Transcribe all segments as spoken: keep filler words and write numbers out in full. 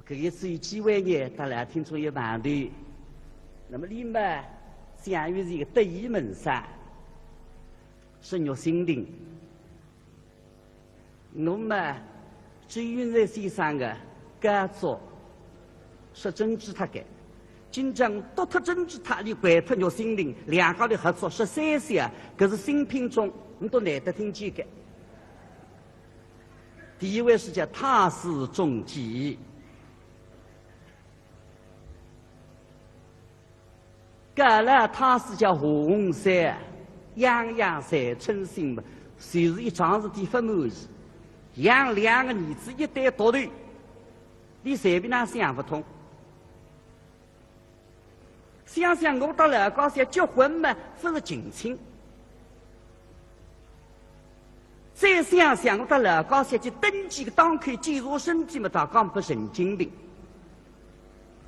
搿一次有机会呢，搭老听众一碰头。那么俚嘛，相约是一个得意门生，是玉心亭。我嘛，周云瑞先生个家族是珍珠塔个，今朝我夺脱珍珠塔，俚掼脱玉心亭，两家头合作是三小，搿是新品种，我都难得听见个。 第一位是叫太师中举，搿个太师叫何鸿燊，样样侪称心嘛，就是一桩事体勿满意，养两个儿子一对独头，俚随便哪想勿通。 想想我搭老家小结婚嘛，勿是近亲。再想想我搭老家小去登记个当口检查身体嘛，大家勿神经病。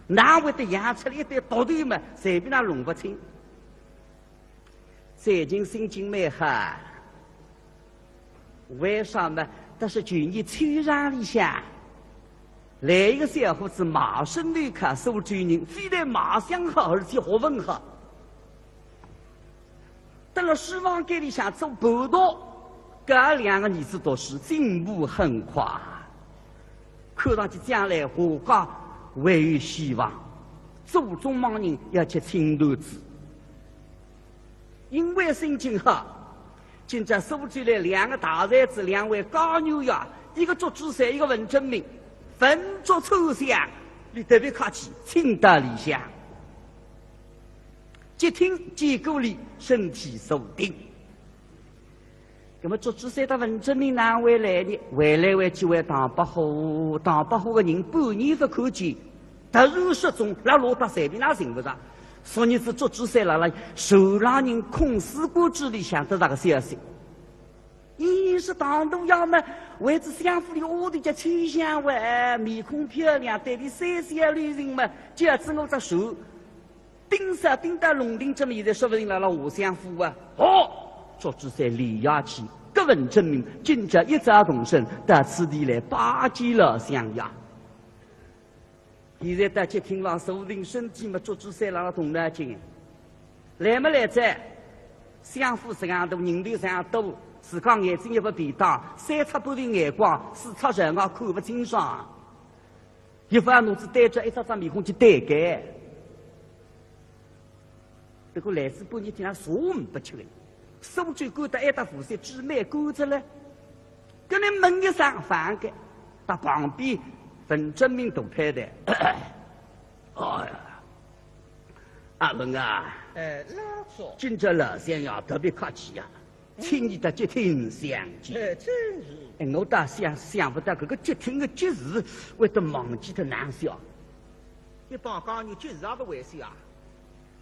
哪会得养出来一对独头嘛，随便哪弄勿清。最近心情蛮好。 为啥么？但是去年秋场里向，来一个小伙子，卖身头客苏州人，非但卖相好，而且学问好。到了书房间里向做伴读，搿两个儿子读书进步很快，看上去将来何家还有希望，祖宗望人要吃青团子。因为心情好， 今朝苏州来两个大才子，两位家奴呀，一个祝枝山，一个文徵明，文祝秋香，俚特别客气，请到里向。接听见过礼，身体坐定。那么祝枝山搭文徵明哪会来呢？回来回去回唐伯虎，唐伯虎个人半年勿看见，突然失踪，辣路搭随便哪寻勿着。 昨日子祝枝山辣辣船浪人孔思官之里向得着个消息。伊是唐大爷嘛，为仔相府里丫头叫秋香喂，面孔漂亮，对俚三小留情嘛，叫仔我只船，盯煞盯到龙庭，这么现在说勿定辣辣下相府啊。好，祝枝山连夜去，搿文徵明今朝一早动身到此地来拜见老相爷。 现在到接听房坐定，身体嘛祝枝山辣辣动脑筋。来么来哉，相府实梗大，人头实梗多，自家眼睛也勿便当，三尺半头眼光，四尺十外看勿清爽。一副脑子对着一只只面孔去对个。 搿个来仔半日天浪啥勿吃个，苏州赶到埃搭无锡，志蛮干哉了。搿能问一声饭个，搭旁边文徵明大拍台。哎呀，阿文啊，哎，老祝。今朝老相爷特别客气呀，请你到接听相见。哎，真是。哎，我倒想，想勿到搿个接听个接字会得忘记脱难消。一帮家奴接字也勿会写啊。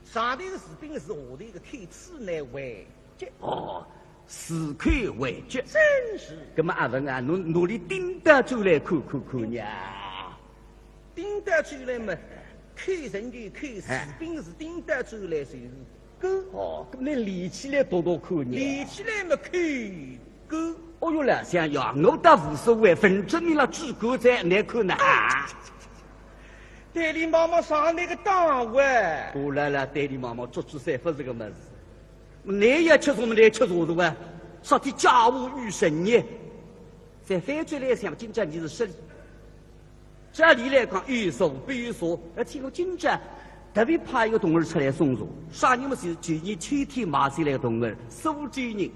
上头个字并字，下头个口字呢，回绝。哦，字口回绝。真是。葛末阿文啊，侬拿俚顶倒转来看看看呀。顶倒转来嘛，口仍旧口，字并字顶倒转来就是勾。哦，葛末俚连起来读读看呀。连起来嘛，勾勾。哦哟，老相爷，我倒无所谓，反正倷拉举官哉，难看呐。啊。 对俚望望啥个档位？我辣辣对俚望望，祝枝山勿是个物事。倷要吃茶么，倷吃茶是伐？啥体家务与生呢？再翻转来想，今朝倷是失礼。照理来讲，有茶必有茶，而且我今朝特别派一个童儿出来送茶。啥人么？就是去年秋天买下来个童儿，苏州人。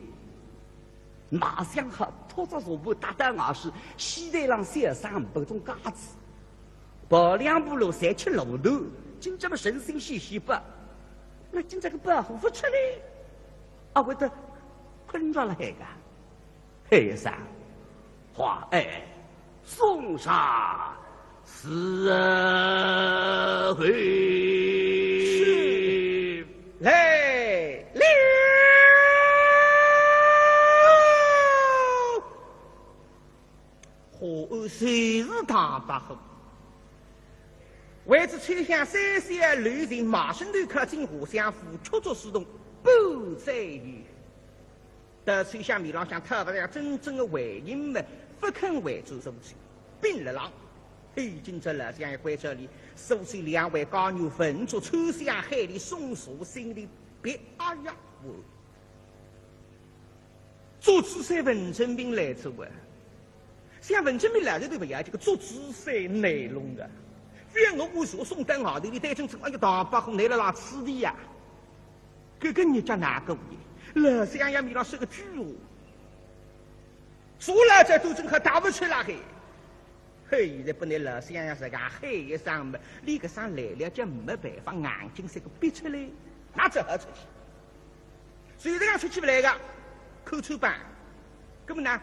卖相好，托只茶盘踏到外势，戏台浪小生五百种架子，跑两步路侪吃路头，今朝么神仙显现吧？那今朝个保护勿出来，阿会得困着了海个？喊一声，花爱送上伺候。是。 来了。花案就是唐伯虎。为仔秋香三小留情，卖身头客进下相府，出入书童，半载有。到秋香面浪向讨勿着真正个回音么，勿肯回转苏州，屏了浪。嘿，今朝老相爷关照俚，所以两位家女文竹、秋香喊俚送茶，心里别。哎呀，我祝枝山文徵明来哉啊。像文徵明来哉对勿呀？这个祝枝山难弄个。覅我我说送到外头，俚对准仔，哎呀，唐伯虎来了啦，此地呀。搿个日脚哪个会？老相爷面浪说个句闲话，说了这都真可打勿出来嘿。 嘿，现在拨俚老相爷实梗喊一声么，俚搿声来了就没办法，硬劲三个逼出来，哪只好出去？随便讲出去勿来个，看穿板。搿么呢，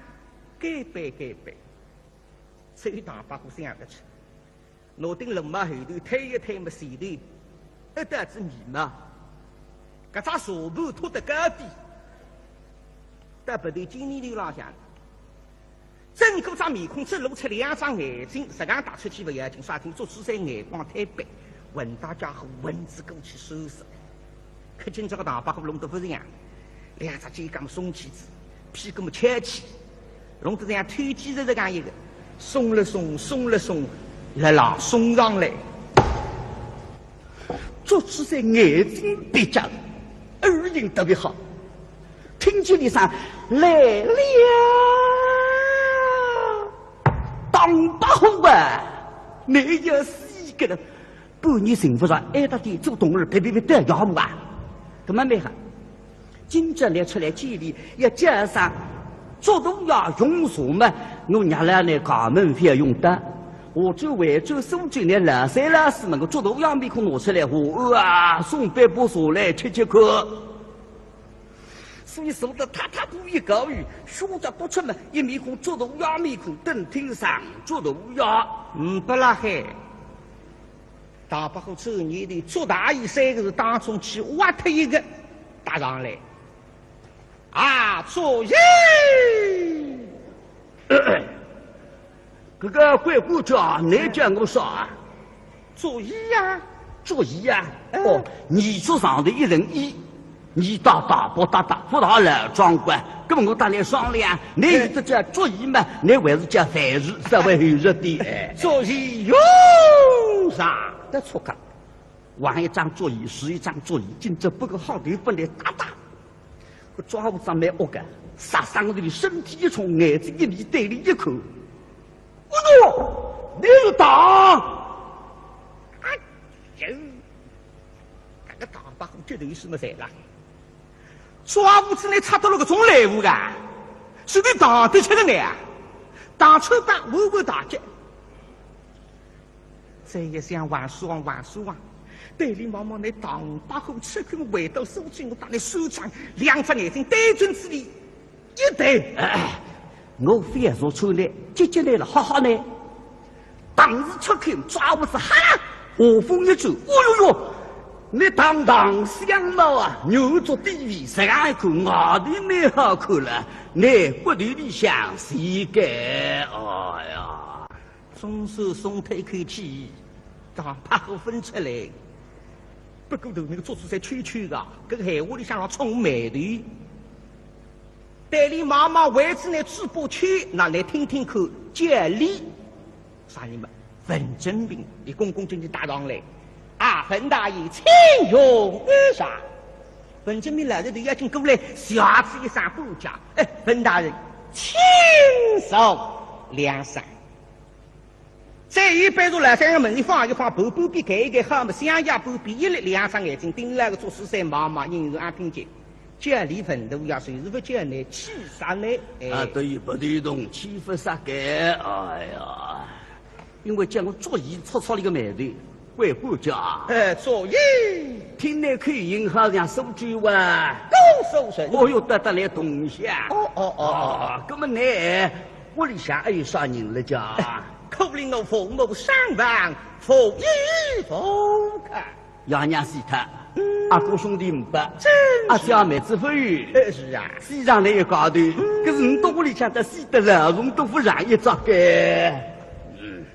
该办该办，只有唐伯虎想得出，拿顶笠帽后头推一推么，前头一道子眉毛，搿只茶盘托得高点，到鼻头尖额头浪向。 整个只面孔只露出两只眼睛，实梗踏出去勿要紧，啥体？祝枝山眼光太白，混搭家伙，混仔过去收拾。可今朝个唐伯虎弄得勿像样，两只肩胛么松起仔，屁股么翘起，弄得像偷鸡实实梗一个，松了松，松了松，辣浪松上来。祝枝山眼睛闭着，耳音特别好。 听见俚声来了，唐伯虎啊，倷要死个了，半日寻勿着，哀搭点做童儿，别别别，得要么啊，搿么蛮好。今朝倷出来见俚，要叫声祝大爷用茶么，我让倷来开门覅用得。我就回转苏州，倷老三老四么，我祝大爷面孔拿出来，我啊，送杯杯茶来吃吃看。 所以坐得踏踏步一高一，胸甲不出门，一面孔祝大爷面孔，等听声祝大爷。嗯，勿啦嘿。唐伯虎只念头祝大爷三个字当中去挖脱一个，搭上来。啊，祝爷！搿个乖官家，倷叫我啥啊？祝爷呀。祝爷呀？嗯。哦，你祝上头一人一，你大大伯大大，勿大老庄官，搿么我搭倷商量，倷有得叫祝爷嘛，倷还是叫樊氏，稍微厚实点。哎。祝爷用上。得出个，横一张祝爷，竖一张祝爷，今朝拨个好头拨倷搭搭。 搿抓胡子蛮恶个，杀伤力，身体一冲，眼睛一眯，对俚一看。哎哟，倷是唐？哎呦，搿个唐伯虎绝对是没才了。抓胡子呢，插到了搿种来胡个，是倷唐得吃个呢啊？唐穿板，我我大脚。 再一想，王叔王，王叔王，对俚望望，倷唐伯虎出去回到苏州，我搭倷算账，两只眼睛对准仔俚一对。哎，我覅说出来，急急来了，哈哈呢。当时出去抓胡子，哈，话锋一转，哦哟哟，倷当堂相貌啊，牛足低肥，实梗一看，外头蛮好看了，倷骨头里向是个，哎呀。 总算松脱一口气，唐伯虎勿出来。不过头那个祝枝山吹吹个，搿个闲话里向老触眉头。对俚望望，为仔倷嘴巴气，那倷听听看，叫俚啥人嘛？文徵明，俚恭恭敬敬搭上来。啊，文大爷，请用茶。文徵明老实头要紧过来，谢仔一声半脚。哎，文大人，请坐。两声。 再一杯茶，老相爷门前放一放，半边盖一盖，好么，相爷半边一立，两只眼睛盯牢个祝枝山望望，人是阿平姐，叫俚文大爷，就是勿叫倷，气煞倷。哎。啊，对，勿对动，气勿煞个。哎呀，因为叫我祝爷，触触俚个眉头，乖官家。哎，祝爷。听倷口音好像苏州话。姑苏人。哦哟，得得来同乡。哦哦哦哦。哦，搿么倷 屋里向还有啥人了家？可怜我父母双亡，无依无靠。爷娘死脱，嗯。阿哥兄弟呒不，真是。阿姐妹子勿有。呃，是啊。死上来一家头，嗯。可是倷到屋里向搭死得了，我呒不让一只个。嗯。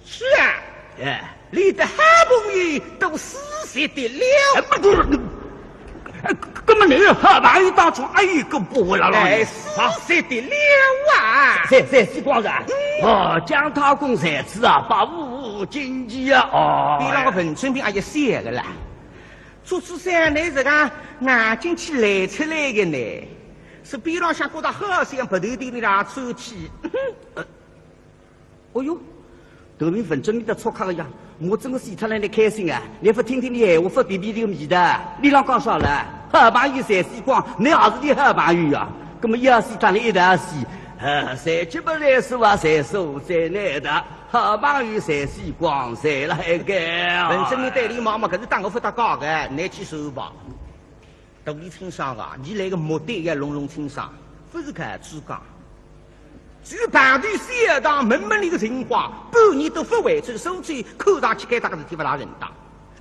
是啊。哎。 你的好朋友都死绝的了。哎，不，不，哎，搿么倷好朋友当中还有一个勿会了，哎，死绝的了啊。谁，谁，死光了？嗯。哦，姜太公在此啊，把武金鸡啊，哦，边浪个文春明也笑个啦。祝枝山，倷实梗眼睛去来出来个呢，是边浪向觉得好笑，鼻头头里啦抽气。哦哟，头明文春明倒错开个呀，我真个死脱了，倷开心啊？倷勿听听俚闲话，勿鼻鼻头个味道，俚浪讲啥了？好朋友侪死光，倷也是俚好朋友呀。葛么要死搭倷一道死，啊，谁吃不来是吧？谁受罪来的？ 好朋友侪死光，侪辣海个。文春明对俚望望，搿是搭我勿搭界个，倷去算吧。肚里清爽啊，倷来个目的也弄弄清爽，勿是搿样讲。就碰头小唐问问俚个情况，半日都勿回转，苏州看上去该搭个事体勿大正当。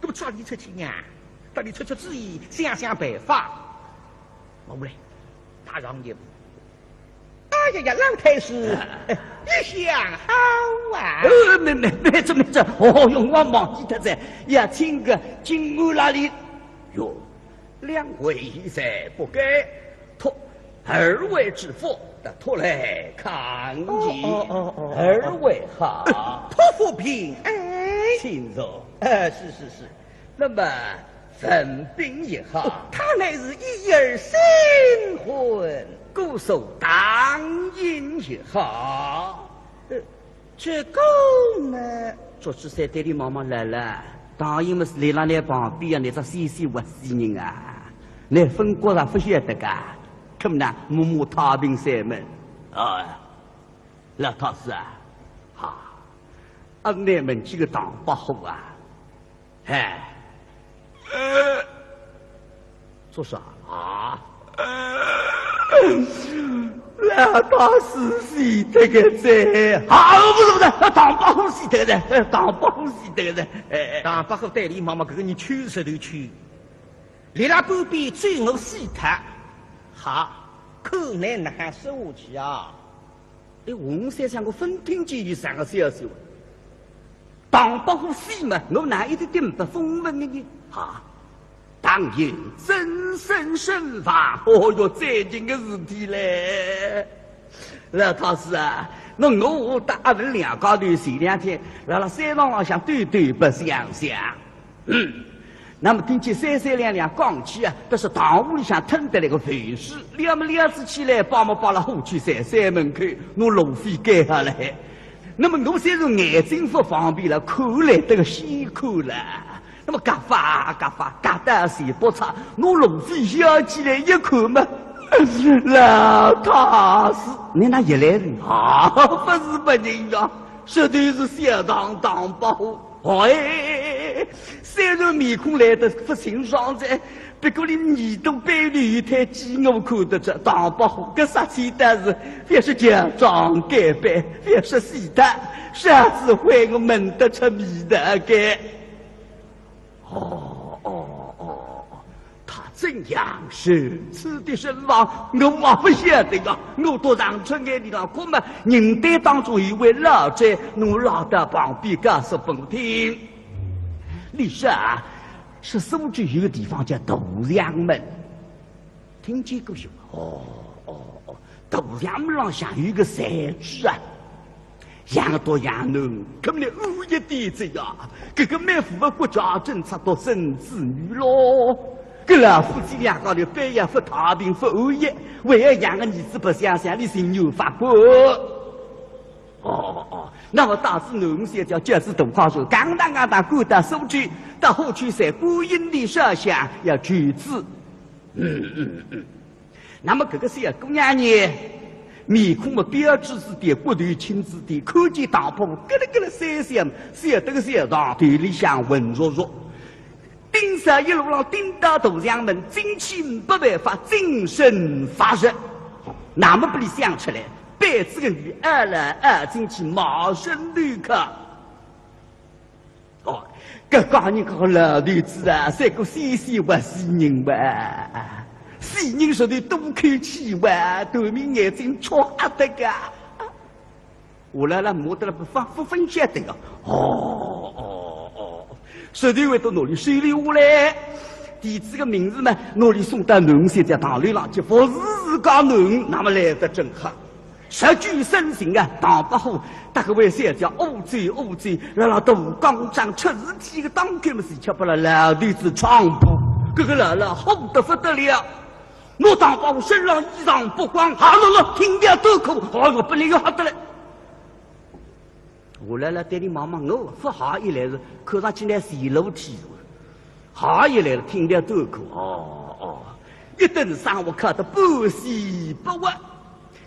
葛么抓俚出去呢，搭俚出出主意，想想办法。毛来，踏上一步。 哎呀呀，老太师，哎，一向好啊。呃，慢慢慢着慢着，哦哟，我忘记脱哉，要请个金安那里。哟，两位在不该，托二位之福，那托来看一。哦，哦，哦，哦，二位好。呃，托福平安。请坐。呃，是，是，是。 那么文宾也好，哦，他乃是一夜新婚，故所唐寅也好。呃，这个呢？祝枝山对俚望望来了，唐寅么是来了倷旁边啊，倷只死死活死人啊，倷勿觉着勿晓得个，可么呢，摸摸太平山门。啊，老太师啊，啊，俺倷问起个唐伯虎啊， 哎，呃，做啥啊？呃，老太师死脱个哉。啊，勿是勿是，唐伯虎死脱个哉，唐伯虎死脱个哉。哎，哎。唐伯虎对俚望望，搿个人吹石头吹，立辣半边追我死脱。好，看倷哪哼说下去啊？ 哎，我想想，我勿听见有啥个消息哇。唐伯虎死嘛，我哪一点点勿风闻的呢？啊，唐寅真身身亡，哦哟，最近个事体嘞。老太师啊，那我搭阿文两家头前两天，辣辣山塘浪向兜兜白相相。 嗯，那么听见三三两两讲起啊，搿是堂屋里向吞得来个饭水，两么两子起来，摆么摆了火去在山门口，拿炉灰盖下来。那么我虽然眼睛勿方便了，看来得个先看了。那么轧法轧法，轧得全部拆，拿炉灰舀起来一看嘛，老太师，倷哪一来人啊？勿是别人呀，实头是小唐唐伯虎。 哎，虽然面孔来得勿清爽哉，不过俚耳朵背后头有一滩鸡，我看得出，唐伯虎搿杀气倒是，覅说强装戒备，覅说死脱，啥子会我闻得出味道个。哦，哦，哦， 他怎样如此的身亡，我也勿晓得呀。我到长春眼里浪看嘛，人堆当中有位老者，侬拉到旁边告诉拨我听。俚说啊，说苏州有个地方叫独阳门，听见过有？哦，哦，哦，独阳门浪向有个才子啊， 养个独养囡，搿么倷暗一点哉呀，搿个蛮符合国家政策独生子女咯。搿老夫妻两家头板也勿太平勿安逸，为仔养个儿子白相相，俚心有发苦。哦，哦，哦，那么带仔囡小姐，叫仔大快手，嘎当嘎当赶到苏州，到虎丘山观音殿烧香要求子。嗯，嗯，嗯。 那么搿个小姑娘呢，面孔么标致仔点，骨头轻仔点，看见唐伯虎咯咯咯咯三笑，笑得个小唐头里向浑浊浊。盯煞一路浪盯到独阳门，进去没办法，精神发热。那么拨俚想出来，板子个女二了二进去，冒认头个。 哦，搿家人家老头子啊，像个死死活死人哇，死人实头多口气哇，头面眼睛戳瞎得个。我辣辣摸得了勿放勿分晓得个。哦，哦，哦，实头会得拿俚收留下来。弟子个名字嘛，拿俚送到囡小姐堂楼浪去服侍自家囡，那么来得正好。十九生辰啊，唐伯虎搭搿位小姐乌走乌走，辣辣大街浪吃事体个当口么是吃拨了老头子撞破，搿个老老火得勿得了，拿唐伯虎身浪衣裳剥光，哈啦啦，挺条短裤，哎哟，本来要吓得来。我辣辣对伊望望，我勿吓伊来是看上去拿前路体是吧？吓伊来了，挺条短裤，哦哦，一顿生活靠得半死不活。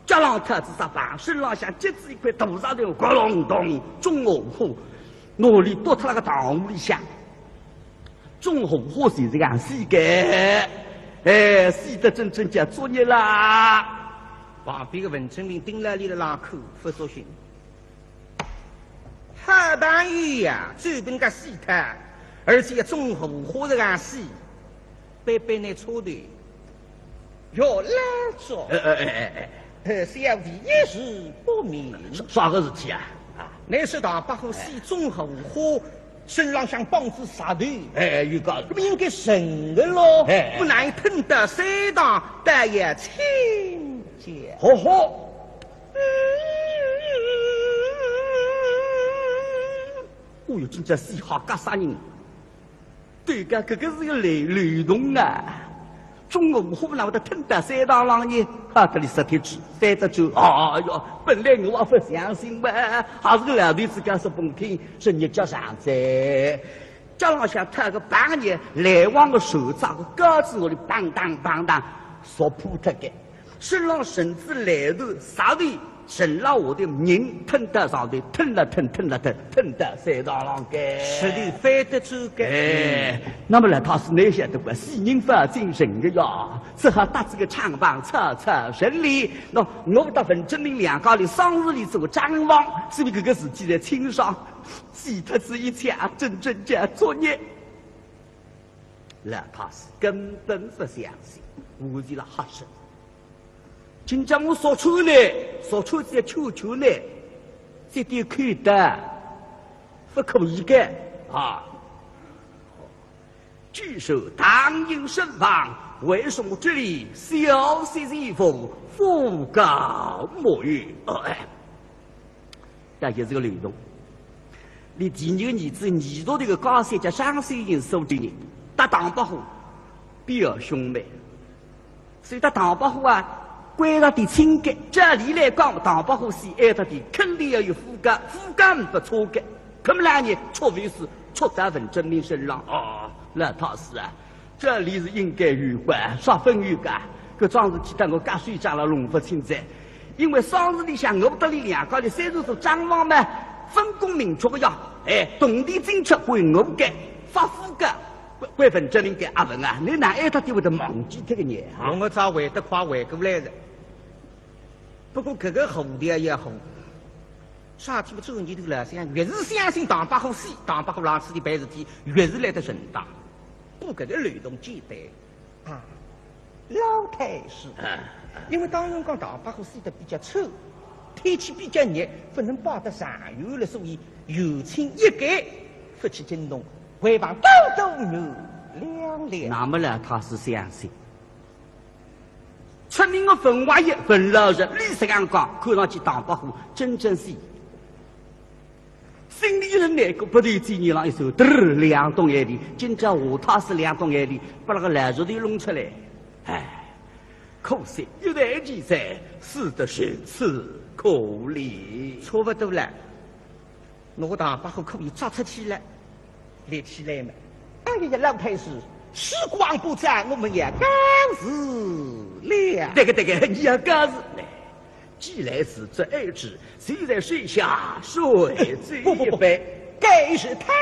脚浪脱仔只袄，身浪向系仔一块大石头，咕隆咚，种荷花，拿伊丢脱了个塘湖里向。种荷花是这样死个，哎，死得真正叫作孽啦。旁边个文徵明盯牢伊辣浪看，勿作兴。好朋友呀，专门个死脱，而且种荷花这样死，背背那错的。 哟，老祝，哎哎哎哎哎，呃，小弟一时不明。啥啥个事体啊？啊，乃是唐伯虎死种荷花，身浪向绑仔石头，哎，有个，搿么应该沉个咯，哎，哎，勿能吞到山塘，倒也清静。好好。哦哟，真叫死吓吓煞人。 对个，搿个是个漏漏洞啊。种荷花哪会得吞到山塘浪呢？哈，搿里杀脱去，翻得转。哎哟，本来我也勿相信嘛，还是个老头子讲说拨我听，说日脚长哉，脚浪向脱个白泥，来往个船只个高子，我里砰当砰当，索破脱个。 身浪绳子来头，石头沉了下头，人吞到上头，吞了吞，吞了吞，吞到山塘浪个。实头翻得转个。哎，那么老太师，倷晓得个，死人勿精神个呀，只好搭仔个唱棚，草草成礼。喏，我搭文徵明两家头丧事里做个账房，所以搿个事体侪清爽，死脱仔一切，真正叫作孽。老太师根本勿相信，我是辣吓煞。 今朝我说出来，说出这求求呢，这点口的，勿可以个啊。据说当今身旁，为什么这里消息一封，讣告没有？哦，哎， 但也是个漏洞。伊第二个儿子，二十岁个高三叫张秀英，苏州人，搭唐伯虎表兄妹。所以搭唐伯虎啊，关系点亲个。照理来讲，唐伯虎死哀特点，肯定要有讣告，讣告勿错个。搿么两人错位是错到文徵明身浪。哦，老太师啊， 这里是应该有个，啥分有个？搿桩事体搭我家属讲了弄勿清哉。因为丧事里向我搭伊两家头虽然是账房嘛，分工明确个呀。哎，铜钿进出归我个，发讣告归文徵明个。阿文啊，倷哪哀特点会得忘记脱个呢？啊？我早回得快回过来了。不过搿个糊涂也糊，啥体勿转念头了？想越是相信唐伯虎死，唐伯虎浪子里办事体，越是来得正当。 不过搿个漏洞简单啊，老太师，啊，因为当辰光唐伯虎死得比较丑，天气比较热，勿能摆得长远了，所以有请一改，勿去惊动，回房多多原谅了。那么呢，他是相信。出名个文化也文老实，历史上讲，看上去唐伯虎真正是 心里一阵难过，鼻头嘴角浪一酸，嘚儿，两桶眼泪，今朝下趟是两桶眼泪，把那个烂熟头弄出来。哎，可惜一代奇才，死得如此可怜。差不多了，我唐伯虎可以捉出去了，立起来嘛。哎呀，老太师，时光不早，我们要告辞了。对个对个，你要告辞了。 既来此则安之，谁在水下睡这一杯？不不不，该是陶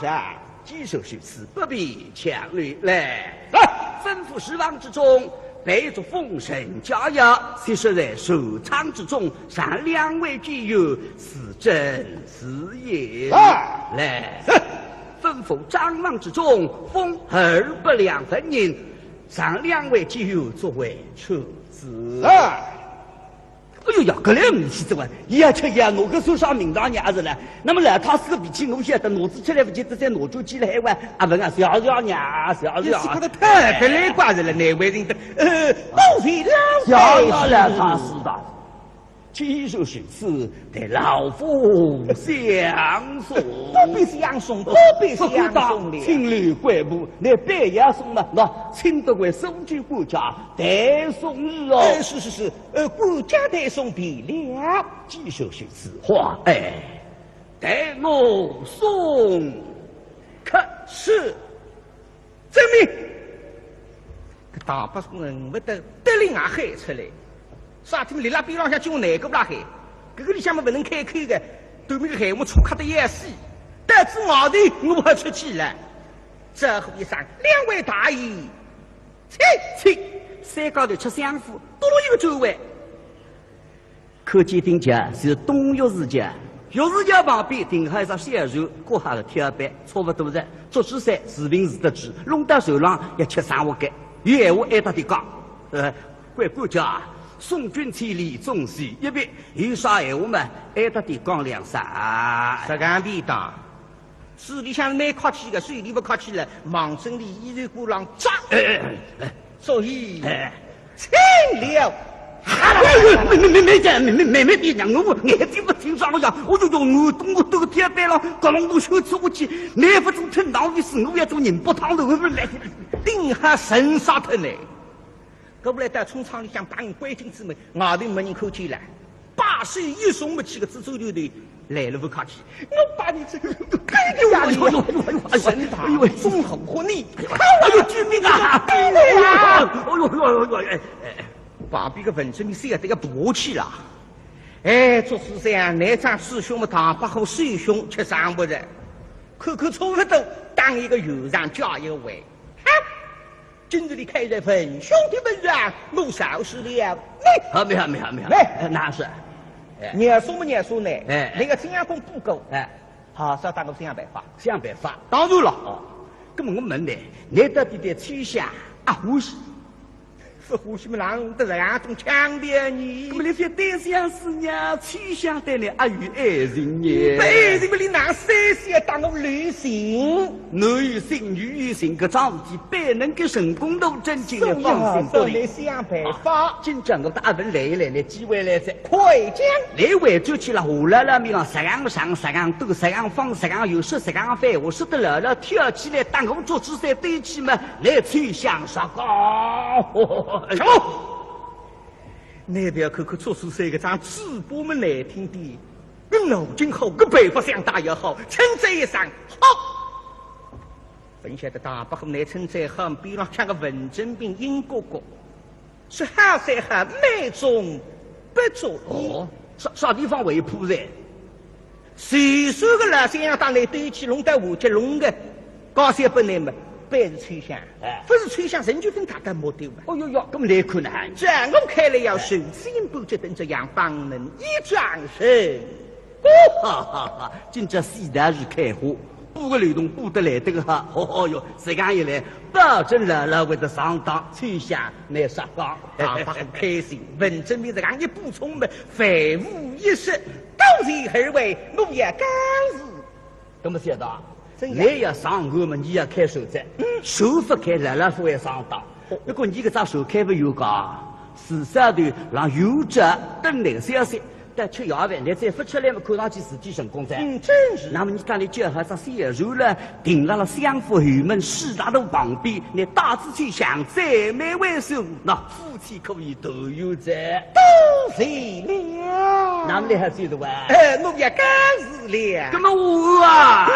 然。既是如此，不必强留。来，来，吩咐书房之中，备足丰盛佳肴，且设在寿舱之中，赏两位贵友，自斟自饮。啊，来，是。吩咐账房之中，封二百两纹银，赏两位贵友作为出资。啊。 哎哟呀，搿来勿是这个，伊也吃伊也，我搿算啥名堂伢子了？那么老太师个脾气，我晓得，拿仔出来勿见得再拿转去了，还问阿文啊，谢谢伢，谢谢伢。这是个特别来怪子了，难为情的。呃，多谢老太师。谢谢老太师的。既然如此，待老夫相送。不必相送，不必相送了。请留贵步，你半夜送嘛，喏，请得位苏州管家代送你哦。呃，是是是，呃，管家代送便了。既然如此，话哎，待我送客。是。遵命。搿大伯虎恨勿得得令也喊出来，啥体立辣边浪向叫难过啦喊，搿个里向么勿能开口个，对面个闲话触客得要死，到仔外头我还出去了。招呼一声，两位大爷，请。请。三家头吃相府，多了一个座位。 看见顶家是东药师家，药师家旁边停好一只小船，搁好个铁板，差勿多哉。祝枝山是平是得去，弄到船浪要吃生活个，有闲话挨搭点讲。呃，贵管家，送君千里总是一别，有啥闲话嘛，挨搭点讲两声啊。实梗便当，嘴里向蛮客气个，手里勿客气了，望准俚衣袖管浪扎。哎哎哎哎， 所以，哎，请了。哎呦，没没没没讲，没没没没讲，我我眼睛勿清爽了呀！我就用我动我这个天板了，搞弄我手出不去，没法子吞到底是我要做人不汤的，我不来。顶下神杀脱呢。搿不来到冲舱里向把人关进仔门，外头没人看见了。 把手一松么，几个蜘蛛头头来了勿客气，我把你这个干掉呀！哎呦哎呦哎呦哎呦！沈大总好和你，哎呦救命啊！哎呦哎呦哎呦哎哎！旁边个文正明吓得要爬起啦！哎，祝枝山，倷张师兄么大伯虎师兄吃生活哉，看看差勿多，当一个有上加一个位。哈！ 今日里看在文兄的份上，我饶恕了你。好，没好，没好，没好。哎，那是。哎，你要说么，你要说呢？哎，那个怎样公布过？哎，好，少打我想办法。想办法。当然了。哦，那么我问你，你到底对秋香啊欢喜？勿欢喜么，哪能得这样种腔调呢？那么你非单相思呢，秋香对你阿有爱情呢？不爱情么，你哪三四打我留情？ 男有情，女有情，搿桩事体板能够成功，我真正的放心不落。所以啊，你想办法。啊，今朝我搭阿文来一来，倷机会来哉。快讲。倷回转去了，夏老老面浪，实梗长，实梗短，实梗方，实梗圆，说实梗反，我说得老老跳起来，搭我祝枝山对起嘛，倷秋香啥讲？什么？倷覅看看祝枝山搿张嘴巴么难听点， 搿脑筋好，搿办法想得也好，称赞一声好。勿晓得大伯虎拿称赞好，边浪向个文正明应过过，说好才好，美中不足矣。哦，啥啥地方会错哉？虽说个老相爷搭倷对起弄到下级弄个，高兴本来嘛，板是秋香，哎，勿是秋香，人就分大家摸丢嘛。哦哟哟，搿么难看呢？在我看来要首先不就等这样帮人一掌声。 哦，哈哈哈！今朝四大是开花，布个流动布得来得个好，哦哟，实梗一来，保证老老会得上当，秋香倷啥讲？大伯虎开心，文正明实梗一补充嘛，万无一失，多谢二位，我也告辞。那么晓得啊， 倷要上岸么，倷要开船哉，嗯，船勿开，老老勿会上当。哦，不过倷搿只船开勿远个，是啥头浪有只等倷消息，等吃夜饭，倷再勿出来么，看上去事体成功哉。嗯，真是。那么倷搭俚叫好只小船了，停辣了相府后门四大路旁边，倷带仔秋香再慢回首，那 夫妻可以团圆哉。多谢了。那么倷还记得哇？哎，我也告辞了。那么我啊，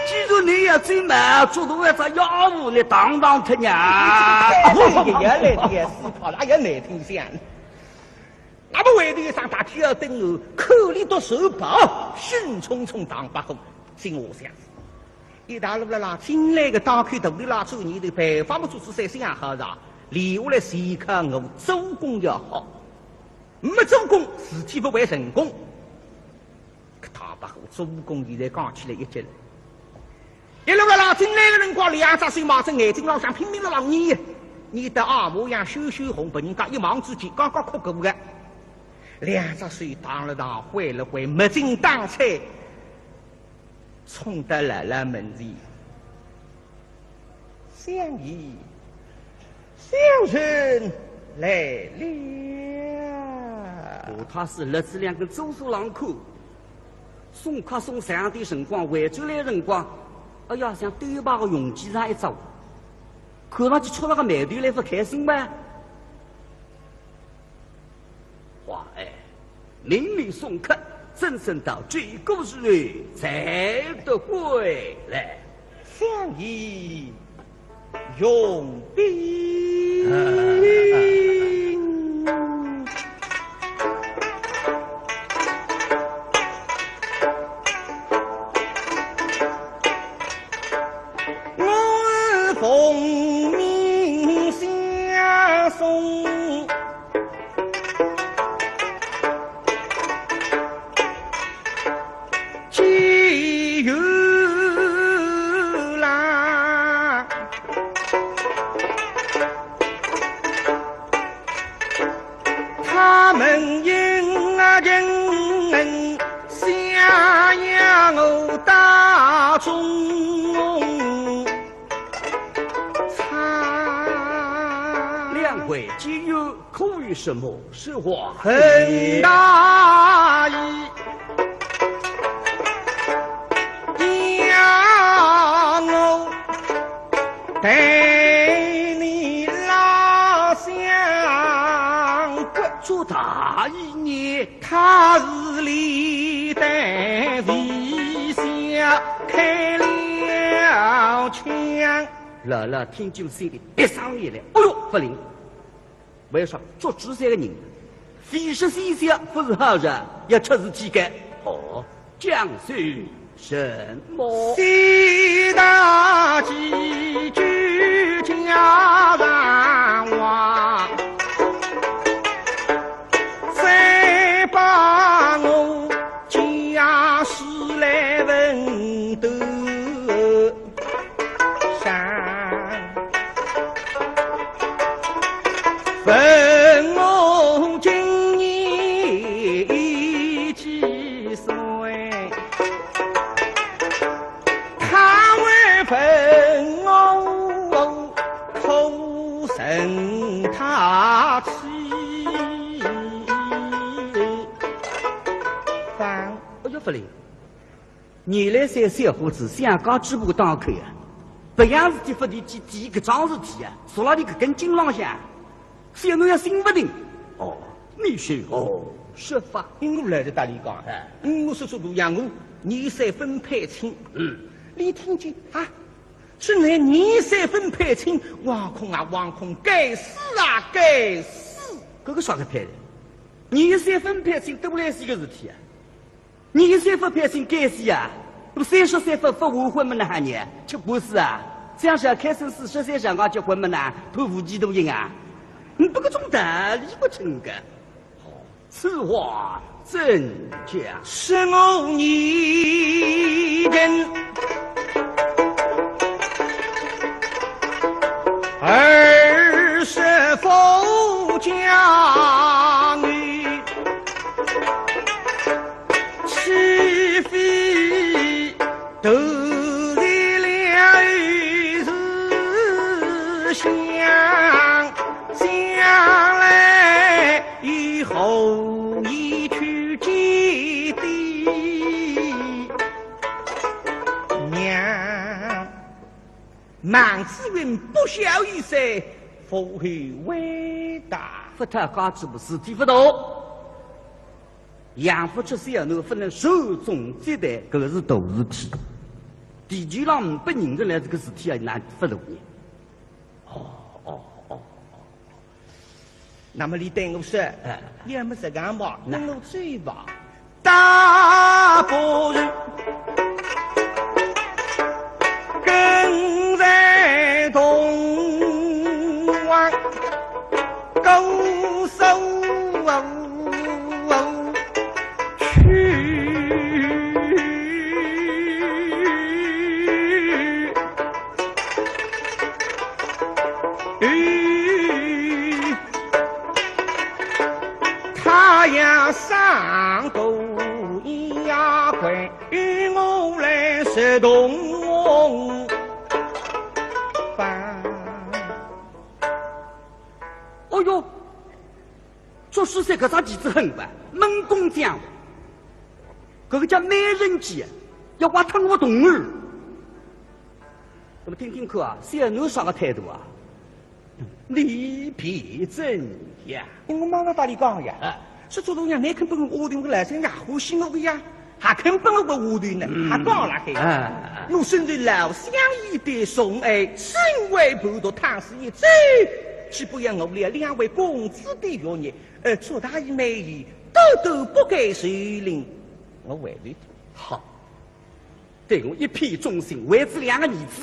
既然倷要走嘛，做得为只要我倷当当听呀。哎，也来也是跑了，哎呀，难听相。那么回头一声大家等我，口里读书包，兴冲冲打白虎，进我想。 一大路了啦，进来个大口大口啦，做你的办法么做仔三想好哉，留下来是靠我做功要好，没做功事体勿会成功。搿大白虎做功现在讲起来一急了。一路了啦，进来个辰光两只手望仔眼睛浪向拼命了浪捏，捏得啊模样血血红，拨人家一望之间刚刚哭过个，两只手打了打，挥了挥，没劲打出。 冲到老老门前，相爷，小人来了。他是勒仔两根粗树浪看，送客送长点辰光，回转来辰光，哎呀，像单排个用具上一只，看上去触着个霉头来勿开心嘛。话哎，明明送客，怎生到这个时候才得回来？想也 用兵。我奉命相送， 既有啦，他们因啊人恩，想要我大众参。两位既有 可有什么说话？很大意，要我待你老相国。做大意呢？他是历代为相开了枪。老老听见心里别上眼来，哎哟，勿灵！ 为啥？捉住三个人，非是西厢，不是好人，要出事体个。哦，讲些什么？四大奇句家常话，再把我家事来问斗。 上。问我今年几岁，他会问我可生他妻。方。哎呀，勿灵！ 原来三小伙子想家主婆当口啊，别样事体勿提，提提搿桩事体啊，说了你搿根筋浪向，小囡要心勿定。哦，你是何说法？我来是搭俚讲，哎，我叔叔搿样，我二三分配亲。嗯，你听见啊？是你二三分配亲，惶恐啊惶恐，该死啊该死！搿个啥个配的？二三分配亲，都来是一个事体啊。 二三分配亲该死啊，那么三十三分勿完婚么哪哈呢？吃官司啊？这样是要开生四十三想讲结婚么呢？判无期徒刑啊？你不搿种道理不成个。此话怎讲？是我一人 二十夫家女，岂非都是了事想，将来以后你去见的娘。 孟子云不孝于谁，父后为大。勿讨家主婆事体勿大。养勿出小囡勿能传宗接代，搿个是大事体。地球浪呒不人家来，搿个事体啊，哪勿大呢？哦，哦，哦，哦。 那么你对我说，哎，要么这样吧，那跟我走吧。大伯跟在同往高手去。 太阳上头一呀快，与我来食东方。哦哟，这说起搿只棋子狠吧，猛攻将，搿个叫美人计啊，要挖脱我个童儿。那么听听看啊，小囡啥个态度啊？你比怎样？我妈妈搭伊讲呀，啊。说做大爷，倷肯拨我丫头，我个老三爷欢喜我个呀，还肯拨我个丫头呢，嗯。还讲了海。啊。我深受老相爷的宠爱，身外不读，倘使一走，岂不要误了两位公子的学业？ 呃，做大爷美意，都都不该受领，我回头。好，对我一片忠心，为仔两个儿子，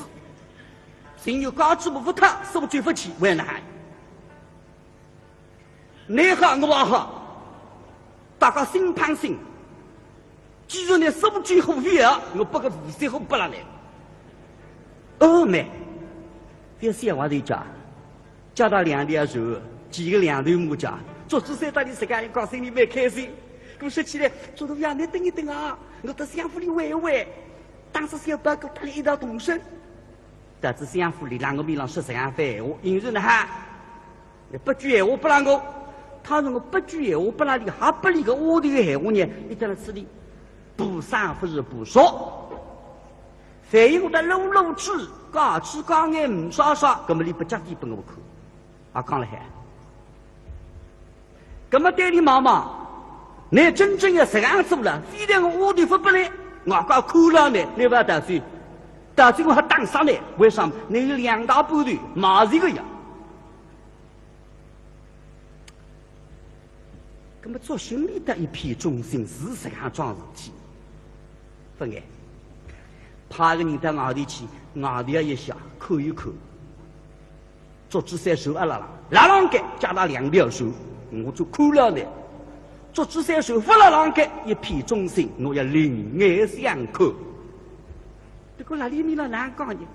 情愿家主婆勿脱，苏州勿去，为难。倷好我也好，大家心碰心。 既然倷苏州好勿要，我拨个无锡好拨了倷。哦，妹，覅想我的家，家大两条船，几个两头木家，做仔三搭里自家一讲，心里蛮开心。搿么说起来，做大爷倷等一等啊，我到相府里玩一玩，当仔小表哥搭倷一道动身。到仔相府里，让我面浪说实梗番闲话，应承了哈。 倷拨句闲话拨了我，倘若我拨句闲话拨了伊，还拨伊个丫头闲话呢，伊到了此地，不生勿是不说。万一我搭露露嘴，假痴假眼，呒啥啥，搿么伊拨脚底拨我看，也讲了海。搿么对伊望望，倷真正要实梗做了，非但我丫头勿拨倷，外加看牢倷，倷勿要逃走，逃走我还打杀倷。为啥？倷有两大半头卖伊个呀。 搿么做兄弟搭一片忠心是实梗桩事体。勿碍，派个人到外头去，外头一下看一看。做仔三手啊，辣辣，辣浪该，脚踏两条船，我就看牢倷。做仔三手勿辣浪该，一片忠心，我要另眼相看。不过辣里面了难讲呢，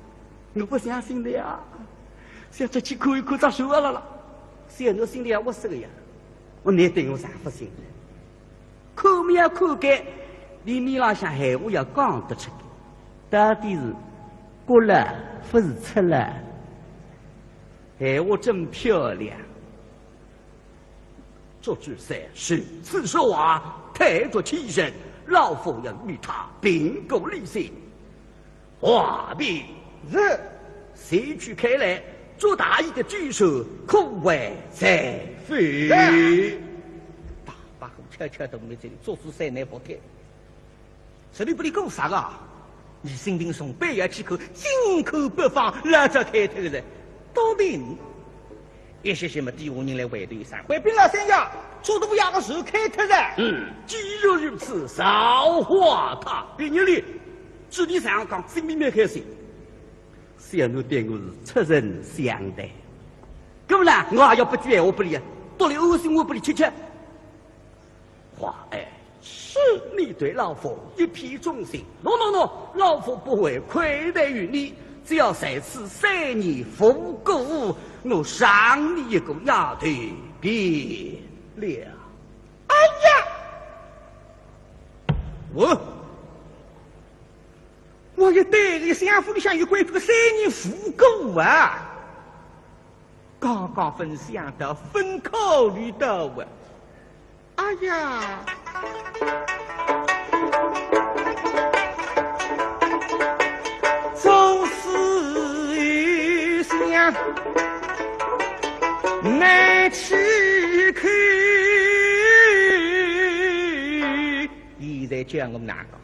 我勿相信的呀。 想出去看一看，咋说了啦？想着心里也窝塞个呀，我难得我上勿心的。看么要看该，伊面浪向闲话要讲得出个，到底是过了，勿是出了。闲话真漂亮。 做仔三如此说话，太过欺人，老夫要与他评个理性。话毕。是。随即看来，做大爷的举手可为在否？是。大伯虎敲敲大拇指，做仔三难服帖。 实在勿理讲啥个啊？伊心平从背后去看，紧看八方，老早开脱个人，到底一歇歇么底下人来回头一声，回禀老三爷，做大爷个船开脱了。嗯，既然如此，造化他。别人哩，嘴里上讲，心里蛮开心。小奴对我是出人相待。搿么呢，我也要拨句闲话拨伊啊，到底安心我拨伊吃吃。 话哎，是你对老夫一片忠心。喏喏喏，老夫不会亏待于你，只要在此三年无故，我赏你一个丫头便了。哎呀，我，我一对个相府里向有关这个三年无故啊。 刚刚勿想到，勿考虑到啊。哎呀，做仔三难起口。现在叫我哪讲？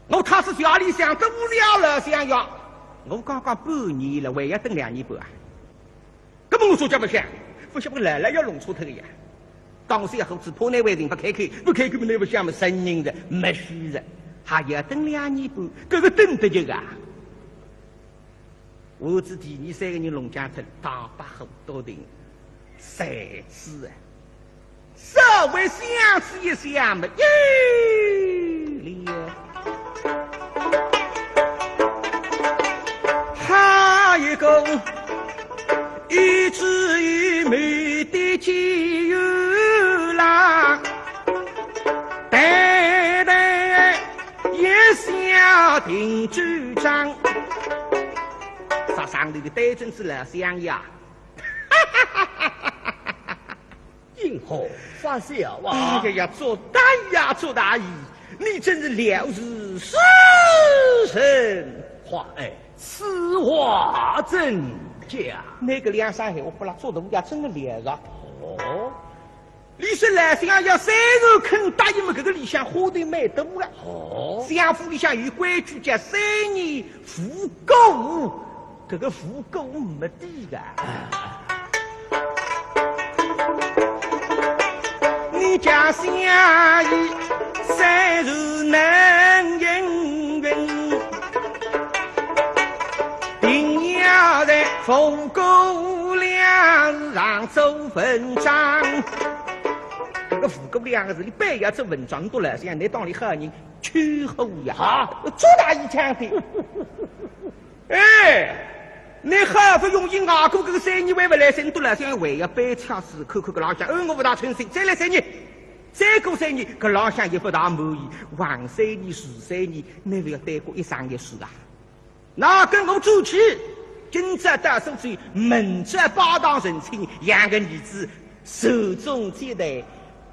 我倘使夜里想得无聊了，想呀，我刚刚半年了，还要等两年半啊。搿么我说叫勿响，勿响我来了要弄错脱个呀。讲我小伙子怕难为情勿开口，勿开口么难勿响么承认的，没虚的，还要等两年半，搿个等得及啊？ 我是第二三个人弄僵脱，大伯虎笃定，谁知啊？稍微想仔一想么，有了。还有个一枝一梅的机缘啦，淡淡 一笑定周章。啥上头个对准仔老相爷。因何发笑啊？哎呀呀，祝大爷呀，祝大爷，你真是料事如神。话哎，此话怎讲？那个梁山海，我不拉做东家，真的料着。哦，你说老相爷虽然肯答应么，搿个里向花头蛮多个。哦，相府里向有规矩，叫三年无过。 搿个无过没底个。你家相爷虽然能应允，定要在无过两字上做文章。搿个无过两个字，你板要做文章，你笃老相爷，你当俚好人，吹嘘呀。啊，祝大爷讲的。 哎，你好不容易挨过搿个三年还勿来三，你笃老相爷还要板出来，看看搿老相爷，嗯，我勿大称心，再来三年，再过三年，搿老相爷勿大满意，横三年竖三年，你勿要耽搁一生一世啊？那跟我转去，今朝到苏州，明朝拜堂成亲，养个儿子， 寿终正寝。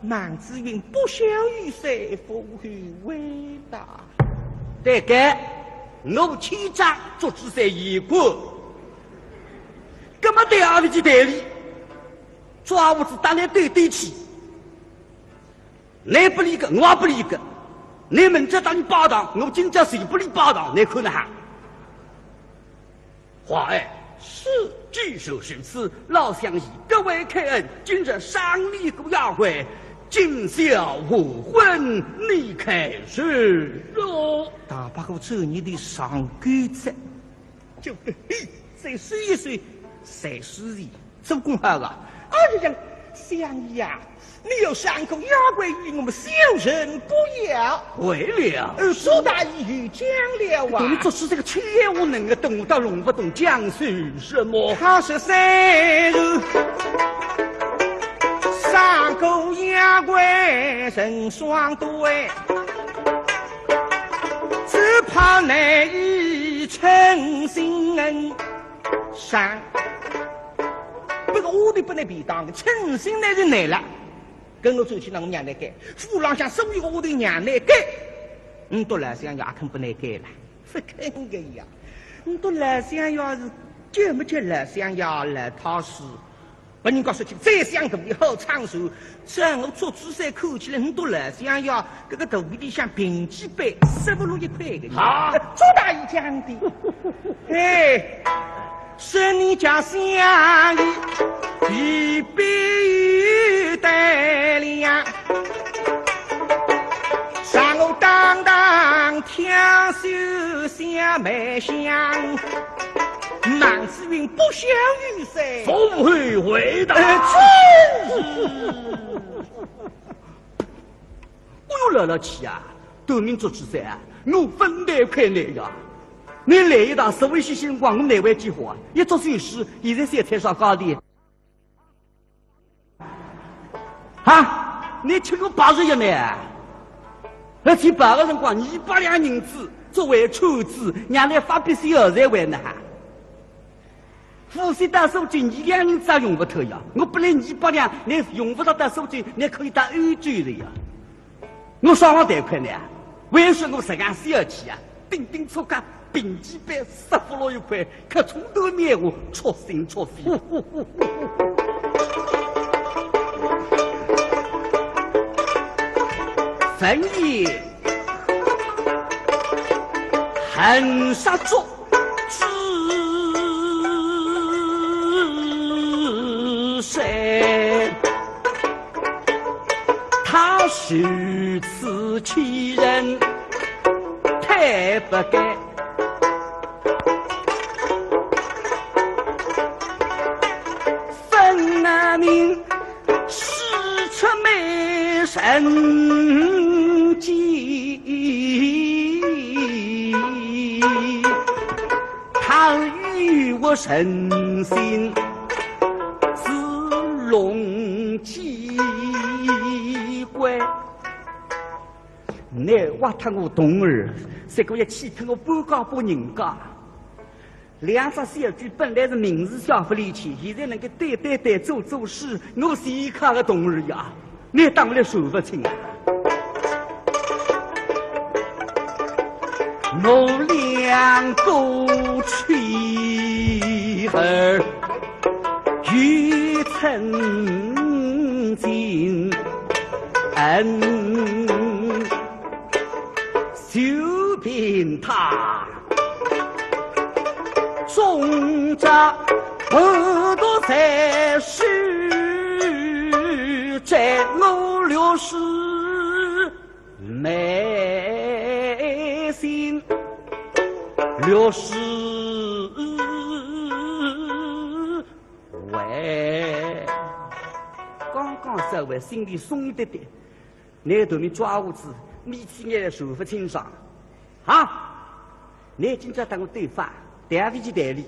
孟子云：不孝有三，父后为大。对个，我千丈做仔三也过。搿么对阿里去对俚，抓胡子打来对对去。你不理个，我也不理个。你明朝搭俚拜堂，我今朝就不理拜堂，你看哪哈？ 话哎，是，既是如此，老相爷格外开恩，今日赏你个丫鬟，今宵黄昏，你看如何？大伯虎这你的上钩子，就嘿，再试一试，再试一试，做功好啊。哎呀，相爷呀， 你要赏个丫鬟与我们小人不要。为了？呃，祝大爷有讲了啊。对你做仔三个气也无能个，等我倒弄勿懂讲些什么。他说三日赏个丫鬟成双对，只怕难以称心恩。 赏。不过我的不能便当，称心乃是难了。跟我转去拿我娘来改，府浪向所有个丫头娘来改，你笃老相爷肯不来改了？不肯个呀。你笃老相爷是叫么叫老相爷，老太师。 拨人家说起宰相肚皮好撑船，照我做仔三看起来，你笃老相爷搿个肚皮里向平均板塞勿落一块个。啊，祝大爷讲的。哎，说你家相爷，一笔带了呀，让我当当挑选相妹相。孟子云：不孝有三。 父后为大。哎，真是。哎哟，老老气啊，短命做仔三啊，我勿难看你呀。你来一趟，十位先生光，我难为几化啊？一桌酒席，现在小菜上高的。 哈，你吃个饱是一呢？而且饱个辰光，二百两银子作为抽子，让你发笔小财为难。夫妻到苏州，二两银子也用勿脱呀。我本来二百两，你用勿着到苏州，你可以到欧洲的呀。 我双方贷款呢，为啥我实梗小气啊？顶顶错个，平均板塞勿落一块，可冲头面我戳心戳肺。文言很杀作。 是谁？他如此欺人，太不该。分明 使出美人计，他与我成心似龙鸡怪。你挖脱我童儿，结果也气脱我半家把人家。两只小鬼本来是名字叫勿离奇，现在能够对对对做做事，我是一看个懂了呀，你当然说勿清啊。我两个妻儿与曾经恩，就凭他 终朝不得再世，在我刘氏眉心，刘氏为。刚刚稍微心里松一点点， 拿头面抓下去，眯起眼来说勿清爽。啊，你今朝搭我对话，谈勿起道理。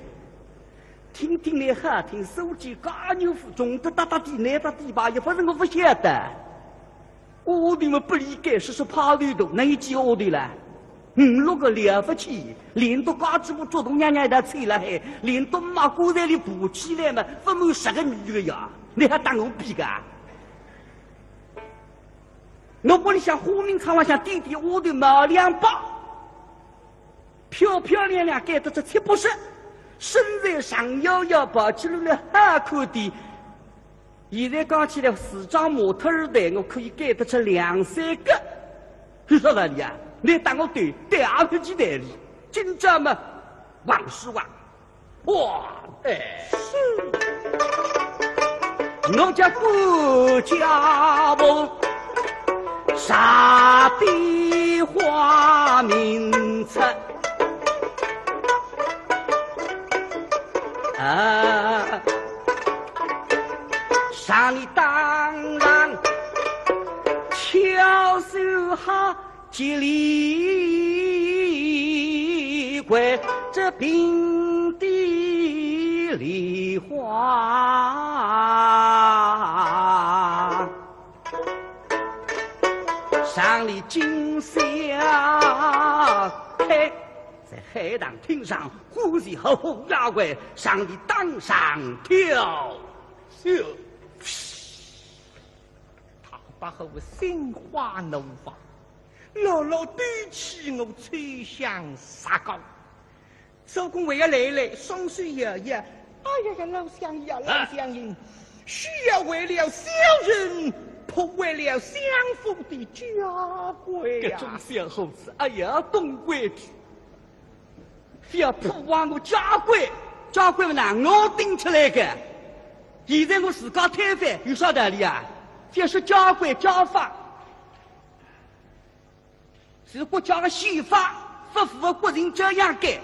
听听你好听，说起介牛夫，穷得搭搭地，难搭地吧，也勿是我勿晓得。我你们不理解，说说怕头大，哪有几个头了？五六个了勿起，连到家主婆做大娘娘一道吹了海，连到妈棺材里爬起来嘛，勿满十个女个呀，你还搭我比个？ 我屋里向花名冊浪向点点丫头毛两百，漂漂亮亮，该得出七八十，身材长腰腰，跑起路来好看点。现在讲起来，时装模特儿的，我可以该得出两三个。你说道理啊？你搭我对，对也勿起道理。今朝嘛，横是横， 哇，哎，是。我家顾家婆，啥地花名册啊，上里当然巧手好。 几里桂枝并蒂梨花，上里今宵开。在海棠厅上，欢喜好好雅会，上里当上跳秀。 唐伯虎心花怒放，牢牢对起我秋香杀高。周公为要来来，双手摇摇，哎呀呀，老相爷，老相爷，啊，是要为了小人破坏了相府的家规呀。搿种小伙子，哎呀，懂规矩。 覅破坏我家规，家规嘛，我定出来个。现在我自家推翻，有啥道理啊？覅说家规家法，是国家的宪法，勿符合国情照样改，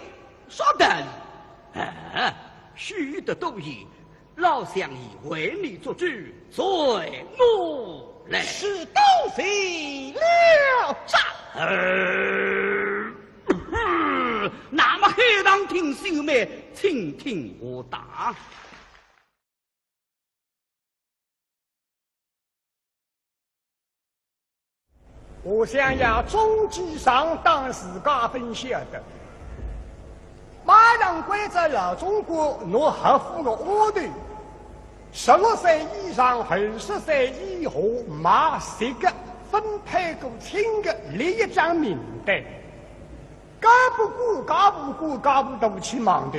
啥道理？啊，休得多言， 老相爷为你做主，随我来。是，多谢了。喳。呃，那么海棠厅秀妹，请听我答。 我想要中计上当，自家勿晓得。买卖规则老总管拿合伙个丫头，十六岁以上、二十岁以下，买十个，分配过亲个，列一张名单。 搞勿过，搞勿过，搞勿大去忙的。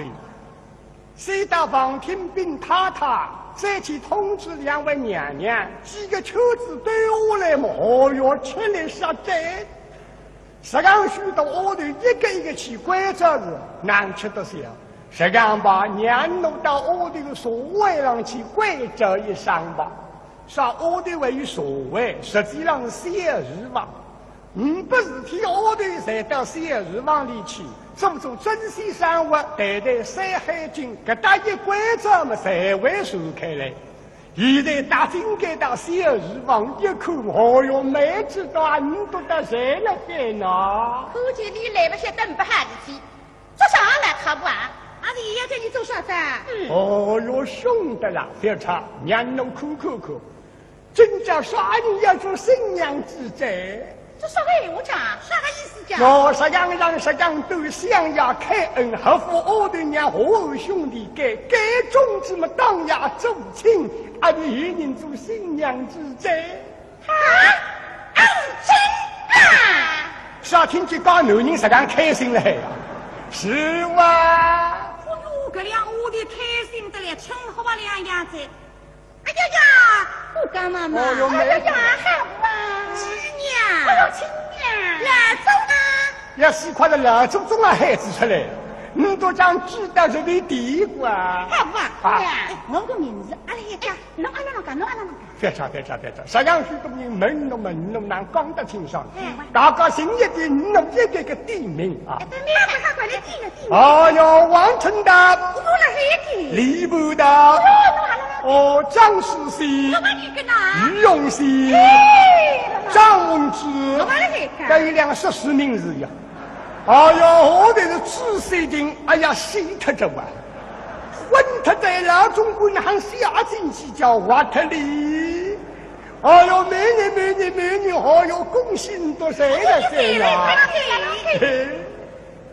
先到房天兵太太，再去通知两位娘娘，几个圈子兜下来嘛，哦哟，吃力煞哉。实梗许多丫头一个一个去关照是，难吃得消。实梗吧，让奴到丫头个座位上去关照一声吧。啥丫头还有座位，实际上是小厨房。 呒不事体，丫头侪到小厨房里去，做做针线生活，弹弹山海经，搿搭一关照嘛，侪会传开来。现在踏进该搭小厨房一看，哦哟，妹子大，呒不得侪辣海呢。看见你来勿歇，等勿好事体。 做啥来，可不啊？阿是爷爷叫你做啥子啊？嗯。哦哟，凶得啦，覅吵，让奴看看看。今朝啥人要做新娘子哉？这啥个闲话讲？啥个意思讲？我实梗让实梗对相爷开恩，合府丫头让我兄弟改，改种子么当夜做亲，阿弟有人做新娘子哉。啊，啊，是真啊？是啊，听见讲男人实梗开心了呀。是哇。哎哟，搿两丫头开心得来，称呼啊两样子。 哎呀呀，我干妈妈。哦哟，妹妹。哎呀呀，好啊。是娘。哎呦，亲娘。老祖宗啊。要死快了，老祖宗啊，喊仔出来，你都讲知道这个地方啊。好啊。啊。哎，我个名字，阿拉一家，侬阿拉啷个，侬阿拉啷个。覅吵，覅吵，覅吵，实梗许多人问侬么，侬哪讲得清爽？哎。大家寻一点，侬一个个点名啊。哎，对，没有，他管你点名。 哎哟，王春道，我来了。李布道，哦，张世骁，我们一个呢。于永喜，哎，张文志，我们一个。搿一两十四名字呀。哎哟，我这是知水定，哎呀，死脱这哇，昏脱在老总管还下进去叫瓦特里。哎哟，美女，美女，美女，哎哟，恭喜你多岁了，岁了。嘿。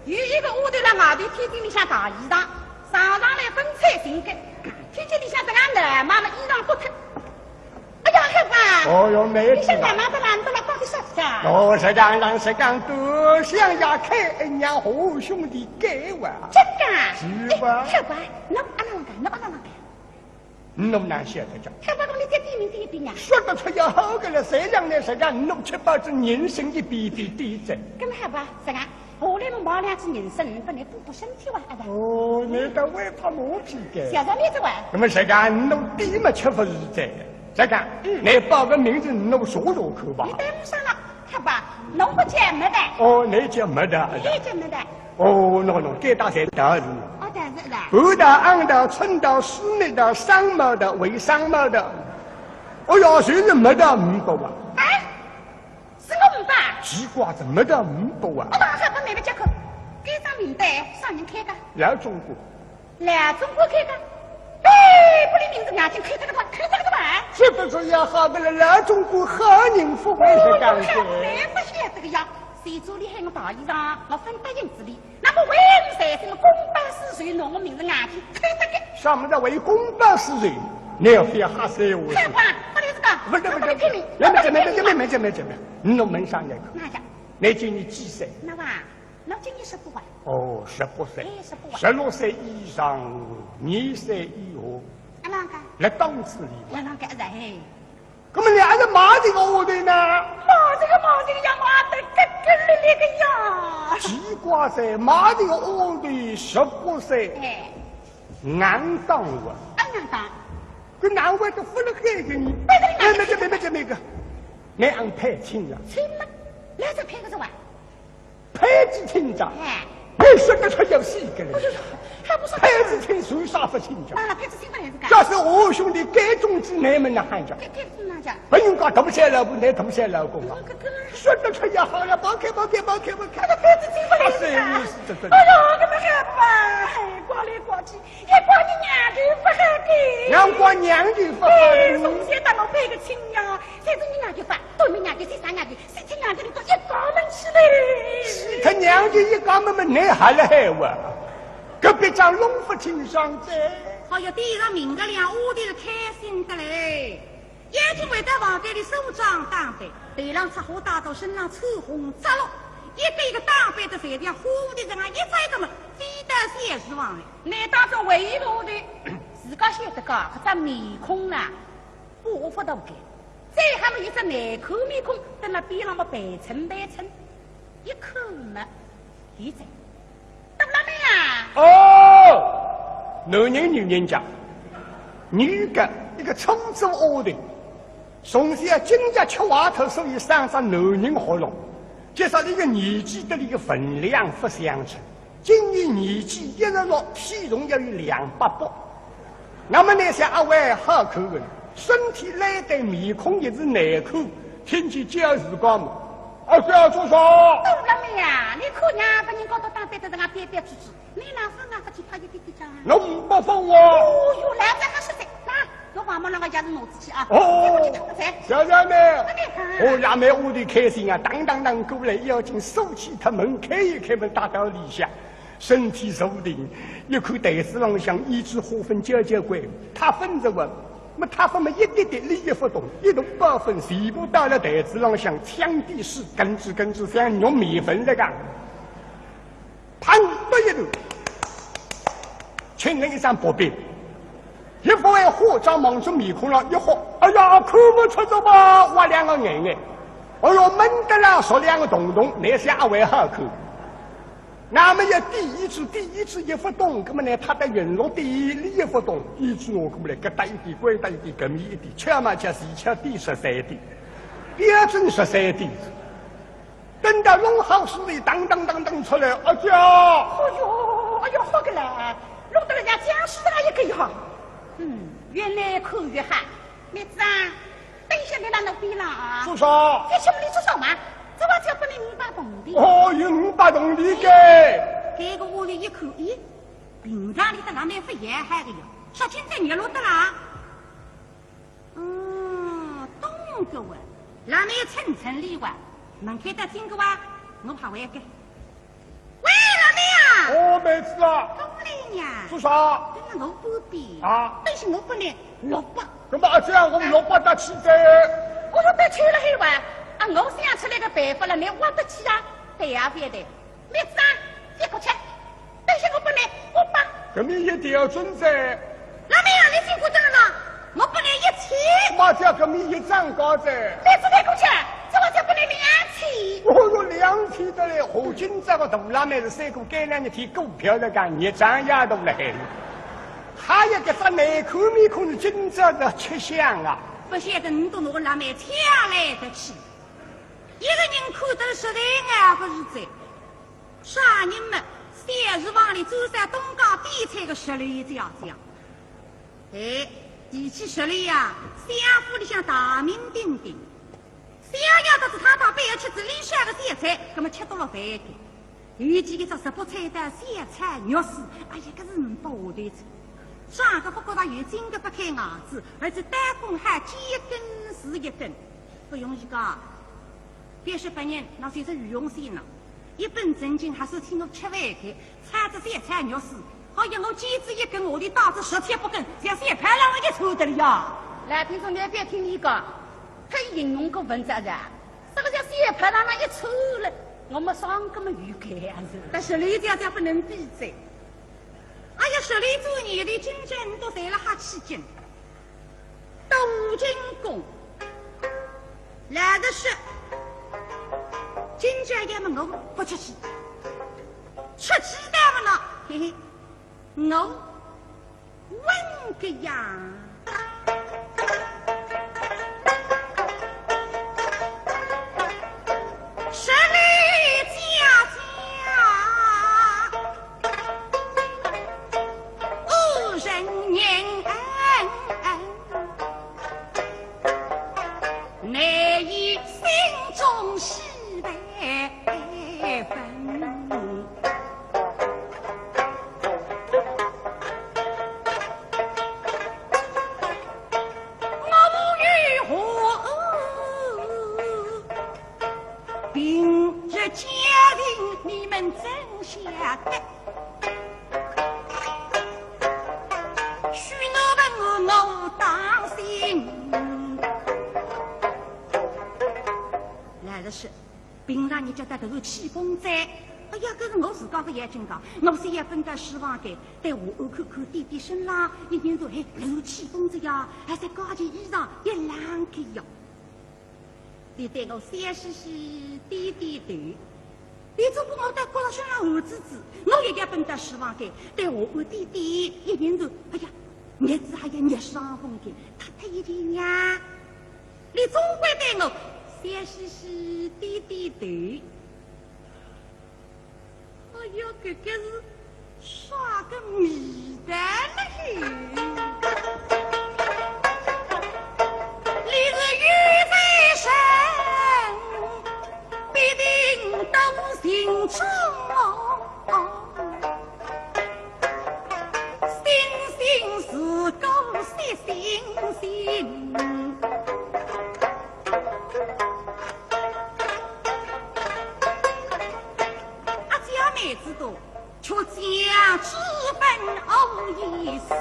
有一个丫头辣外头天井里向汏衣裳，上上来分彩情个，天井里向这个男妈妈衣裳脱脱。哎呀，好啊！哦哟，妹子啊。你想男妈妈辣，辣到底啥子啊？哦，实梗让实梗多想呀，开恩呀，和兄弟改哇。真的啊？是吧？哎，好啊，侬阿拉啷个，侬阿拉啷个。 侬哪晓得讲？还不如你再点名点一遍呀。说得出要好个了，谁让你实梗，侬吃饱仔人参一遍一遍点哉。搿么好吧，实梗，下来么买两支人参，拨侬补补身体哇，阿爸。哦，侬倒会拍马屁个。谢谢你这哇。那么实梗，侬点么吃勿是哉，实梗，嗯。侬报个名字，侬说说看吧。你对不上了。 好吧，侬勿叫没得。哦，侬叫没得。侬叫没得。哦，喏，喏，搿搭侪道是喏。哦，道是的。半道、暗道、春道、四密道、商贸道、未商贸道。哦哟，就是没得五百啊。哎，是我五百。奇怪，怎么没得五百啊？哦，还不没个结果。搿张名单啥人开个？老总管。 老总管开个，哎，拨俚名字眼睛开脱个吧，开脱个吧。这个主要好个了，老总管好人勿会实梗个。哦，我勿晓得个呀。谁做你喊我大衣裳，我分答应仔俚。那么为啥什么公报私仇，拿我名字眼睛开脱个？啥么子为公报私仇？侬覅瞎说闲话。开话，勿就是讲，勿是，勿是，勿是，勿是，勿是，勿是，勿是，侬问啥人个？哪家？侬今年几岁？那哇，我今年十八啊。 哦，十八岁，哎，十八啊。十六岁以上，二十岁以下，阿啷个？辣档次里。阿啷个，哎。那么侬还是买这个丫头呢？买这个，买这个呀，买得咯咯咧咧个呀。奇怪哉，买这个丫头十八岁，哎。硬档哇。啊，硬档。搿哪会得勿辣海个呢？哎，没这，没这，没这，没个，没安排亲了。亲嘛，来这配个是吧？ 配仔亲家，哎。配仔个出要死个了。哎呦，还不是配仔亲算啥勿亲家？啊，配仔亲勿来是干？假使我兄弟改种子，侬么哪哼讲？改，改种哪讲？别人家大不小老婆，侬大不小老公啊。搿，搿，搿说得出也好了，跑开，跑开，跑开，跑开。搿个配仔亲勿来是干？啊，是，是，是，是。哎呦，搿么还不啊？哎，怪来怪去，也怪你娘头勿好个。让怪娘头勿好。哎，从小搭我配个亲呀，侪是你娘头发，对面娘头，是啥娘头？ 死脱娘头一家门去嘞。死脱娘头一家门么，侬还辣海哇？搿笔账弄勿清爽哉。好哟，第一个名个两屋头开心得嘞。眼睛回到房间里梳妆打扮，头浪插花戴到，身浪穿红着了，一个一个打扮得侪像花蝴蝶实梗一栽个么，飞到小厨房里。难当中唯一个丫头，自家晓得个，搿张面孔啦， 拨我发到该。再还么一只难看面孔，蹲辣边浪么陪衬陪衬，一看么，现在，大辣妹啊！哦，男人女人讲，女个一个粗俗丫头，从小经常吃坏头，所以生只男人喉咙，就说俚个年纪搭俚个分量勿相称。 今年年纪一十六，体重要有两百八。那么侬想阿会好看个，身体烂得面孔也是难看，听见叫自家么，啊，叫做啥？大辣妹啊，侬看娘拨人家都打扮得实梗标标致致，侬哪分啊，勿去拍一点点张啊？侬勿分我。哦哟，来，再还是谁？那搿黄毛狼个鞋子拿出去啊！哦，再过去看看。小姐妹，哎，你看。哦，辣辣屋里开心啊，当当当过来，要紧收起脱门，开一开门，踏到里向，身体坐定，一看台子浪向胭脂花粉交交关，太粉着个，么太粉么一滴滴理也勿动，一大包粉全部倒辣台子浪向，锵地水，哽哲哽哲像玉面粉实梗。 砰的一头，亲人一张薄饼，一副化妆望仔面孔浪一豁，哎呀，看勿出哉嘛，挖两个眼眼，哎哟，闷得啦，缩两个洞洞，哪像阿会好看？那么一点胭脂，点胭脂也勿懂，搿么呢，他的云落点，伊也勿懂，胭脂拿过来，搿搭一点，掼搭一点，搿面一点，巧嘛巧，是巧点十三点，标准十三点。 等到弄好势头，当当当当出来，阿姐。哎哟，哎哟，好个嘞，弄得人家僵尸大一个呀。嗯，越来看越好。妹子啊，等一歇来到侬边浪啊。做啥？搿什么你做啥嘛？这我只要拨侬五百铜钿。哦，有五百铜钿个。搿个屋里一看，咦，平常里搭辣辣勿也好个呀，啥今朝热络得啦？ 嗯，懂个哇，辣辣称称哩哇，门开得进个哇，我怕会个。喂，辣辣啊！哦，妹子啊。过来呀。做啥？等了我半边。啊？等歇我拨侬六百。搿么阿姐，我六百搭去个。我又得去了嘿哇，啊，我想出来个办法了，侬挖得去啊？对呀，勿对？ 妹子啊，一过去，等歇我拨侬五百。搿面一点准哉。辣辣啊，侬辛苦得了啦，我拨侬一千。妈叫搿面一张高哉。妹子，再过去，这我再拨侬两千。哦哟，两千得来，何今朝个大辣妹是三个该两日天股票了讲，热涨夜大了海。还有搿只难看面孔是今朝是吃香啊。勿晓得侬都拿个辣妹抢来得去。 一个人看得实在熬勿住哉。啥人么？小厨房里做啥东家点菜个石榴姐姐。哎，提起石榴呀，相府里向大名鼎鼎。想要得仔她倒背后吃仔里向个小菜，葛么吃多了饭个。尤其搿只石北菜搭小炒肉丝，哎呀，搿是呒不下头哉。长个勿觉着有劲个，勿开牙齿，而且刀工好，见一根是一根。 勿容易个。别说别人，那就是于永新呢，一本正经还是请我吃饭个，炒仔小炒肉丝，好像我见仔一根，我的刀子十七八根，像小排浪一样抽得了呀。来，听众，侬覅听伊讲，伊形容个文章是啊，啥个叫小排浪一样抽了，我们上个么有个样子。但是侬这样讲勿能比哉。哎呀，说来做年头，今朝人都侪辣哈起劲。 到吴京宫，来的是，今朝要么我勿出去，出去的么呢，嘿嘿，我问个呀。说来姐姐， 无人言，难以心中喜万分。我无语何 平日家庭你们怎晓得？许我问我，我当心。来了是，平常人家得头气风哉。哎呀，搿是我自家勿要紧个，我是要奔到书房间，对下暗看看点点身浪，一眼头，嘿，头气风哉呀，还是加件衣裳，一冷个呀。 伊对我笑嘻嘻点点头，伊总归我到角落身浪寒滋滋，我也要奔到书房间，对下暗点点一眼头，哎呀，热仔还要热伤风个，脱脱一件呀。伊总归对我笑嘻嘻点点头。 哎哟，搿个是啥个味道嘞？你是有在身，必定都清楚。星星是个星星却将之分无一失。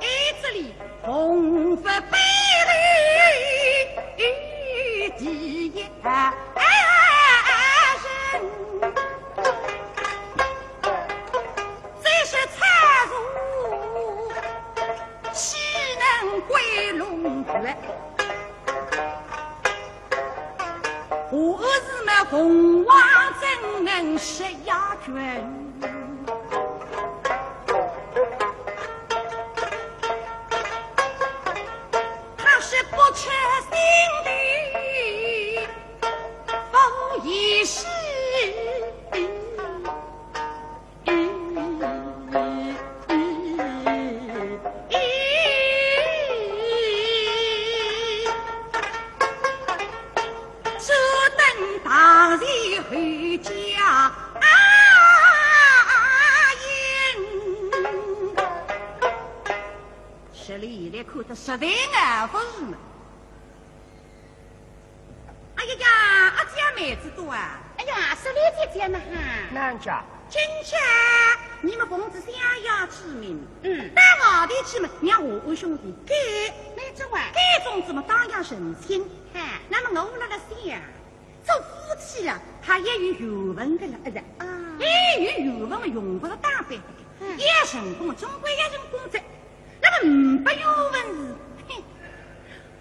哎，这里红拂白绫第一人，这是蔡叔岂能归龙穴？ 我是那凤凰怎能失鸦雀？他是不出心的，无一失。 这等大人回家啊，应。这里来看得实在啊，不是嘛。 哎呀呀，阿姐妹子多啊！哎呀，是李姐姐嘛哈。哪家？今朝你们奉仔相爷之命，嗯，到外头去嘛，让我二兄弟改，没错啊，改种子么当夜成亲。哎，那么我辣辣想，做夫妻啊，还要有缘分个了，哎呀，啊，哎，有缘分嘛，用不着打扮的，嗯，要成功嘛，总归要成功的。那么没有缘分是，嘿，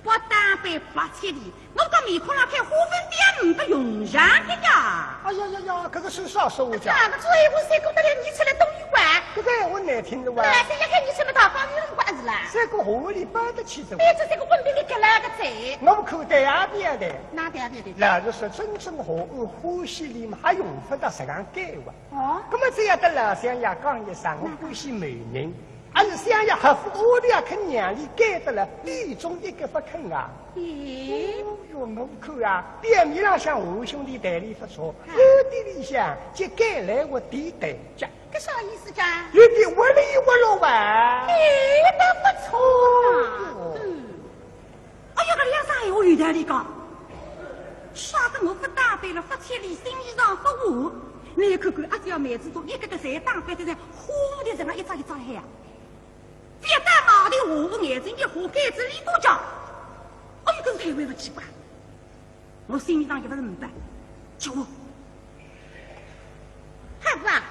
不打扮白切里，我个面孔上开花粉点，不用上的呀。哎呀呀呀，搿个是啥说话讲？哪个做一个谁顾得了你出来东一管？搿个闲话难听的哇。那是要看你出来讨方有辰光是啦。这个话里搬得起的。哎，这是个混蛋的搿拉个嘴。我们口袋也变的。哪袋变的？老实说，真正好，我欢喜你们还用不着这样改哇。哦？那么只要得老相爷讲一声，我欢喜美人。 而是相爷还不，我的也肯让你改得了，你中一个不肯啊？咦？哦哟，我看啊，表面上像我兄弟待你不错，啊，暗地里向就改来我弟待着。搿啥意思讲？有点窝里窝落吧？哎，那不错啊。哦哟。嗯。 哎呀，搿两声闲话有道理讲。啥个我不打扮了，不穿里新衣裳不换，你看看阿姐妹子都一个个侪打扮得像花蝴蝶一样一只一只海啊。覅到外头，我眼睛一花，该子里多讲。哎哟，搿是太为勿奇怪。我心里上一勿是明白，叫我 好不啊？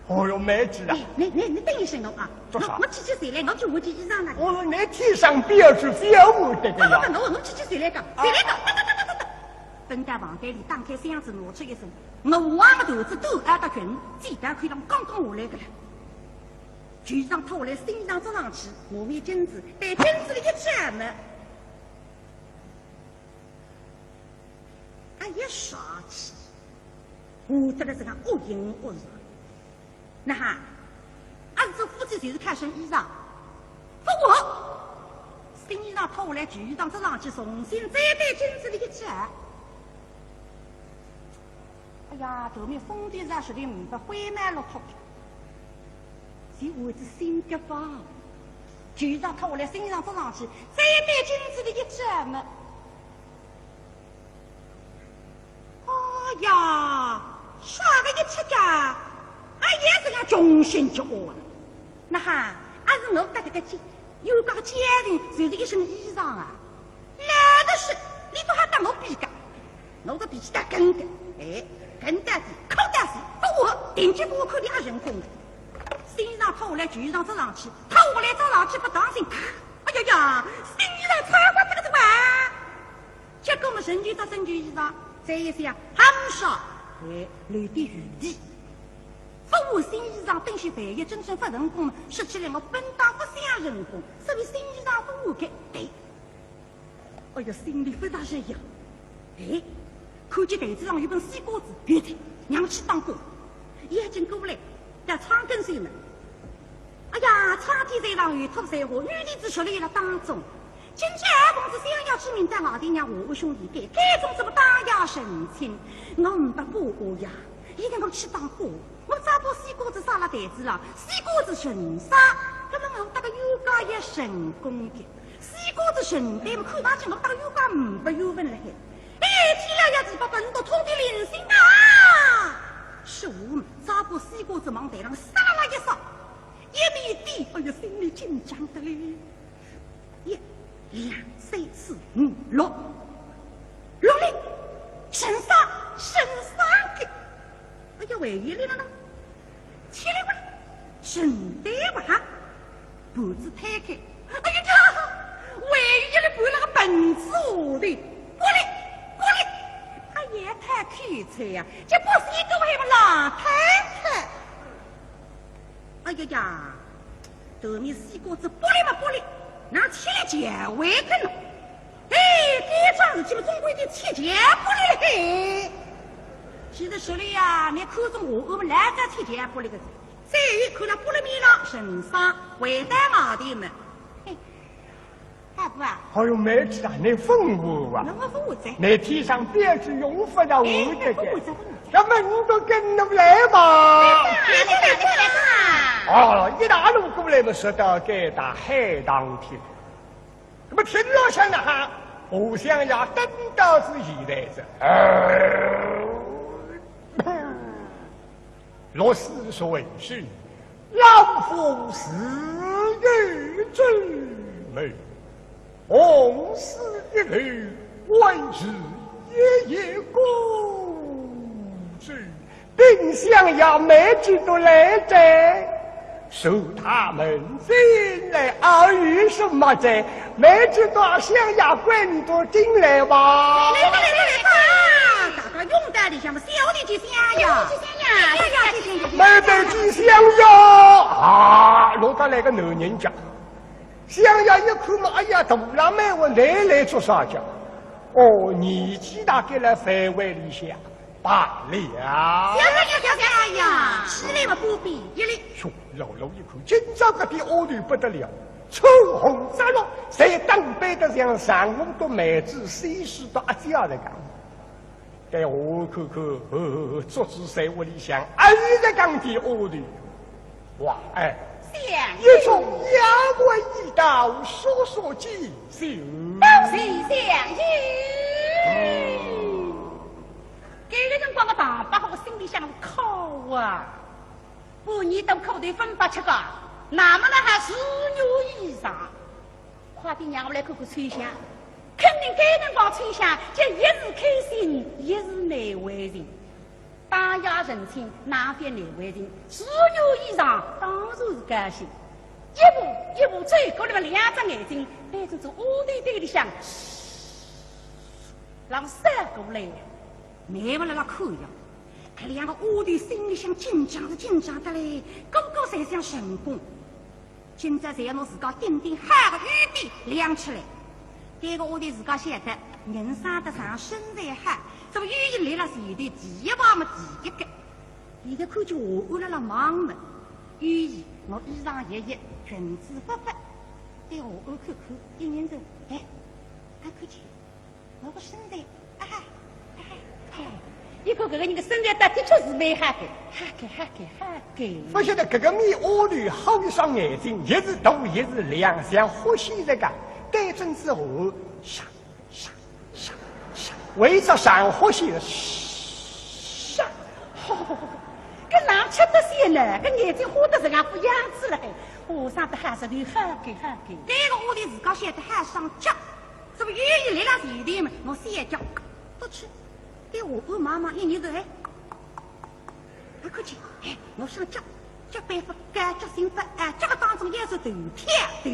哦哟，妹子啊。你，你，你，你等一声我啊。做啥？我，我去去谁来，我去换件衣裳了。我说你天生标致，不要我这个呀。不不不，我，我去去谁来讲，谁来讲，哒哒哒哒哒哒。奔到房间里，打开箱子，拿出一身，我黄个头子都挨得紧，鸡蛋口上刚刚下来个了。旧衣裳脱下来，新衣裳着上去，拿面镜子，对镜子里一照嘛。 哎呀，啥气，我得了这个恶人恶人。那哈，俺是夫妻就是看身衣裳，不我，新衣裳脱下来，旧衣裳着上去，重新再对镜子里一照。哎呀，头面风的热，实在没法灰蛮落脱。是我是新的吧？旧衣裳脱下来，新衣裳着上去，再对镜子里一照嘛。 哎呀，啥个一出家，俺也是要重新结婚。那哈，俺是我搭这个姐，有个家庭就是一身衣裳啊。老实说，你不好搭我比个，我个脾气大梗的，哎，梗到底，扣到底，不我，定决不我扣的也成功的。新衣裳脱下来，旧衣裳着上去，脱下来着上去不当心，哎呀呀，新衣裳穿过这个是吧？ 结果么，人就着身旧衣裳，再一想，还没说，哎，留点余地。不换新衣裳，等歇万一真正不成功，说起来我本当不想成功，所以新衣裳不换个，对。哎呀，心里不大适意。哎，看见台子上有根西瓜子，有的，让我去当官。眼睛过来，到窗跟前呢。哎呀，窗天在上有一朵梅花，女弟子熟立了当中。 今朝儿奉仔相爷之命，到外头让我二兄弟改，改种子么当夜成亲，我没把握呀，现在我去当官，我只把西瓜子撒了台子上，西瓜子成熟，那么我搭个冤家也成功的。西瓜子成熟么，看上去我搭个冤家没缘分了嘿。哎，天老爷子，把本都痛的灵性啊！是我们，再把西瓜子往台浪撒啦啦一撒，一面点，哎呀，心里紧张得嘞。一、两、三、四、五、六，六粒，剩三，剩三个。哎呀，还有一粒了呢？七粒哇，剩对哇。盘子摊开，哎呀呀，还有一粒盘那个盆子下头，玻璃，玻璃，哎呀，太口彩呀，这不是一个还不烂摊摊。哎呀呀，头面西瓜子玻璃嘛玻璃，哪七粒全会个呢？哎，该桩事体嘛，总归得七全玻璃了嘿。其实说了呀，你看中我，我们来个七全玻璃个，再一看那玻璃面浪，人生回到外头嘛。嘿，阿婆啊，哎呦，妹子啊，你问我啊，那我问我在，你天上标致用不着我哎，这个。问我在，问我在。那么你都跟我来吧。来吧，来吧，来吧。哦，一大路过来嘛，说到该搭海棠亭。那么听老乡的哈，互相呀，等到是现在是，呃，落水水水，老夫自有之门，红丝一楼，还是一夜过之。 丁香呀，妹子都来哉，受他们进来，还有什么哉？妹子到香呀，滚到进来吧。来来来来来，大家拥戴里向么，小弟去香呀，小弟去香呀，香呀，去香呀，妹子去香呀。啊，落下来个男人家，香呀一看嘛，哎呀，大老妹，我来来做啥家？哦，年纪大概了，范围里向。 罢了。小姐呀，小姐呀，起来嘛，不必一礼。哟，老老一看，今朝搿点丫头不得了，穿红着绿，侪打扮得像上午到梅子西施到阿姐那个。对我看看，呃，足子在屋里向，阿是在讲点丫头。 哇，哎，相爷，一众丫鬟已到，速速进酒。多谢相爷。嗯。搿个辰光个唐伯虎心里向苦啊，半年多苦头分拨吃个，那么呢还是女衣裳。 快点让我来看看秋香，肯定该辰光秋香就一时开心，一时难为情。打夜成亲，哪会难为情？是女衣裳，当然是高兴。一步一步走过来嘛，两只眼睛对准仔丫头堆里向，让我扫过来。 难末辣辣看呀，搿两个丫头心里向紧张是紧张得嘞，个个侪想成功。今朝侪要拿自家顶顶好个优点亮出来。搿个丫头自家晓得，人生得长，身材好，搿么优点来了前头第一排么第一个。现在看见下暗辣辣忙么，优点，我衣裳一一，裙子发发，对下暗看看，一眼神，哎，还看见 我个身材，啊哈，啊哈，哎，一看搿个人个身材倒的确是蛮好个，好个，好个，好个。勿晓得搿个面丫头好一双眼睛，一时大一时亮，像豁线实梗，对准仔我，唰，唰，唰，唰，为啥像豁线，唰。哦，搿哪吃得消呢？搿眼睛花得实梗副样子了嘿，和尚得好实头，好个，好个。搿个丫头自家晓得好上脚。 搿么优点来了前头嘛，我小脚，勿去，对下暗望望，一眼神，哎，还看见，哎，我上脚，脚板勿高，脚心勿矮，脚个当中也是头跳头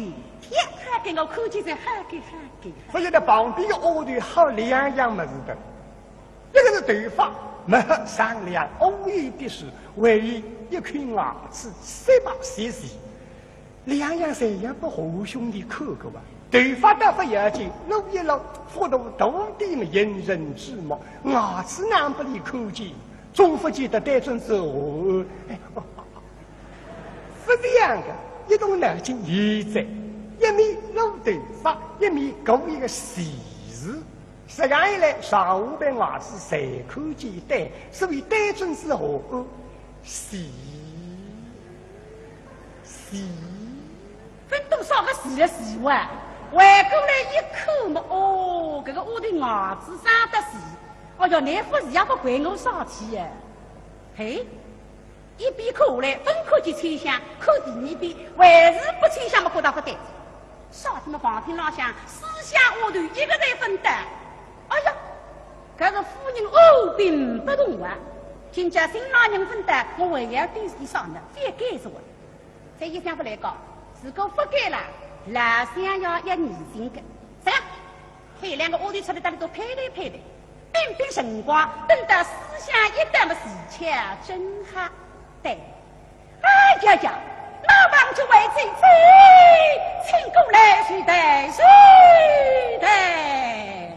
跳。好个，我看见哉，好个，好个。勿晓得旁边个丫头好两样物事个，一个是头发，没啥亮，乌黑的是，还有一口牙齿，雪白细细。 两样侪要拨何兄弟看个哇。头发倒勿要紧，留一留，幅度大点么引人注目。牙齿哪能拨俚看见，总勿见得对准仔我。哎，勿是样个，一动脑筋有哉，一面留头发，一面过一个喜字。实梗一来，上下排牙齿侪看见对，所以对准仔我，喜。 是。勿懂啥个是啊是哇，回过来一看嘛，哦，搿个丫头牙齿生得是，哦哟，倷勿是也勿怪我啥体哎。嘿，一遍看下来，勿看见秋香，看第二遍，还是拨秋香么觉得勿对。啥体么房厅浪向四箱丫头一个侪勿到。哎呀，搿个夫人按兵不动啊，今朝新郎人勿到，我还要点点啥呢？覅该说话。再一想勿来讲，如果勿该了，老相爷要疑心个。啥？喊两个丫头出来搭里头配对配对。 拼拼辰光，等到四箱一到么，事体正好。对。哎呀呀，老房主为姐姐，请过来，是的，是的。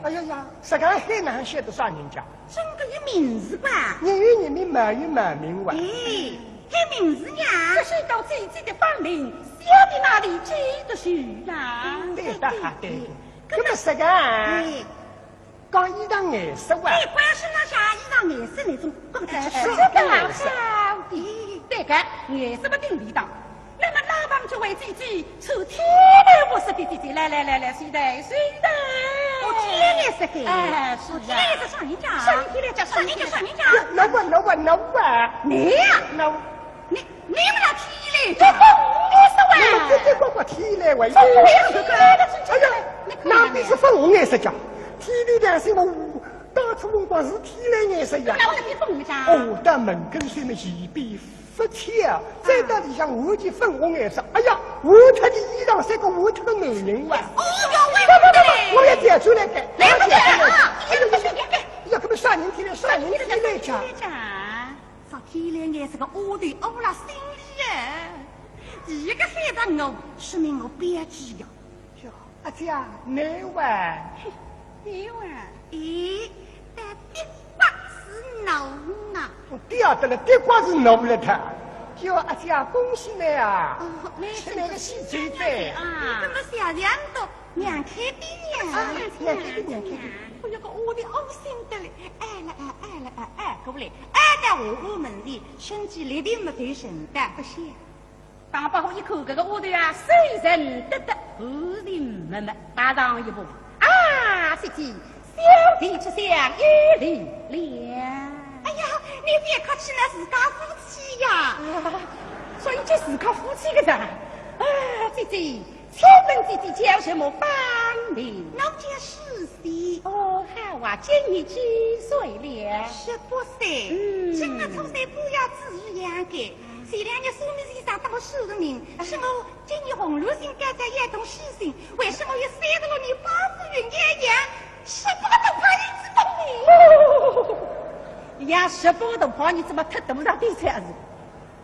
哎呀呀，实梗喊哪哼晓得啥人家？总归有名字吧？人有人名，貌有貌名哇。哎，喊名字呀？这是到姐姐的芳龄，小的哪里记得住啊？对的，对的。那么实梗，哎。 讲衣裳颜色哇？哎，官身浪向衣裳颜色那种，讲得出是个好的。对个，颜色勿定便当。那么老房主为姐姐穿天蓝服饰的姐姐，来来来来，谁来谁来？哦，天蓝颜色的。哎，是啊。哦，天蓝颜色啥人家？啥人天蓝家？啥人家？啥人家？那我那我那我。你呀？那我。 你，你们那天蓝，你粉红颜色哇？那么这这个个天蓝哇？粉红颜色个。哎呀，哪里是粉红颜色讲？天蓝颜色嘛，当初辰光是天蓝颜色呀。那我给你粉红一张。哦，到门跟前么一比不巧，再到里向换件粉红颜色。哎呀，换脱的衣裳像个换脱个男人哇。哦哟，我也不得了。我也调转来个，来不得了啊！哎呀，哎呀，哎呀，搿么啥人天蓝，啥人天蓝讲？啥人天蓝讲？ 啥体天蓝颜色个丫头，我辣心里哎。第一个喊着我，说明我标致呀。哟，阿姐，你哇？你哇？咦，但的确是我呐。我晓得了，的确是我了他。哟，阿姐，恭喜你啊！哦，那吃那个喜酒噻。啊，你怎么想这样的？ 让开点呀。啊，让开点，让开点。我有个丫头窝心得嘞，哎了哎，哎了哎，哎过来，哎到我屋门里，身体立定么头沉得不响。当伯虎一看，搿个丫头啊，水神得得，含情脉脉，踏上一步。啊，姐姐，小弟这厢有礼了。哎呀，你别客气，那自家夫妻呀。啊，所以就是靠夫妻个噻。啊，姐姐， 请问姐姐叫什么芳名？我叫诗仙。哦，好啊，今年几岁了？十八岁。嗯。今年初三半夜子时养个。前两日算命先生搭我算个命，说我今年红鸾星高照，要动喜星，为什么有三十六年八字运要养十八个大胖儿子分你？哦，养十八个大胖儿子嘛，太大了点才是。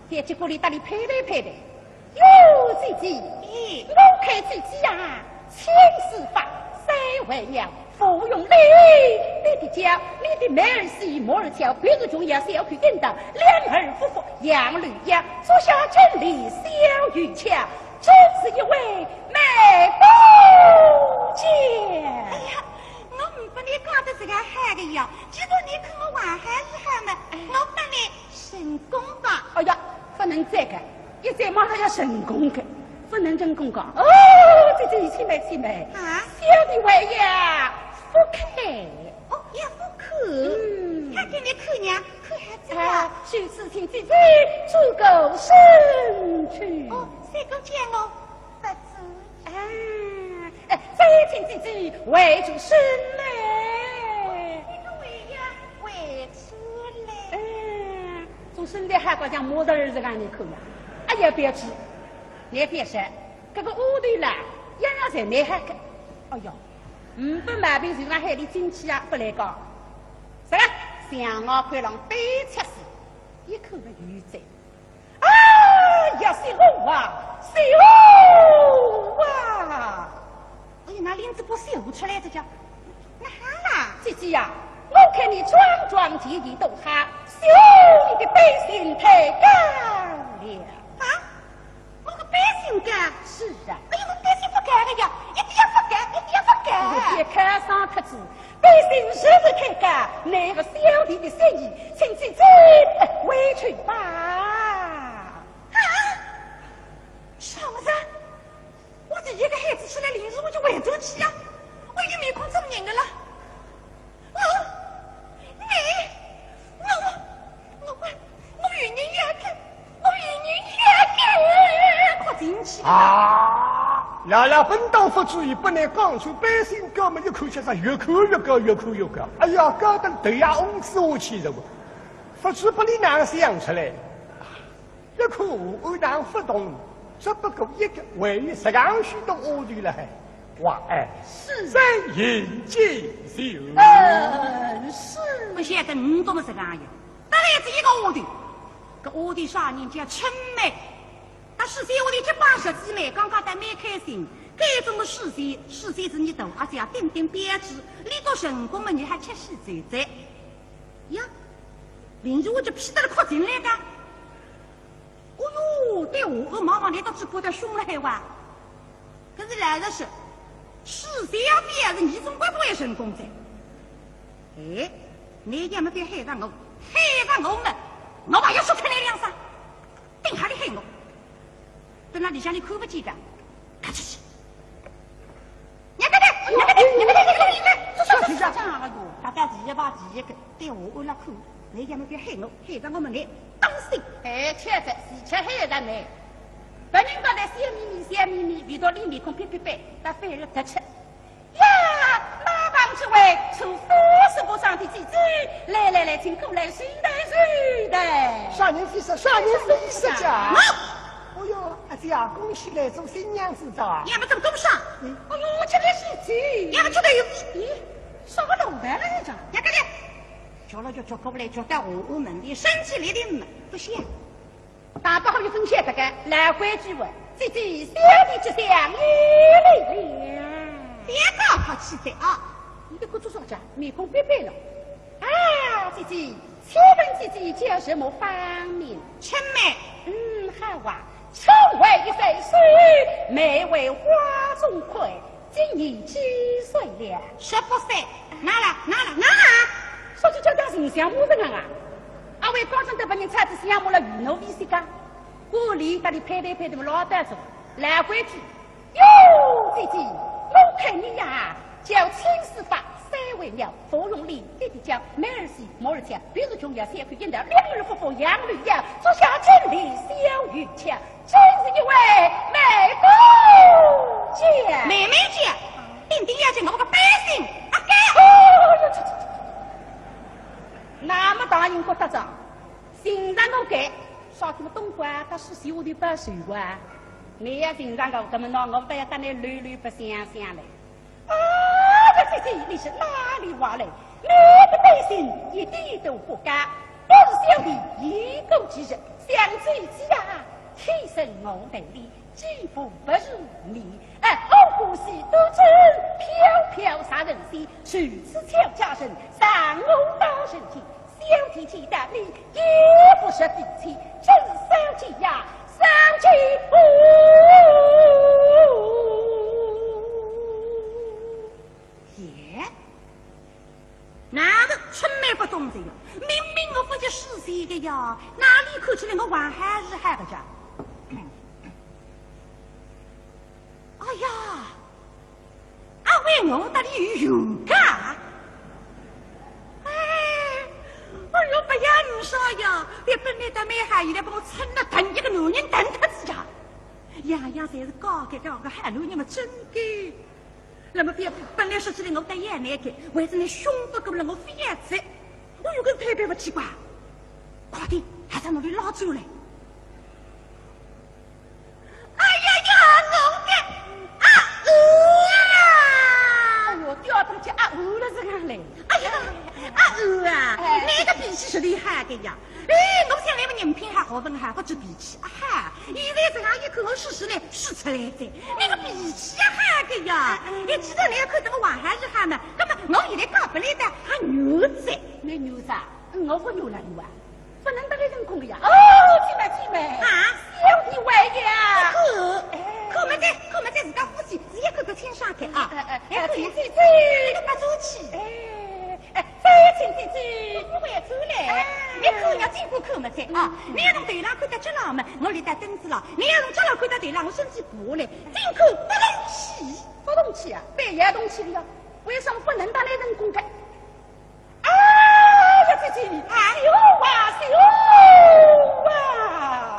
在结果里搭里配对配对。 哟，姐姐，哎。我看姐姐呀，千事发，三为娘，芙蓉泪，你的娇，你的妹儿喜，母儿娇，别人穷养，小口叮当，两儿夫妇养儿养，足下真理小有巧，真是一位美不见。哎呀，我唔把你讲得这个好个呀，既然你看我还好是好嘛，哎。我帮你 成功吧。哎呀，不能这个，一再马上要成功的，不能成功的。哦，姐姐，且慢，且慢。啊？小弟为呀，不看。哦，也不看。嗯。看给你看呀，看孩子啊。啊，许此请姐姐转过身去。哦，这个见我不知。啊，哎，再请姐姐回转身来。这个为呀，回出来。哎。 做生理还搞像模特儿子让你看呀。哎呀，别急，你别说，这个丫头啦，样样侪蛮好看。哎哟，唔不毛病就让海里进去啊，不来讲。啥个？想我看浪背出去，一看个有罪。啊呀，是我啊，是我啊！ 哎呀，那林子波笑出来这叫，哪哈啦？姐姐呀，我看你桩桩件件都好，小弟的背心太高了。啊？我个背心高？是啊。哎呀，我背心不高的呀，一点也不高，一点也不高。你别看上特子，背心实在太高，那个小弟的心意，请姐姐回去吧。啊？什么人？ 我第一个孩子出来，临时我就回转去呀，我又面孔做人的了。哦，你，我，我，我，老老本当勿注意，本来讲出背心高么，一看就是越看越高，越看越高。哎呀，高得头也昏死下去了。勿知拨俚哪能想出来。一看下头哪勿动，只不过一个，还有实梗许多丫头了海。哇，哎，是。再饮几杯。嗯，是。勿晓得倷多么实梗呀，得来只一个丫头，搿丫头啥人？叫春梅。 搭世钿屋里结拜十几年，刚刚倒蛮开心。该种个世钿，世钿是倷大阿姐顶顶标致，俚笃成功么，倷还吃喜哉哉。呀，林如我就屁得了哭进来个。哦哟，对我个妈妈，倷倒只觉得凶了海哇？搿是老实说，世钿要标致，倷总归勿会成功哉。哎，倷要么覅害着我，害着我么，我还要说出来两声。 顶好俚害我，等辣里向俚看勿见个，赶出去。娘个的，娘个的，娘个的，娘个的，娘个的，这这这这这，哎哟，大家第一排第一个，对我屋里看，倷要么覅害我，害着我么倷当心。哎，确实，是吃害着倷。别人家来笑眯眯，笑眯眯，味道里面孔别别别，倒反而得吃。 呀，哪能这位出发是我上的姐姐，来来来，请过来，谁来谁来。啥人非是，啥人非是家？哦哟，阿姐啊，恭喜来做新娘子哉。要么怎么这么爽？嗯。哎哟，这个是姐。要么这个有。咦，什么弄来了这？呀，这个。叫了就叫过来，叫到我屋门里，生气来的嘛，不行。 大伯好有分晓得个，老规矩哇，姐姐，小弟吉祥有礼了。覅客气哉啊。倷个做啥介，面孔变变了。啊，姐姐，请问姐姐叫什么芳名？春梅。嗯，好啊，春为一岁秀，梅为花中魁， 今年几岁了？十八岁。哪了，哪了，哪了？说起叫到寻相骂个啊？阿会刚刚得别人吵仔相骂了，与侬比西讲。我里搭里拍拍拍的老板说，老规矩。哟，姐姐，我看你呀，叫青丝发三为妙，芙蓉脸，滴滴娇，美而细，目而巧，鼻子琼瑶，三块银条，两耳福福，杨柳腰，足下金莲小玉桥。 真是一位美姑姐。妹妹姐，顶顶要紧，我个背心，阿该。哦哟，这这这，那么大人家得着，寻着我该，啥什么东瓜，他是小的不熟啊？你要寻着我，搿么喏，我不要跟你绿绿不相相嘞。 啊，这姐姐，你是哪里话来？你的背心一点都不高，不是小的一个几日，想姐姐啊，天生我待你，几乎不如你。哎，我不喜多情，飘飘杀人心，如此巧佳人，让我到人间。 小姐见到你也不识底气，真是小姐呀，小姐哦。耶，哪个春梅不懂的呀？明明我不是世钿的呀，哪里看出来我还是害个呀？哎呀， 阿会我搭俚有冤家？哎，哎哟，不要你说呀，我本来倒蛮好，现在把我撑得疼，一个男人疼得死呀。样样侪是假的，搿个好男人么真的。那么别本来说起来我倒也难看，为啥倷凶不过了我非要吃？我有个特别不奇怪，快点，还在那里拉出来。 哎呀呀，我的阿儿啊！哎哟，吊到叫阿儿了是讲嘞。哎呀，阿儿啊，哎。倷个脾气是厉害的呀。哎，我想倷个人品还好，文好，不止脾气啊好。现在这样一看，我试试来，试出来的。倷个脾气也好的呀。嗯，嗯。哎，既然倷要看这个王孩儿好嘛，那么我现在搞不来的，还牛子。倷牛子啊？我不牛了，牛啊。 不能搭倷成功的呀。哦，姐妹，姐妹。啊？小弟为呀。可，哎。可么子，可么子，自家夫妻，是一个个清爽的啊。哎，哎，哎，可以。请姐姐。倷个不争气。哎，哎，再请姐姐。你回转来。哎。倷可要经过可么子啊？嗯。倷要从头浪看到脚浪嘛，我立到凳子浪；倷要从脚浪看到头浪，我身体爬下来，真可不动气。不动气啊？对，也动气的呀。为什么不能搭倷成功的？ 哎呀，姐姐，哎呦啊，哎呦啊！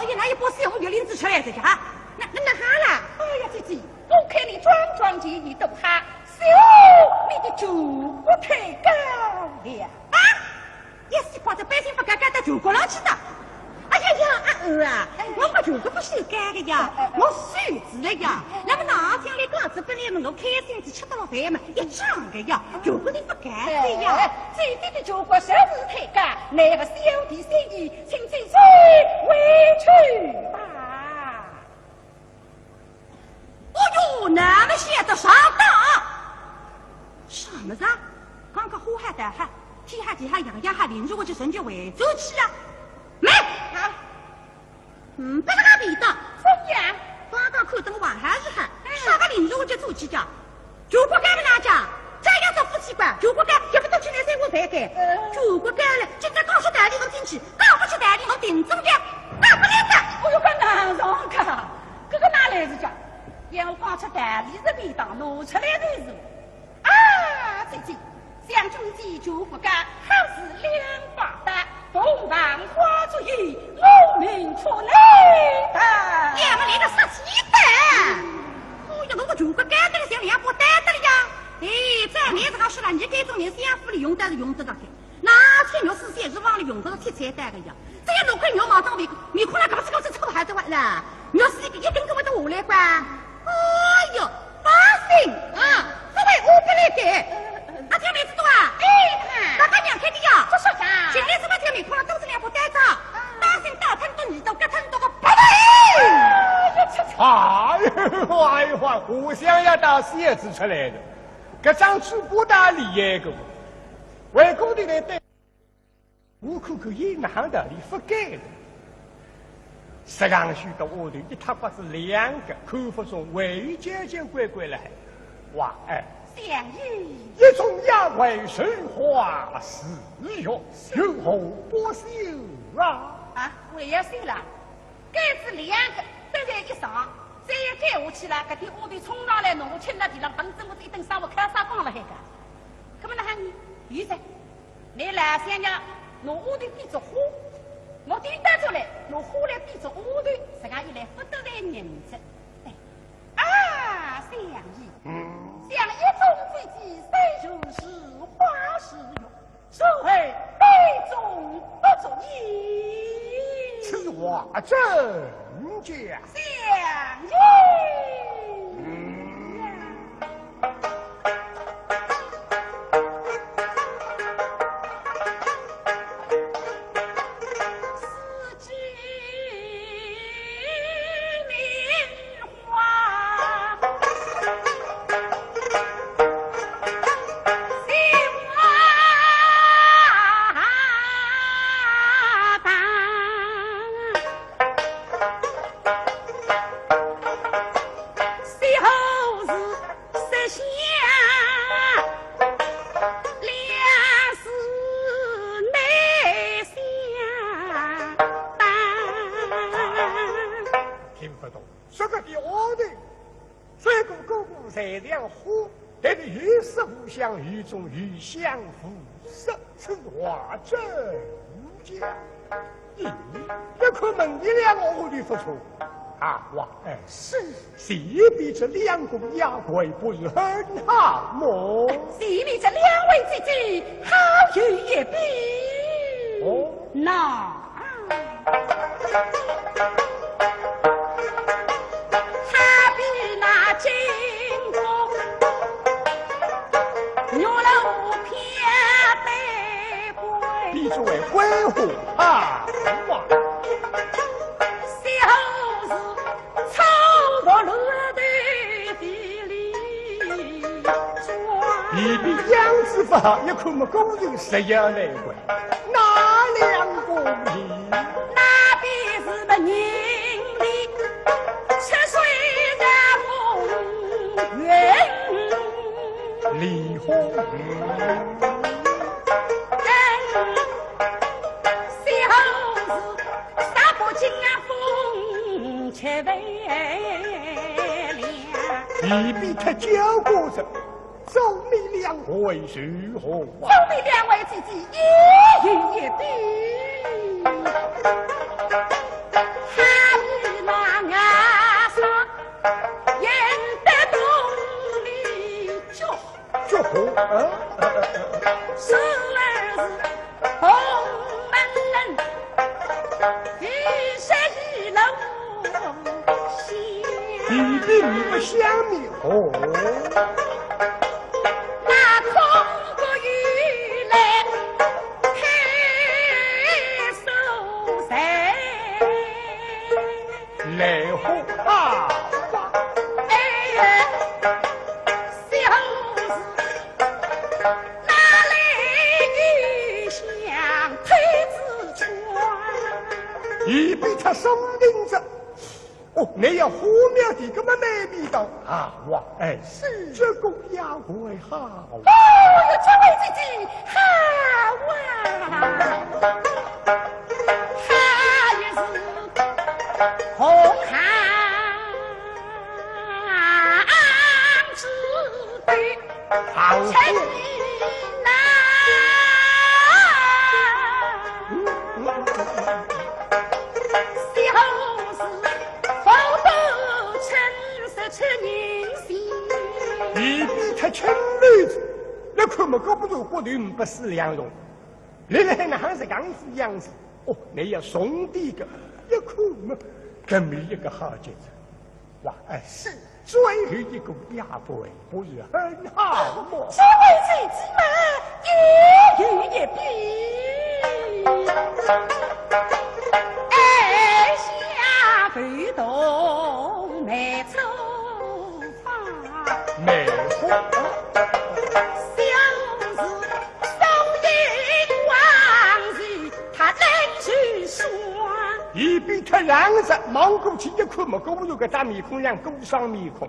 哎呀，哪一把小红月翎子出来这个啊？那，那，那哈啦？哎呀，姐姐，我看见你都好，笑你的全国太高了。啊！一西瓜子百姓勿该该到全国浪去的。哎呀呀，阿二啊，我勿全国勿是该个呀，我瘦子了呀。那么哪天来讲子本来么我开心子吃到了饭嘛，一涨个呀，全国的勿该个呀。哎，最低的全国实在太高，那个小弟心意，请请随回去吧。 哦哟，那么晓得上当。啥么子啊？刚刚花海大海，天海地海洋洋海，连着我就成就回转去啊？没啊，嗯，不是个味道。怎样？刚刚看等我还是海，啥个连着我就走去讲？全国该么哪讲？这样做夫妻关，全国该也不得去那些我白给。全国该了，今朝讲出道理我进去，讲不出道理我顶中间，打不了的。哦哟，搿哪能讲？ 搿个哪来是讲？要我讲出道理是便当，拿出来就是。啊，姐姐，想君子就不该，好似两把刀，凤凰花烛夜，我命出来的。要么来个杀鸡蛋！哦哟，我个全国该得了，像两把刀得了呀！哎，这样子讲说了，你该种人相府里用得是用得着的。 那天肉丝线是往里用个切菜单个呀，这一弄块肉毛当面，面孔上搿么这个是臭还得完了，肉丝一根根会得下来个。哎哟，放心啊，这位我不来的。阿天妹子多啊？哎，大家娘开的呀，不说啥。今天怎么天面孔上都是两把单子啊？当心打疼到你都，搿疼到个不得了。哎呦，哎呦，互相要到写字出来的，搿张嘴不大厉害个。 回过头来对，我看看伊哪能道理勿该的。实梗许多丫头一塌刮子两个，看勿中，还有交交关关了。哇，哎，相爷。一种雅贵荣华是玉，有何不修啊？啊，我也修了。该是两个，得罪一上，再要该下去了，搿点丫头冲上来，弄我亲辣地浪，碰着我这一顿生活，靠啥光了海个？搿么哪能呢？现在 倷老相爷拿丫头比作花，我顶得出来，拿花来比作丫头，实梗一来勿得罪人哉。哎，啊，相爷，嗯。相爷中姐姐，虽然是花是玉，谁比中不足矣。此话怎讲？相爷。嗯。 听勿懂，说个第二头。 虽然哥哥才两花，但是有色无香，有种有香无色，此话怎讲？咦，要看门里两个丫头勿错。啊，哇，哎，是。前面这两个丫鬟不是很好么？前面这两位姐姐好有一比。哦。那 好比那金凤玉楼飘带桂，比作为桂花啊，哇。小是草木乱堆地里转。一比样子勿好，一看么果然是要难怪。 哪两个呢？那边是么人里出水的红云。李红云。嗯，小是啥不经啊风吹未了。一比他交过着。 祝你两位如何啊？祝你两位姐姐一人一比。好比那月色映得东里说儿是红门人，一十一路香。一并不相迷惑。那空谷雨来开苏州。 来火啊！哎呀，小子，哪里有想推子船？一边他松林子，哦，你要火苗的，搿么没味道啊，哇，哎，是。这个丫鬟好。哦哟，这位姐姐好啊。 他也是红汗之辈，好。陈琳呐，小是红豆陈色陈琳心。一比他陈琳子，那看么搞不懂，过头不是两种。 来来，哪哼是搿样子样子？哦，你要送的个，一看嘛，搿么一个好节子。哇，哎，是。最后一个丫鬟，不是很好么？这位姐姐嘛，也有一比。哎呀，不懂没错。 梅花。小是少年王子，他能去耍。一比他两日，望过去一看嘛，果然搿张面孔像孤孀面孔，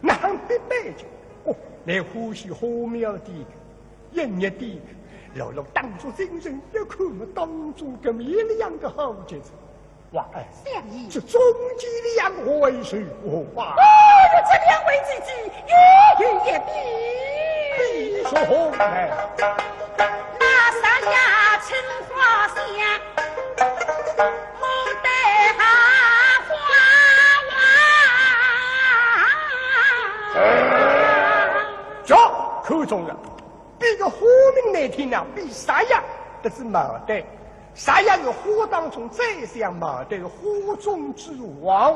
哪哼必白的？哦，来欢喜火苗的，一热的，老老打着精神一看嘛，当中搿么两个好节子。 哇，哎，相爷。这中间两回是何话？哦哟，这两位姐姐也有一比。比说何来？那山下春花香，牡丹花花。哎，这可中了。 比个花名难听啊，比山药，这是牡丹。山药是花当中最香，牡丹是花中之王。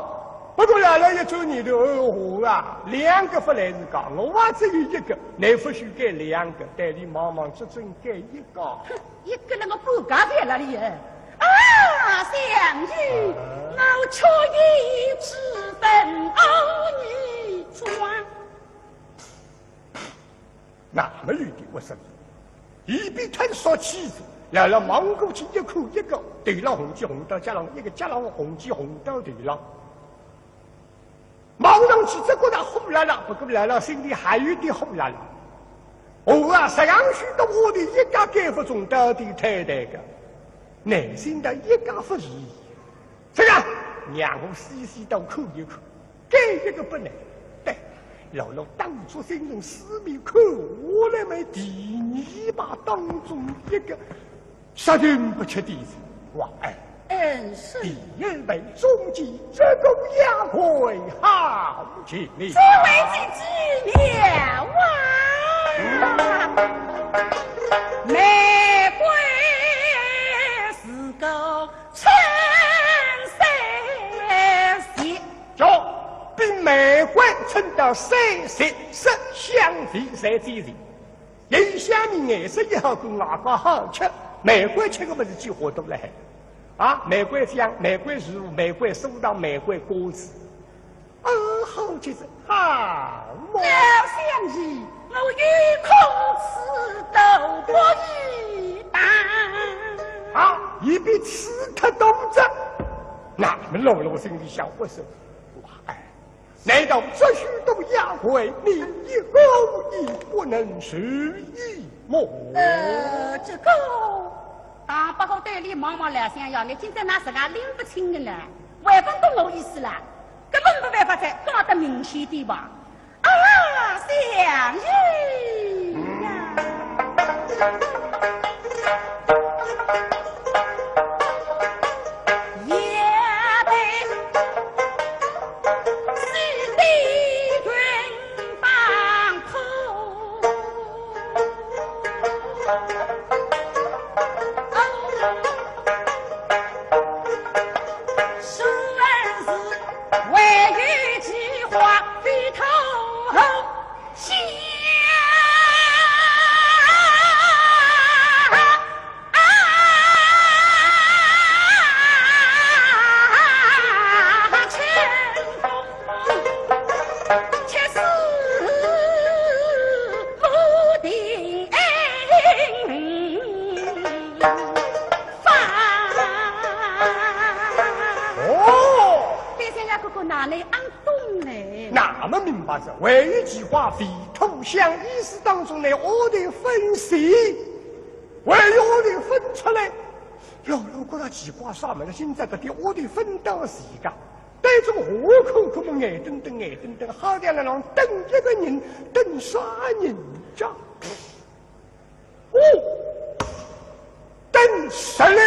不过老老一转念头，哦啊，两个不来事讲，我只有一个，你不许给两个，对你望望只准给一个。哼，一个那个不敢给了你。啊，相爷，我却一直问候你庄。 那么有点不是，一边吞说气子，老老望过去一看，一个头浪红旗红到脚浪，一个脚浪红旗红到头浪。望上去只觉得火辣辣，不过老老心里还有点火辣辣。哦啊，实梗许多话题，一家该不中到底太太个，内心的一家不如意。这个让我细细到看一看。 该一个不能，对，老老打着精神四面看，我来买第二把当中一个，杀人不吃的是，哇，哎，嗯，是。第二位中间这个丫鬟好极了。这位姐姐妙啊，玫瑰是个 春色些。叫比玫瑰春到三色，色香味侪最齐。人香味颜色也好，跟外加好吃，玫瑰吃个物事几化多了海。啊，玫瑰香，玫瑰树，玫瑰苏糖，玫瑰果子。 哦，好极哉，好么。老相爷，我有空此地不宜谈。啊，一比此刻动哉。那么老老心里想，我说，哇，哎，难道这许多丫鬟，你一个也不能如意么？呃，这个，大伯好对俚望望，老相爷，你今朝哪自家拎勿清个呢？还勿懂我意思啦？ 根本没办法，再讲得明显点吧。啊，相爷呀！也得是的云放空。说儿是唯有计划非同小。 哦，对相爷哥哥哪能阿懂呢？那么明白哉，唯有计划非同小，意思当中呢，我得分析，唯有我得分出来。老老觉着奇怪，啥物事？现在搿点我得分到自家，对着我看看么，眼瞪瞪，眼瞪瞪，好像辣浪等一个人，等啥人家？ 哦，等石榴。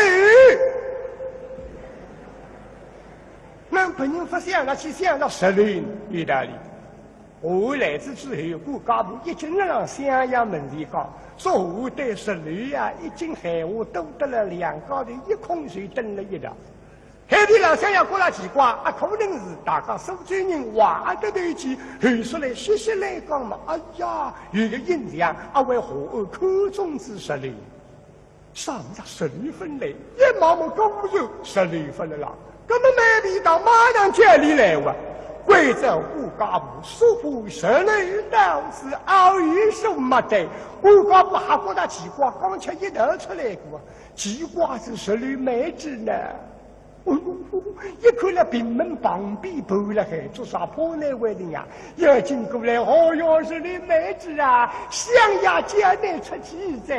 那别人勿想着去想着石榴，有道理。我来仔之后，顾家婆一径辣浪相爷门前讲，说我对石榴呀，一径闲话多得了，两家头一空就蹲了一道。 海底老相爷觉着奇怪，啊，可能是大家苏州人话得投机，后首来歇歇来讲嘛，哎呀，有个印象，阿会下岸看中仔石榴。啥物事石榴勿来，一望望果然石榴勿来了，搿么没味道，马上叫俚来哇。关照顾家婆速把石榴到此，熬一宿没得。顾家婆还觉着奇怪，刚才一道出来过，奇怪是石榴没仔呢。 哦哟，一看了屏门旁边盘了海，做啥怕难为情呀？要紧过来，哦哟，是你妹子啊，相爷叫你出去哉。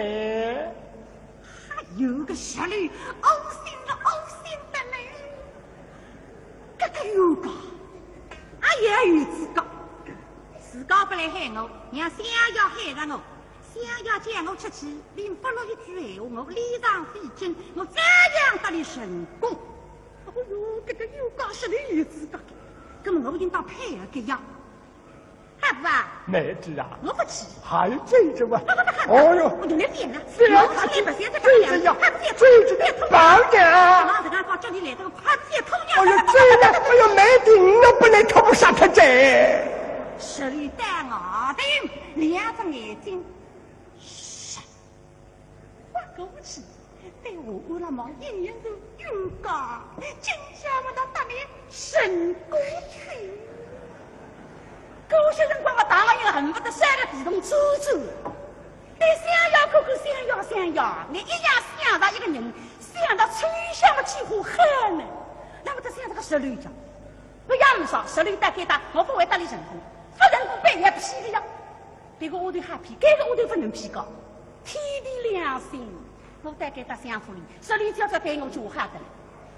还有个石榴，恶心了，恶心得嘞。搿个冤家，哎呀，有自家，自家勿来喊我，让相爷喊着我。 相爷叫我出去，连勿落一句闲话，我脸上飞金，我照样搭俚成功。哦哟，搿个冤家是你有资格，搿么我应当配合个呀。阿婆啊，妹子啊，我勿去。还有这种啊？不不不，哦哟，我就来变了，不要我去，不要这个这这样，还不要这这这，别动，抱着啊。我这个光叫你来这个快点脱呀。哎呦，这个，哎呦，妹子，我不能脱不下他这。手里戴耳钉，两只眼睛 是，我过去，对我阿拉望一眼是冤家，今朝我倒搭俚成功去。搿歇辰光我大老爷恨不得摔了地洞走走。对相爷看看，相爷相爷，你一样想着一个人，想着秋香么几乎恨呢。那么这想着个石榴家，不要么说，石榴带给他，我不会搭俚成功，不成功被人批的呀。 搿个丫头好骗，搿个丫头勿能骗个。天地良心，我带给他相府里，说你只要再对我就好得了。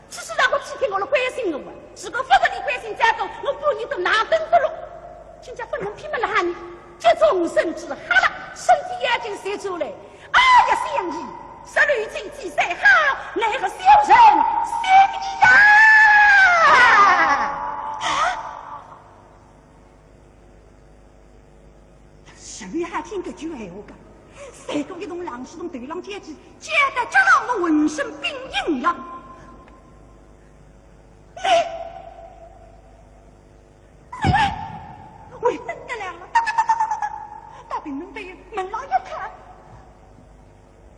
其实让我几天我来关心我啊，如果勿是你关心照顾，我半年都哪等得了。今朝勿能骗么了哈你，急中生智，好了，身体眼睛斜出来。哎呀，相爷，说你今天才好，那个小人，相爷呀！啊！ 谁还听搿句闲话个？赛过一桶冷水从头浪溅起，溅得脚浪我浑身冰硬呀！来，来，我也等得了了，哒哒哒哒哒哒哒，到屏门背后门浪一看，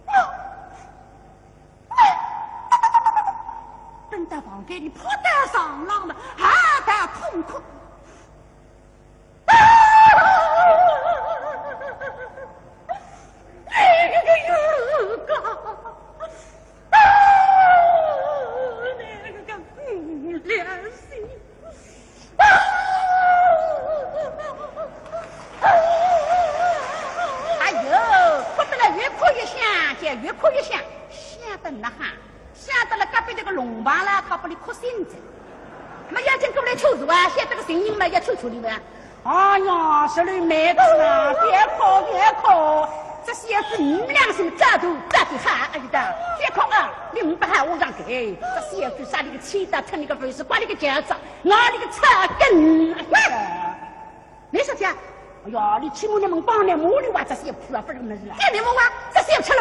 啊，啊，哒哒哒哒哒哒，奔到房间里，扑到床浪了，啊，大痛哭。 啊！那个个冤家，啊！那个个，嗯，良心，啊！哎呦，哭得来越哭越响，就越哭越响，响得哪哈。 晓得了隔壁这个龙王啦，他把你哭醒着。没要紧过来求助啊，晓得个情形嘛，要求求你们。哎呀，石榴妹子啊，别哭，别哭，这小鬼没良心，早都早点好，哎呀，别哭啊，你们不喊我让给，这小鬼杀你个气大，趁你个本事，刮你个脚掌，拿你个草根，哎呀。 你说讲，哎呀，你起码你们帮你母里哇，这些苦啊，不是没事啊。这你们哇，这些吃了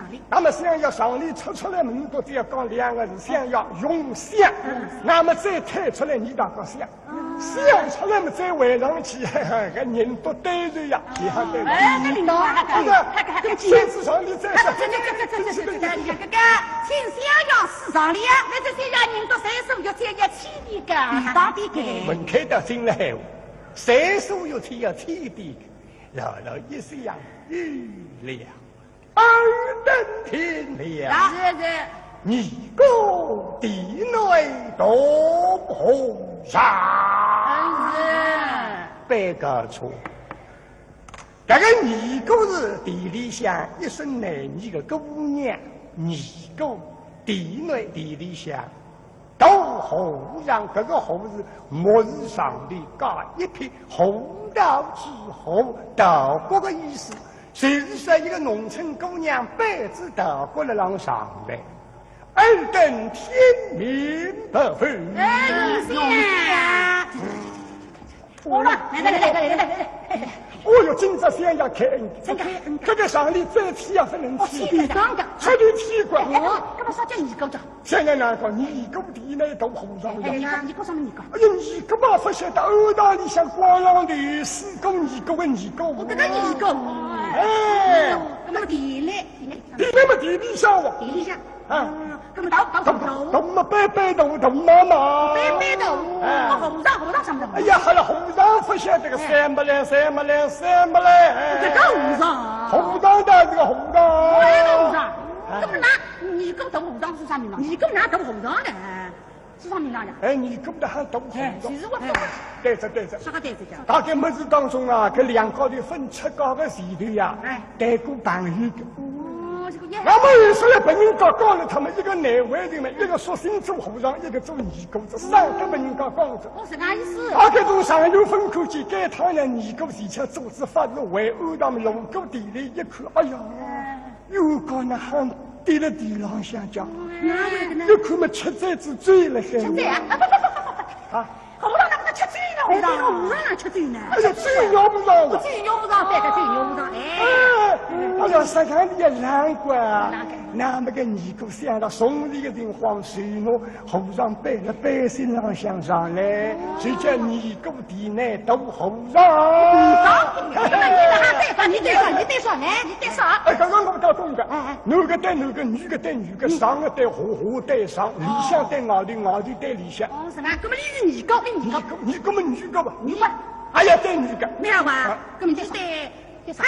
上联。那么想要上联出出来嘛，倷笃只要讲两个字，想要用想。嗯。那么再推出来，倷大家想。嗯。想出来嘛，再回上去，搿人多得罪呀，以后对吧？哎，搿领导，搿个，搿个，搿个，搿个，搿个，搿个，请想要四上联啊。那这些要人多岁数越轻要轻点个。嗯，当然个。门槛到进来，岁数越轻要轻点个。老老意思呀，预料。 二等听了。是，是。二个地内独步上。嗯，是。别个错。搿个二个是地里向一身男女个姑娘，二个地内地里向 独和尚，搿个和是木字上头加一撇，和道之和，道国个意思。就是说一个农村姑娘背仔道国了浪上来，尔等听明白否？哎，有请啊！ 好了，来来来来来来来来。哦哟，今朝相爷开恩，搿个上联再批也勿能批，哦，批个呀。出点批个。哦，搿么啥叫尼姑讲？现在哪讲尼姑地内大和尚呀？哎呀，尼姑啥么尼姑？哎呀，尼姑嘛，勿晓得庵堂里向光浪头四个尼姑个尼姑。哦，搿个尼姑。哎。搿么地内，地内嘛地里向哦。地里向。 啊，搿么大大大大么板板大大妈妈。板板大，哎。搿和尚和尚啥么大？哎呀，好了，和尚勿晓得个，哎。三不来，三不来，三不来，哎。搿个和尚啊。和尚的是个和尚。我也是和尚。哎。搿么㑚尼姑大和尚是啥名堂？尼姑㑚大和尚呢？是啥名堂呀？哎，尼姑的还大和尚。哎，其实我不，哎。对着对着。啥个对着讲？大概么是当中啊，搿两家头分出家个前头呀，哎。谈过朋友个。哦， 那么有时候拨人家讲了，他们一个难为情嘛，一个索性做和尚，一个做尼姑，这三个拨人家讲着。哦，是搿意思。啊，搿种上有分开去，该趟呢，尼姑前腔做仔法事，回庵堂路过地里一看，哎呀，哎。又讲那喊跌了地浪向讲，哪有的呢？一看嘛，吃醉子醉了海。吃醉啊？啊，不不不不不。啊？ 和尚哪能吃醉呢？和尚，和尚哪吃醉呢？哎呀，醉尿不上啊。醉尿不上，对个，醉尿不上，哎。哎，哎呀，啥讲的也难怪啊。难怪。那么个尼姑想到送礼个辰光，随我和尚背了背心浪向上来，就叫尼姑地内大和尚。你讲，你讲，你讲，你再说，你再说，来，你再说。哎，刚刚我们到中间，哎，哎。男个对男个，女个对女个，上个对下，下对上，里向对外头，外头对里向。哦，是吧？搿么你是尼姑，你尼姑。尼姑，尼姑嘛，尼姑嘛。哎呀，对尼姑。没有啊，啊。搿么就是对，对啥？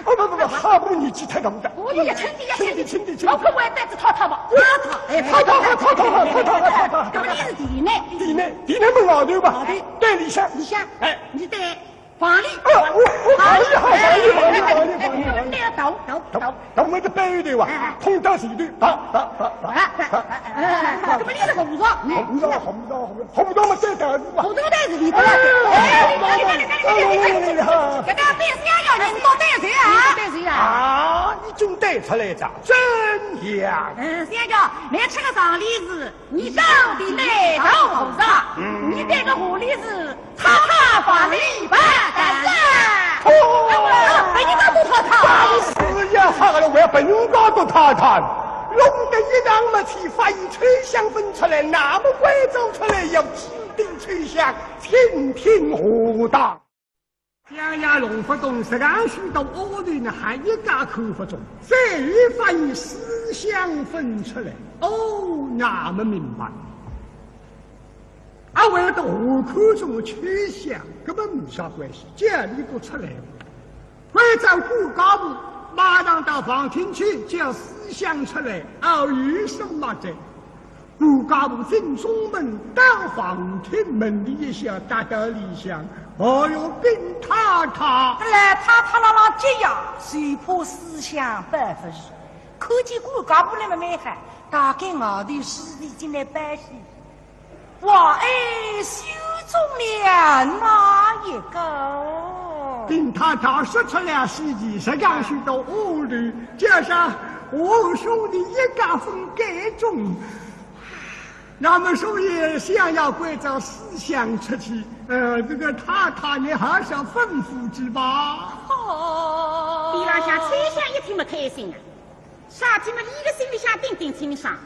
哦，不不不，下部年纪太大了。哦，要轻点，要轻点。轻点，轻点。我可我也带仔套套吧。套套，哎，套套好，套套好，套套好，套套好。搿么你是地内。地内，地内嘛外头吧。外头。对里向。里向。哎。你对 房里。哦，哦，哦，房里好，房里，房里，房里，房里，房里。那个头，头，头。头，头，我的背后头啊，哎，哎。碰到前头，打，打，打，打，打，打。哎，哎，哎，哎，搿么你是和尚，和尚，和尚，和尚嘛，再打一把。和尚带是你的了。哎，哎，哎，哎，哎，哎，哎，搿个背后要人多带谁啊？带谁啊？啊，已经带出来了，真样。嗯，相爷，你吃个上联是 你到底哪头和尚？嗯。你这个狐狸是擦擦法力吧，但是。哦。哎，我，哎，你咋不擦擦？当时也吓了，我要拨人家都擦擦。弄得一场没气，发现秋香分出来，那么关照出来要指定秋香，听听何当。 相爷弄勿懂，实梗许多丫头呢，还一家看勿中。再一发现书香分出来，哦，那么明白。啊，为了我看中秋香，根本没啥关系，叫你不出来。关照管家婆，马上到房厅去，叫书香出来，哦，有什么的？ 管家婆进中门，到房厅门里一响，踏到里向，哦哟，禀太太。搿老太太辣辣急呀，就怕书香勿回去。看见管家婆来么蛮好，大概外头书童进来报喜。哇，哎，选中了哪一个？禀太太，说出了喜事，实梗许多丫头，加上我兄弟一家分揀中。 那么所以相爷关照书香出去，呃，这个太太你还是要吩咐之吧。哦。边浪向秋香一听么开心啊，啥体么伊个心里向顶顶清爽，夏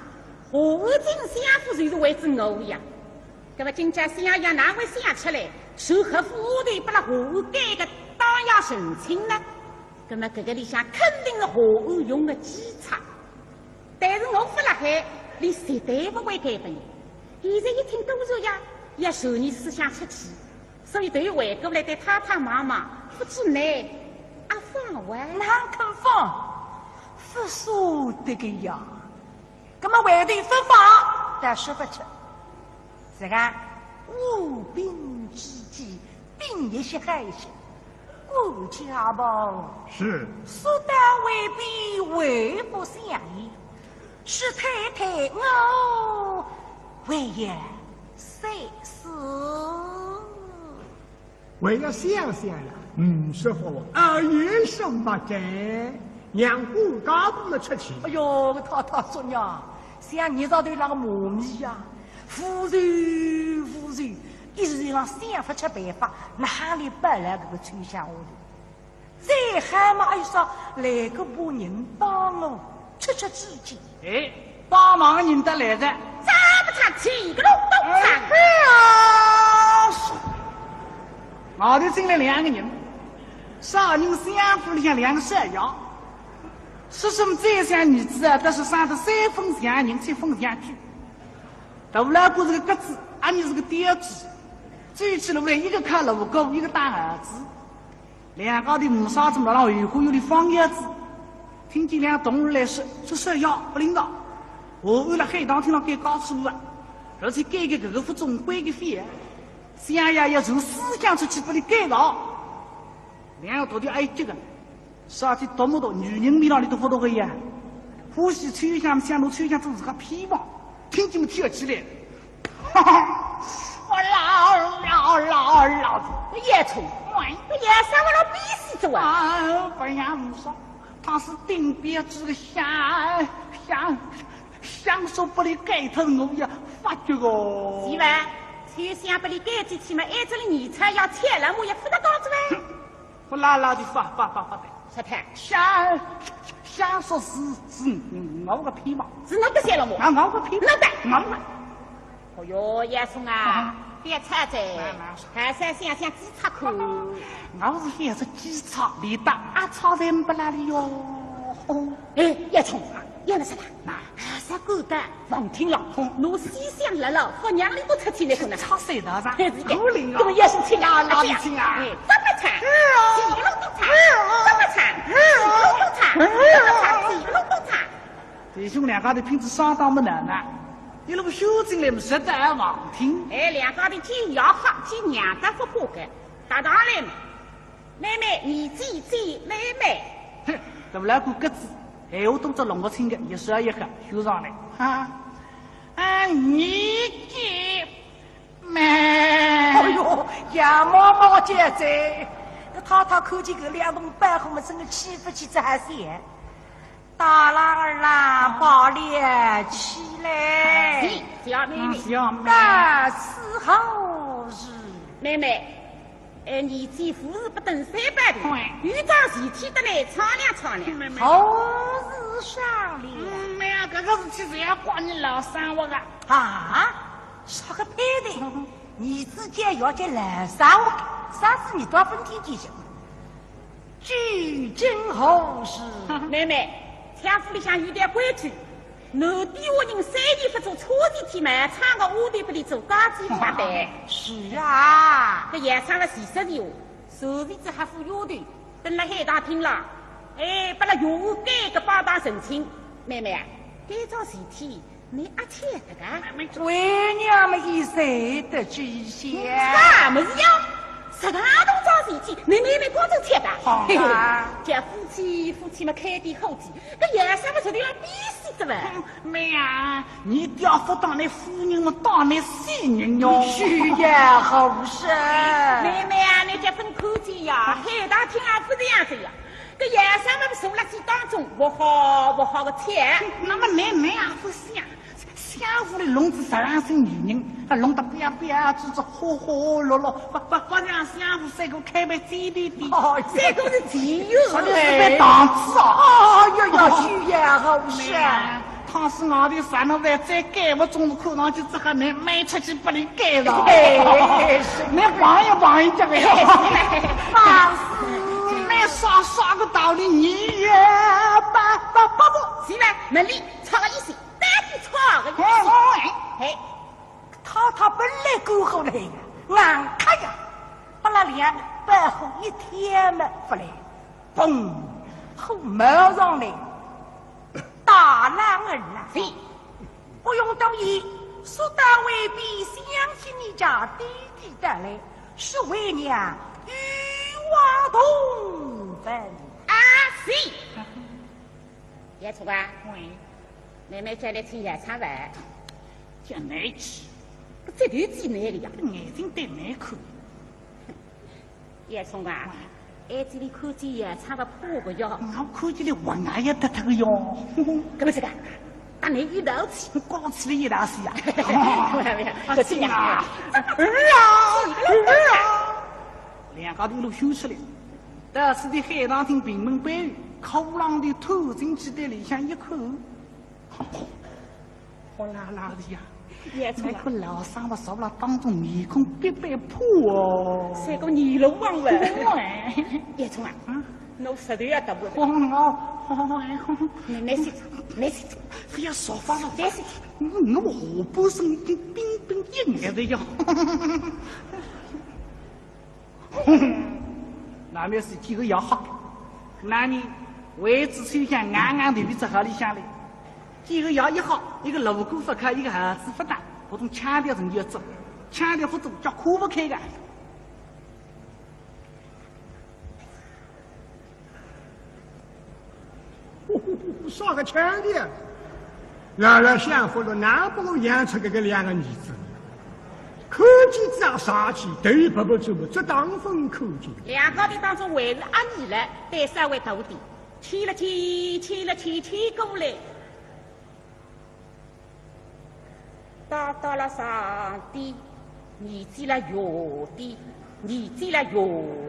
侯惇相府就是为仔我呀。搿么今朝相爷哪会想出来，传搿副丫头拨辣夏侯惇个当夜成亲呢？搿么搿个里向肯定是夏侯用个计策。 但是我勿辣海，伊绝对勿会改变。现在一听多少呀，要传伊书香出去，所以头回过来对太太望望，勿知呢，阿放哇？哪肯放？勿舍得个呀。葛末回头勿放，倒说勿出。是啊，我兵之计，兵一些害一些。 顾家婆。是。说到回避，为不想也。是太太我为也三四。还要想想了，嗯，说服我，二爷说不得，让我家婆们出去。哎哟，太太说呀，像热灶头浪个蚂蚁呀，无愁无愁，一时浪想勿出办法，哪里摆来搿个秋香丫头？ 再喊嘛，哎说，来个把人帮我出出主见。哎，帮忙的人得来哉。咋不差几个弄懂哎，哎呀，是。外头进来两个人，啥人？相府里向两个少爷，说什么再像儿子啊，但是生得三分像人，七分像鬼。大老倌是个格子，阿娘是个雕子，走起路来一个靠锣鼓，一个打号子。 两家头没啥子，辣浪后花园里放鸭子，听见两个童儿来说，说少爷勿灵个，下暗辣海堂厅浪改家主婆啊，而且改个搿个勿中，改个反，想呀要从思想出去拨伊改造。两个徒弟哀急个，啥体读没读，女人面浪里都勿读个呀，欢喜秋香，想拿秋香做自家偏房，听见么跳起来。 哈哈，我老老老老子，叶冲，喂，搿叶三我老逼死走啊！啊，不要说，他是顶标致个香香香，说不得改脱我也发觉哦。是吧？秋香拨伊改进去嘛，挨着了二菜要吃了，我也勿得讲子呗。 我拉拉的发发发发的。啥体？瞎瞎说是是，我个屁嘛。是侬个泄了我。啊，我个屁。侬的。我个。哦哟，叶松啊，嗯。别吵哉，慢慢说。还是想想几次看。我是想是几次，你打阿吵在不拉里哟。哎，叶松啊，叶了啥啦？那。还是够的。 房厅浪，拿西厢辣辣，好让伊都出去来看呢。插水道上，还是个，我领啊。搿么也是请啊，老李请啊。哎，怎么唱？是啊。几个都唱，怎么唱？是个都唱，怎么唱？几个都唱。弟兄两家头拼仔相当么难呢，一路修进来么，实在房厅。哎，两家头进也好，进娘家勿过个，搭档来嘛。 妹妹，你姐姐妹妹。哼，大老倌个子，闲话动作弄勿清个，一说一个，修上来。啊，啊，你姐妹。哎哟，杨妈妈姐姐，搿太太看见搿两个白虎么，真个气勿气，这还行。大郎儿啦，抱了起来。是，小妹妹。嗯，小妹。到此何事？妹妹， 哎，你姐夫是不等三拜的，哎。有桩事体得来商量商量。妹妹。何事商量？嗯，没有，搿个事体是要怪你老三我个。啊？说个配的，你自己要叫老三我，啥事你倒分天地晓得。究竟何事？妹妹，相府里向有点规矩， 男的下人三年不做错事体嘛，唱个丫头拨伊做家姐夫啊。是啊。搿爷生了四十岁哦，随便只还副丫头，蹲辣海大厅浪，哎，拨拉岳父改个拜堂成亲。妹妹啊，搿桩事体，你阿晓得个？为娘么也晓得知晓。啥么事呀？实梗大桩事体，你妹妹讲真晓得？好啊。嘿嘿，叫夫妻，夫妻嘛开点好计，搿爷生么实在浪逼死的喂。 妹啊，你爹不打你夫人么，打你死人哟。是呀，好事。妹妹啊，你这份口气呀，海大厅啊，不这样子呀。搿爷生么坐辣仔当中，不好不好个气。那么你妹啊，不想，相府里弄仔十来岁女人，还弄得标标致致，花花绿绿，不不不让相府三个开办姐弟店。哦，这个是钱哟。说的是被打死啊。哦哟哟，是呀，好事啊。 倘使外头啥人在再改，我总是看上去这个能卖出去拨你改了。哎，是。你帮一帮一脚呗。放肆。你啥啥个道理，你也不不不不。是呢，门里吵个意思，到底吵个意思。哎，哎。嘿。 太太本来够好来呀，硬卡呀，拨拉两个白虎一天么勿来，嘣，虎冒上来，大郎儿啊，是。不用多言，速到外边，相信你家爹爹到来，是为娘与我同文。啊，是。 要出啊？喂。妹妹叫你请夜餐饭。叫你去。搿只有几难个呀？眼睛对难看。叶冲啊，哎，这里看见呀，差不多个哟。我看见了，我眼也得脱个哟。搿么这个，搭你一道去。我讲起来一道去呀。没有没有，啊，不去呀。是啊，儿啊，儿啊！两家头一路休息了，到此地海棠亭屏门背后，靠浪头探进去，对里向一看，火辣辣的呀。 也出来。那个老三么，手了当中面孔必白破哦。是个泥路王了。对。也出来。啊？侬舌头要打不得。哦，哦，哦，哎，没，没事，没事。不要说话了。没事。我下半身已经冰冰一眼的呀。 那么是几个要好，那你位置抽象，硬硬头皮只好里向来。几个要一好，一个锣鼓不开，一个孩子不打，普通腔调人就要做，腔调不做叫哭不开的。 啥个腔调？老老想不落，哪能养出搿个两个儿子？看见只杀气，头拍拍转，只当分看见。两家头当中还是阿二了，胆稍微大点，牵了牵，牵了牵，牵过来。 到到了上底，儿子了下底，儿子了下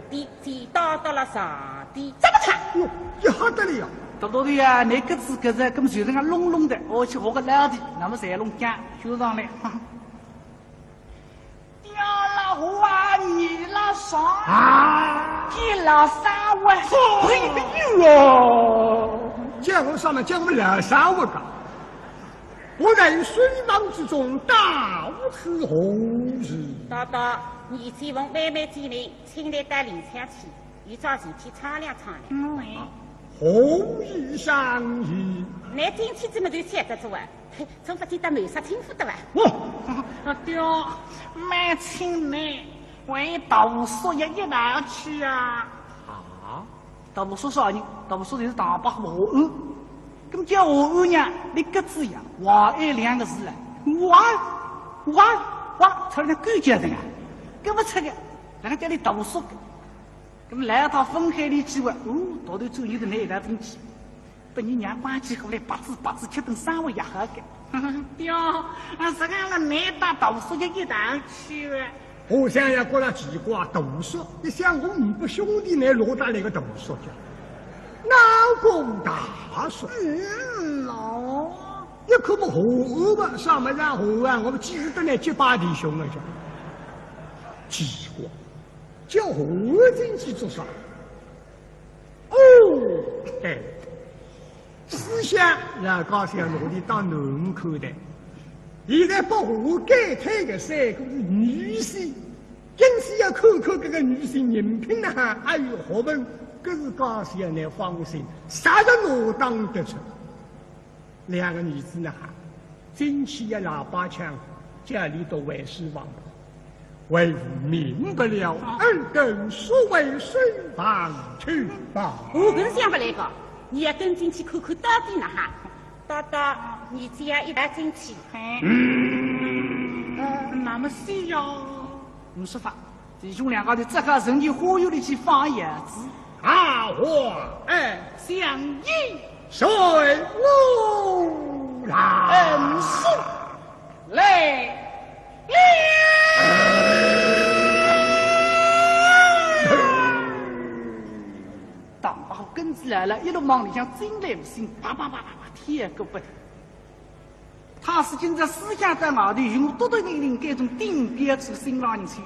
底，再到到了上底，这么长。哟，一吓得了呀！大大的呀，你个子搿只，搿么就是个隆隆的，我去学个老的，那么才弄讲，就上来。哈哈。掉了花，你了啥？啊！你了啥我？哎呦！叫我啥么？叫我老啥我个？ 我在睡梦之中，到此何事？大大，儿子奉妹妹之命，请你到里向去，有桩事体商量商量。嗯，哎。何以商议？你进去怎么就晓得做啊？嘿，总不见得谋杀亲夫的吧？我，啊，对哦，蛮请呢，为大叔也一道去啊。啊？ 大伯叔啥人？大伯叔就是大伯华安。搿么叫华安呢，你个子呀，华安两个字啊，哇哇哇，出来狗叫声啊，搿么出个，哪个叫你大伯叔个？搿么来一趟分开的机会，哦，大头走你的那一道进去，拨你娘关起过来，白子白子吃顿生活也好个。 对哦，啊，实梗了，难搭大伯叔一道去了。我想要觉着奇怪，大伯叔，你想我五百兄弟，哪落搭来个大伯叔去？哪个大伯叔？嗯，喏。一看么华安吧，啥么事华安，我们几十多年结拜弟兄了，叫奇怪，叫华安进去做啥？ 哦，哎，思想老家想落地当难看的。现在拨我改推个三个是女婿，因此要看看搿个女婿人品哪哈，还有学问，搿是家小难放心，啥人我当得出。 两个儿子呢，进去一喇叭腔，家里都为失望，为父免不了，二等所为谁望去吧。我跟想勿来个，你要跟进去看看到底哪哈。大大，你只要一道进去。嗯，那么是哟。没说法。 弟兄两家头只好顺其花园里去放羊子。啊，我，哎，相爷，随我来。嗯，是，来了。大伯跟仔来了，一路往里向进来，心啪啪啪啪啪跳个不停。 他是今朝思想在外头，与我笃笃定定，该种顶标致新郎人去。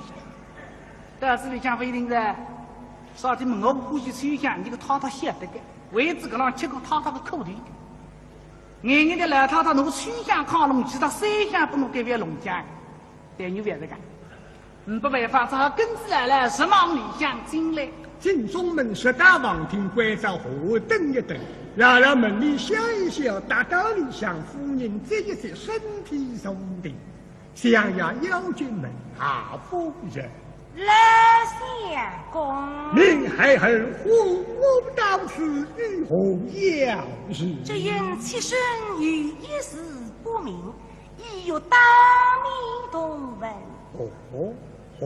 但是里向勿一定的，啥体么我勿欢喜秋香，你个太太晓得个，为仔搿浪吃过太太个苦头。眼眼的老太太拿秋香靠拢，其他三香拨我搿位弄僵，但又勿是个。 嗯，没办法，只好跟仔来了，直往里向进来。进中门，直到房厅，关照后等一等，老老门里响一响，踏到里向，夫人接一接，身体坐定，相爷要进门。啊，夫人。老相公。命孩儿护我到此，有何要事？只因妾身有一事不明，意欲当面同问。哦，何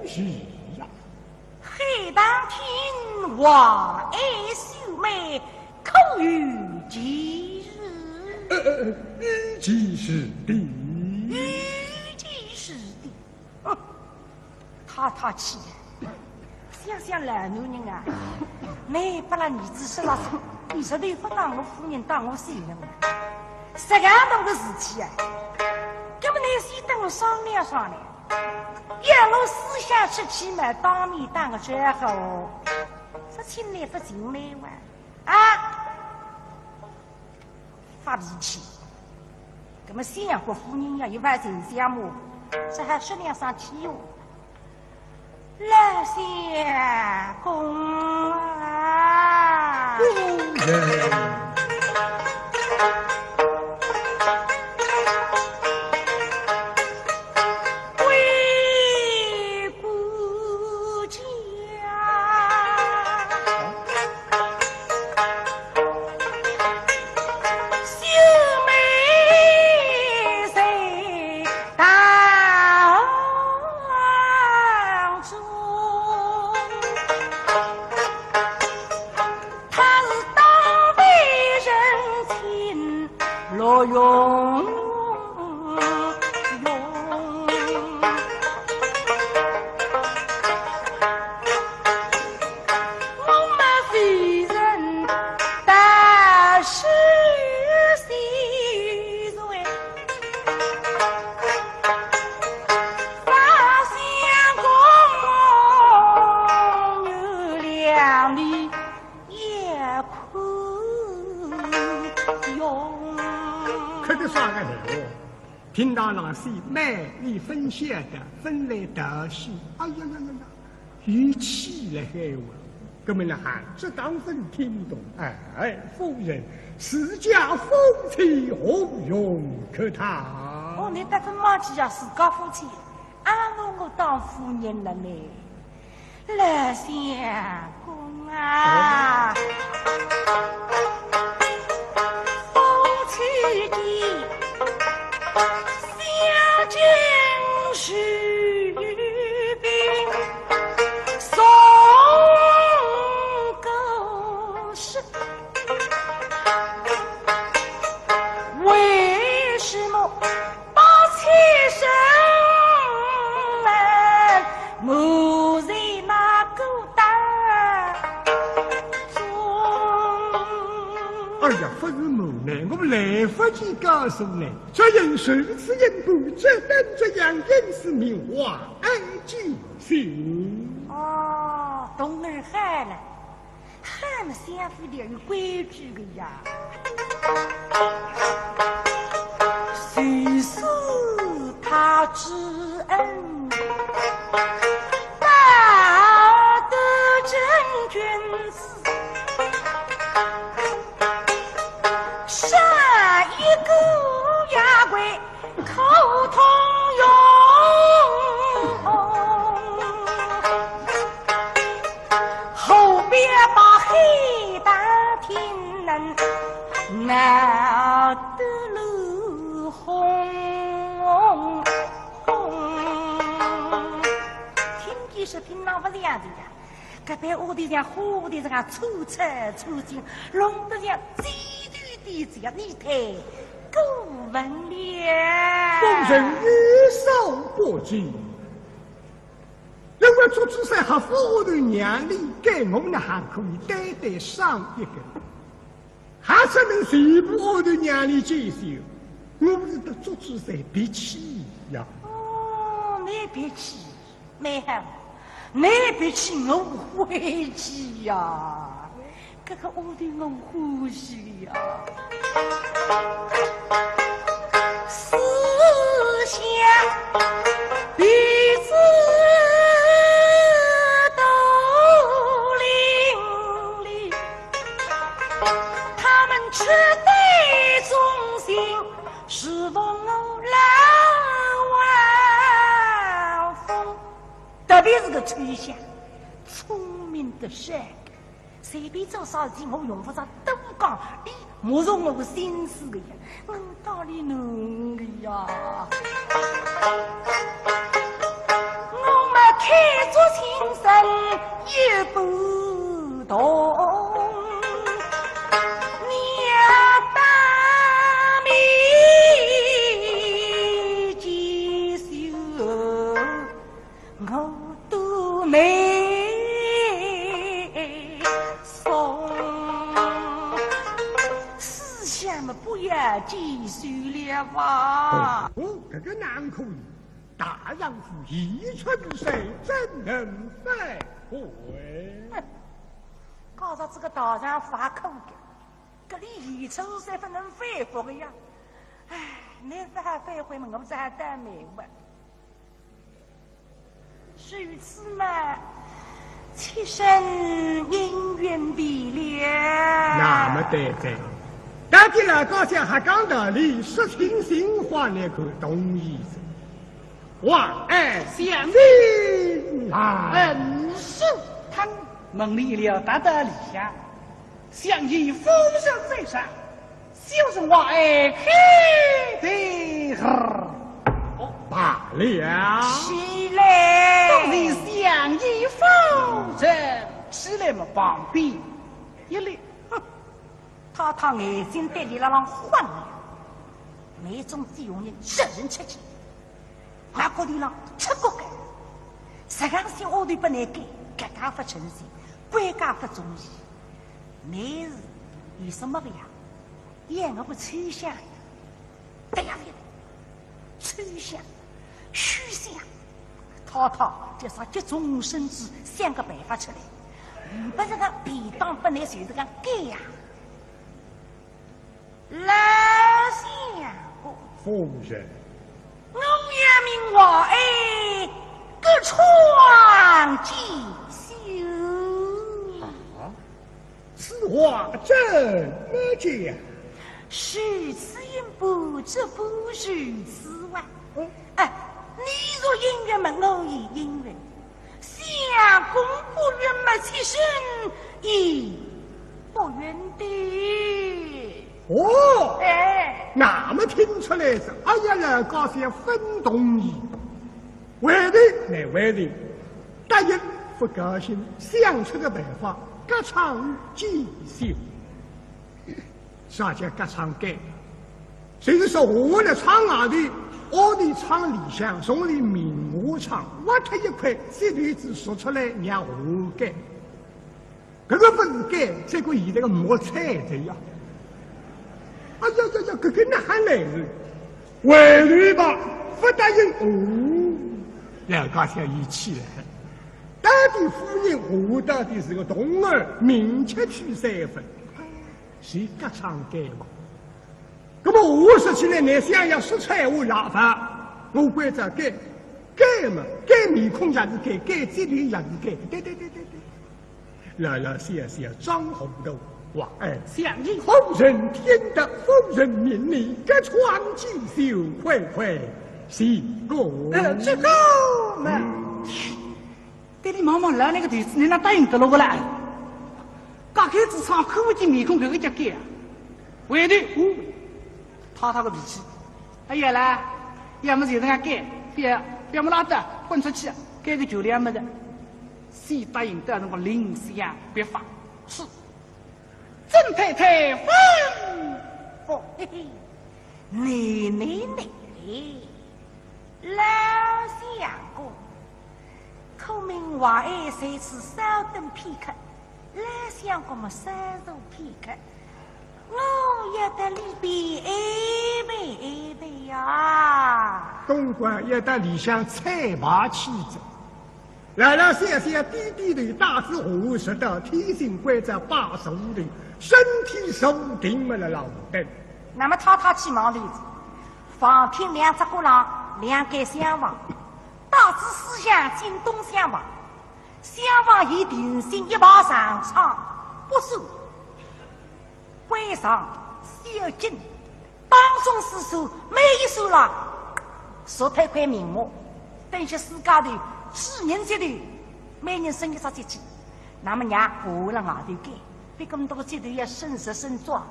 事啊？海棠亭话爱秀妹，可有其事？呃，呃，有其事的。有其事的。哼，太太气了。想想老男人啊，倷拨拉儿子说了，倷实在勿当我夫人，当我小人了。实梗大个事体啊，搿么倷先等我商量商量。 要我私下出去嘛，当面打个招呼，勿请倷勿请倷哇？啊，发脾气。搿么相国夫人呀，一番情相骂，只好说两声气话。老相公啊！夫人。 归故家，秀妹在当中。 她是当代人情乐融融。我们非人大事细碎，发相公有两里 也可用。客气啥个闲话？厅堂浪向蛮有分晓得，分来道喜。哎呀呀呀呀，有气了闲话。搿么呢，还只当分听懂。哎，夫人，自家夫妻何用客套？哦，倷得分忘记啊，自家夫妻，啊，我，我当夫人了呢。 老相公啊，夫妻的相敬如宾，送个是 为什么把妾身埋没在那个当中？哎呀，夫人呐，我来不及告诉你，只因如此因故，这等这样因是名花爱酒醒。哦，懂了，害了。 喊相府里有规矩的呀。谁是他之恩，报得真君子，杀一个丫鬟 可通用。后边把黑大厅能闹得乱哄哄。听见是听了不是样子呀？ 搿班丫头像花头这个粗菜粗进，弄得像鸡头的这样，你太过分了。夫人有所不知，因为祝枝山还勿是丫头娘哩，该我呢还可以单单赏一个，还只能全部丫头娘哩介绍，我是得祝枝山别气呀。哦，倷别气。 蛮好，倷别气我欢喜呀，搿个丫头我欢喜呀。四下弟子都伶俐，他们只得忠心 侍奉我老王夫，特别是个秋香，聪明得很，随便做啥事体我用勿着多讲，伊摸着我个心思个呀，我道理弄个呀。也不懂，娘当面几许，我都没送。思想嘛，不要继续了吧。哦，哦，这个难可以。 大丈夫一出水，怎能反悔？哼，告诉这个大丈夫还可以，搿里一出水不能反悔个呀。唉，你不还反悔嘛，我不是还倒霉嘛。如此嘛，妾身应允的了。那么对哉，到底老高兴还讲道理，说清心话，你可同意哉？ 王爷相请。嗯，是。他门里了，踏到里向，相爷夫人在上，小生王爷开的。哦，罢了。起来。多谢相爷夫人。起来嘛，旁边一立。哼，太太眼睛对伊拉浪晃呀，眼中只有人，人出去。 外国头浪出国个，实梗性我都不能改，搿家勿称心，官家勿中意。乃是有什么个呀？演我个秋香呀，对呀，对呀，秋香，秋香，太太叫啥急中生智，想个办法出来，勿是讲便当勿能，就是讲改呀。 老相公。夫人。我要命王爷各闯几许。啊，此话怎么讲？如此也不，这不如此啊。嗯。哎，你若应允么，我也应允。 相公不允么，妾身也不允的。哦，哎。那么听出来是，哎呀，老高兴勿同意。为的，乃为的，答应勿高兴，想出个办法，各闯几许。 啥叫隔窗间？就是说，下了窗外头，屋里窗里向，从里明下窗挖脱一块，石头子竖出来，让下间。搿个勿是间，这个现在个木材的呀。哎呀呀呀，搿个哪哼来事？回头吧，勿答应哦。老高兴一气来，到底夫人下，到底是个童儿，明确去三分。 是隔窗间嘛。那么我说起来，你想要说出闲话吧，我关照改，改嘛，改面孔也是改，改嘴唇也是改，对对对对对。老老实实装糊涂，王爷相爷夫人听得夫人命你隔窗几许，快快谢过。呃，这个嘛，嗯。 对伊望望，老娘个头子，侬哪答应得落个啦？隔开仔窗，看勿见面孔，搿个叫改啊？回头，哦，太太个脾气，哎呀啦，要么就搿能介改，覅，覅么拉倒，滚出去，改个就两么的。先答应，到辰光另想办法。是。 曾太太吩咐。嘿嘿，你你你，老相公，可命王爷在此稍等片刻，老相公么稍坐片刻，我要到里边安排安排呀。总管要到里向彩排去哉。 老老实实低低头，带仔话说道：天心关照摆坐头，身体坐定么了，老等。那么太太去忙头子，旁边两只角浪两间厢房，带仔书箱进东厢房，厢房有定心一排长窗，不数。 关上小径，当中四扇每一扇啦，竖脱一块名目，等于世界头几人接头，每人伸一只脚去。那么让下了外头间，别个么多个接头要伸直伸抓，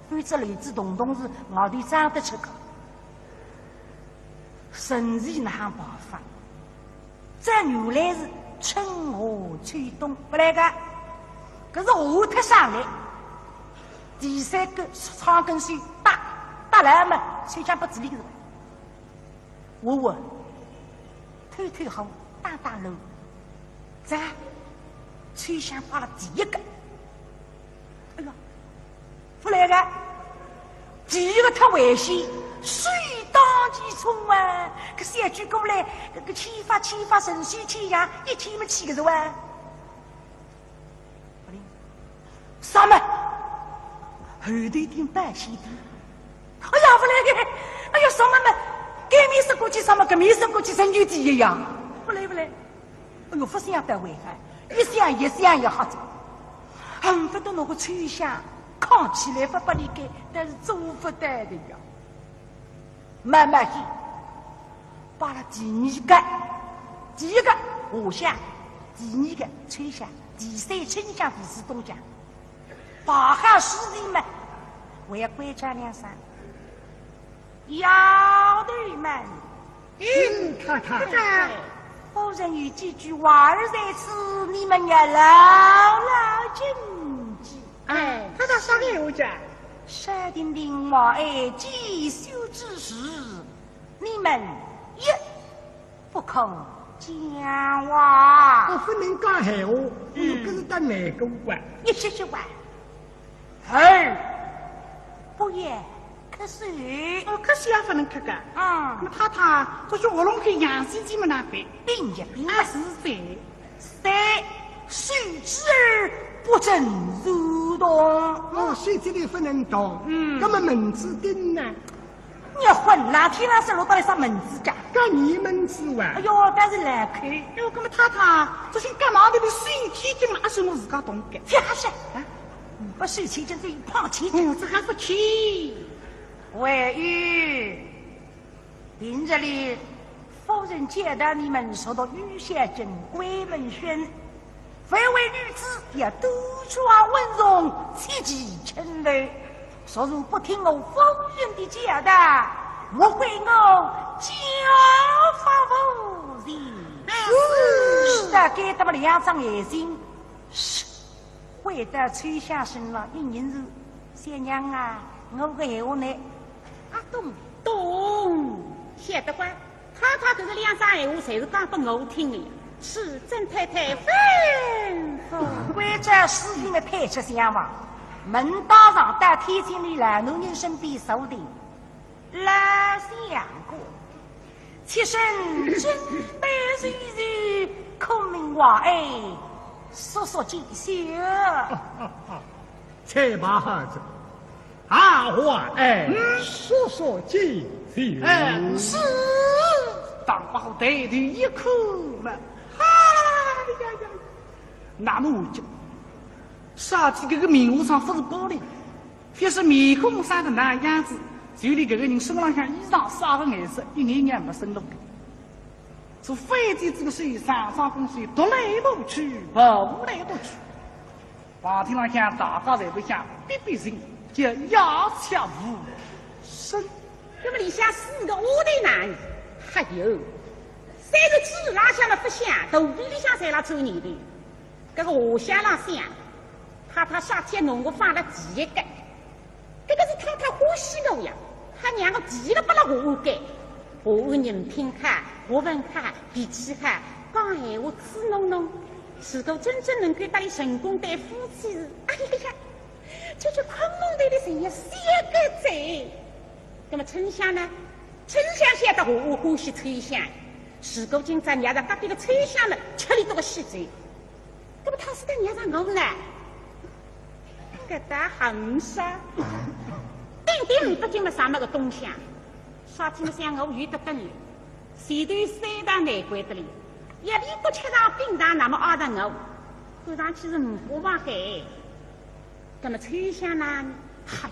否则漏子洞洞是外头张得出个。顺序哪哼办法？ 这原来是春夏秋冬勿来个，搿是夏天上来，第三个窗根须搭搭来嘛，秋香勿知哩个。我我偷偷好打打路，这秋香摆了第一个。哎呀，勿来个，第一个太危险，水当其冲啊！搿小鬼过来，搿个牵法牵法，顺水牵羊，一牵么牵个是哇。勿灵，啥么？后头顶半西顶。哎呀，勿来个！哎呀，啥么么？搿面说过去啥么？搿面说过去，成就第一呀！勿来勿来。哎呦，勿想得为害，一想一想也吓着，恨不得拿个秋香扛起来勿拨伊个，但是做勿得的呀。慢慢些，摆了第二个，第一个夏香，第二个秋香，第三春香，第四冬香。摆好势头嘛，还要关照两声。丫头们，嗯，太太。太太。夫人有几句话儿在此，你们要牢牢谨记。哎，太太啥个闲话讲？说定定话，哎，几休之时，你们一不可讲话。我勿能讲闲话，我嗯。搿是得难过啊。一歇歇话。二，不要咳嗽。哦，咳嗽也勿能咳个。嗯。那么太太，这是喉咙口痒兮兮么哪办？冰一冰。啊，是噻。三，手指儿不准揉动。哦，手指头勿能动。嗯。那么蚊子叮呢？ 你混啦，天浪向落到一双蚊子架。搿你蚊子哇？哎哟，但是来看。哎哟，搿么太太，这是干嘛的？你手牵筋了，还是我自家动的？覅瞎说。啊？勿手牵筋，这一碰牵筋。嗯，这还勿去。还有，平日里，夫人教导你们熟读《雨雪经》《闺门训》， 凡为女子，要端庄稳重，切忌轻浮。若是不听我夫人的教导，莫怪我家法无情。是。大概这么两张眼睛，是，回到秋香身上，一nhìn是，小娘啊，我个闲话呢，阿懂？懂，晓得个。 太太搿个两声闲话，侪是讲拨我听的呀。是，请太太吩咐。关照书房的配吃厢房，门当上，到天井里老男人身边坐定。老相公，妾身准备就绪，可命话哎，速速见笑。且慢好哉。 啊，话哎，嗯。速速见笑。哎，是。当官虎抬头一看嘛，哎呀呀，那么我就，啥体搿个面孔上勿是包哩，反是面孔生得哪样子，就连搿个人身浪向衣裳啥个颜色，一眼眼没生落。是反正这个手上上公手，踱来踱去，踱来踱去。 房间浪向大家侪勿响，逼逼静，叫鸦雀无声。那么里向四个丫头哪能？还有，三个嘴浪向么勿响，肚皮里向侪辣转念头。搿个话响浪响，太太啥体弄我放了第一个。 搿个是太太欢喜我呀，还让我第一个拨了我安个。我人品好，学问好，脾气好，讲闲话嘴弄弄。如果真正能够搭伊成功对夫妻是，哎呀呀，这就困梦头里成也三个哉。那么春香呢？春香晓得我欢喜秋香，如果今朝让隔壁个秋香呢，吃力多个死哉。 搿么他是个娘让我呢？搿搭很少。顶顶不进么啥么个东西啊？啥体么像我有得等哩？前头三道难关得哩，一边不吃上冰糖，那么二道我，看上去是五花八门。搿么秋香呢？嗨，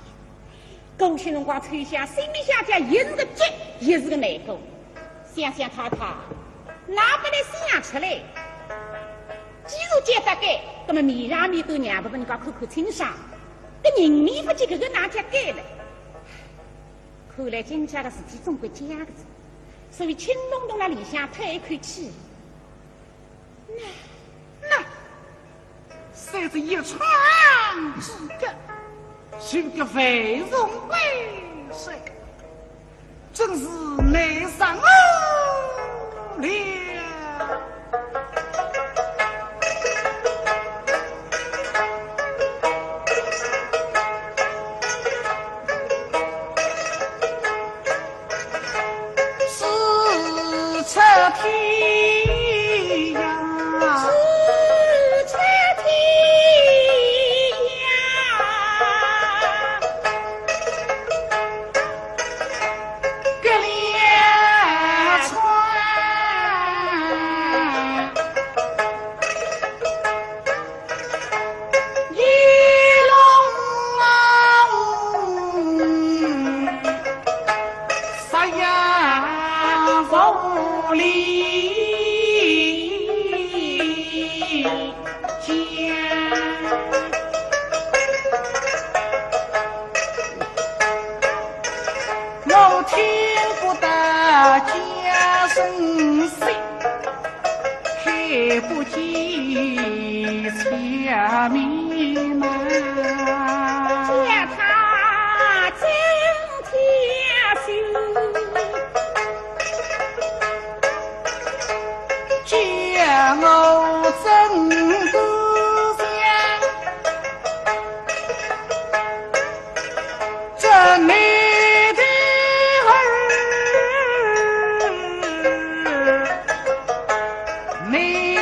搿歇辰光秋香心里向讲，也是个急，也是个难过。想想太太，哪能勿想出来？既然讲得改，那么面上面对娘勿拨人家看看清爽，搿人面勿见，搿个哪叫改呢？看来今朝个事体总归僵个哉，所以轻咚咚辣里向叹一口气。那，谁知一闯之隔，是个万重围谁，真是难上我了。 四出天涯，四出天涯，隔两川。 一路啊，夕阳无力讲，我听不得家声息。 看不见前面呐。叫他今天休，叫我怎敢想。 这难的儿，你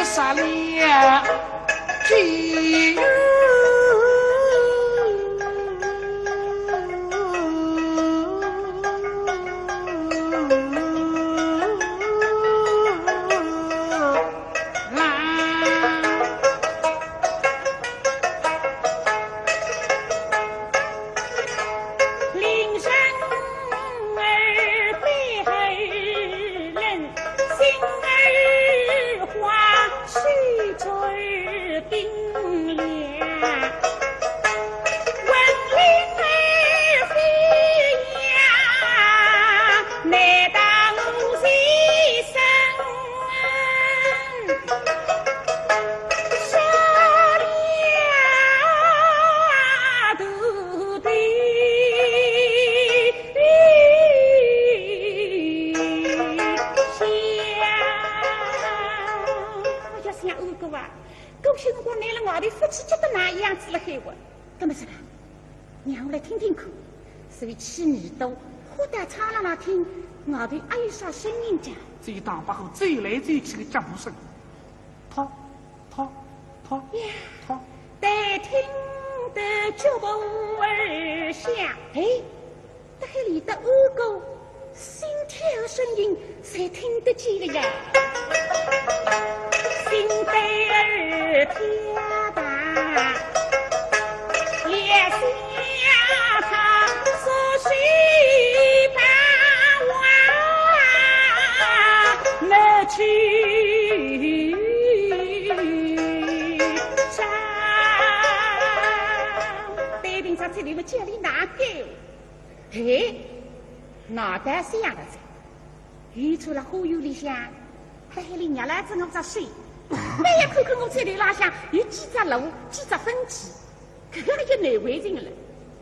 杀了几人？ 哎呀，想二哥啊，搿歇辰光拿了外头勿去，急得哪样子了海哇？搿么是啦，让我来听听看，所以起耳朵，好到窗浪来听，外头阿有啥声音讲？只有唐伯虎走来走去的脚步声。 拖，拖，拖，呀，拖。但听得脚步儿响，哎，得海里的二哥心跳声音侪听得见了呀。心对儿跳吧，也想他说谁把我拿去 对，平常这里么叫你哪个？哎，哪得想了哉？远处了花园里向，在海里捏了只我只手，哎呀，看看我这里浪向有几只螺，几只粉鸡，搿个也难为情了。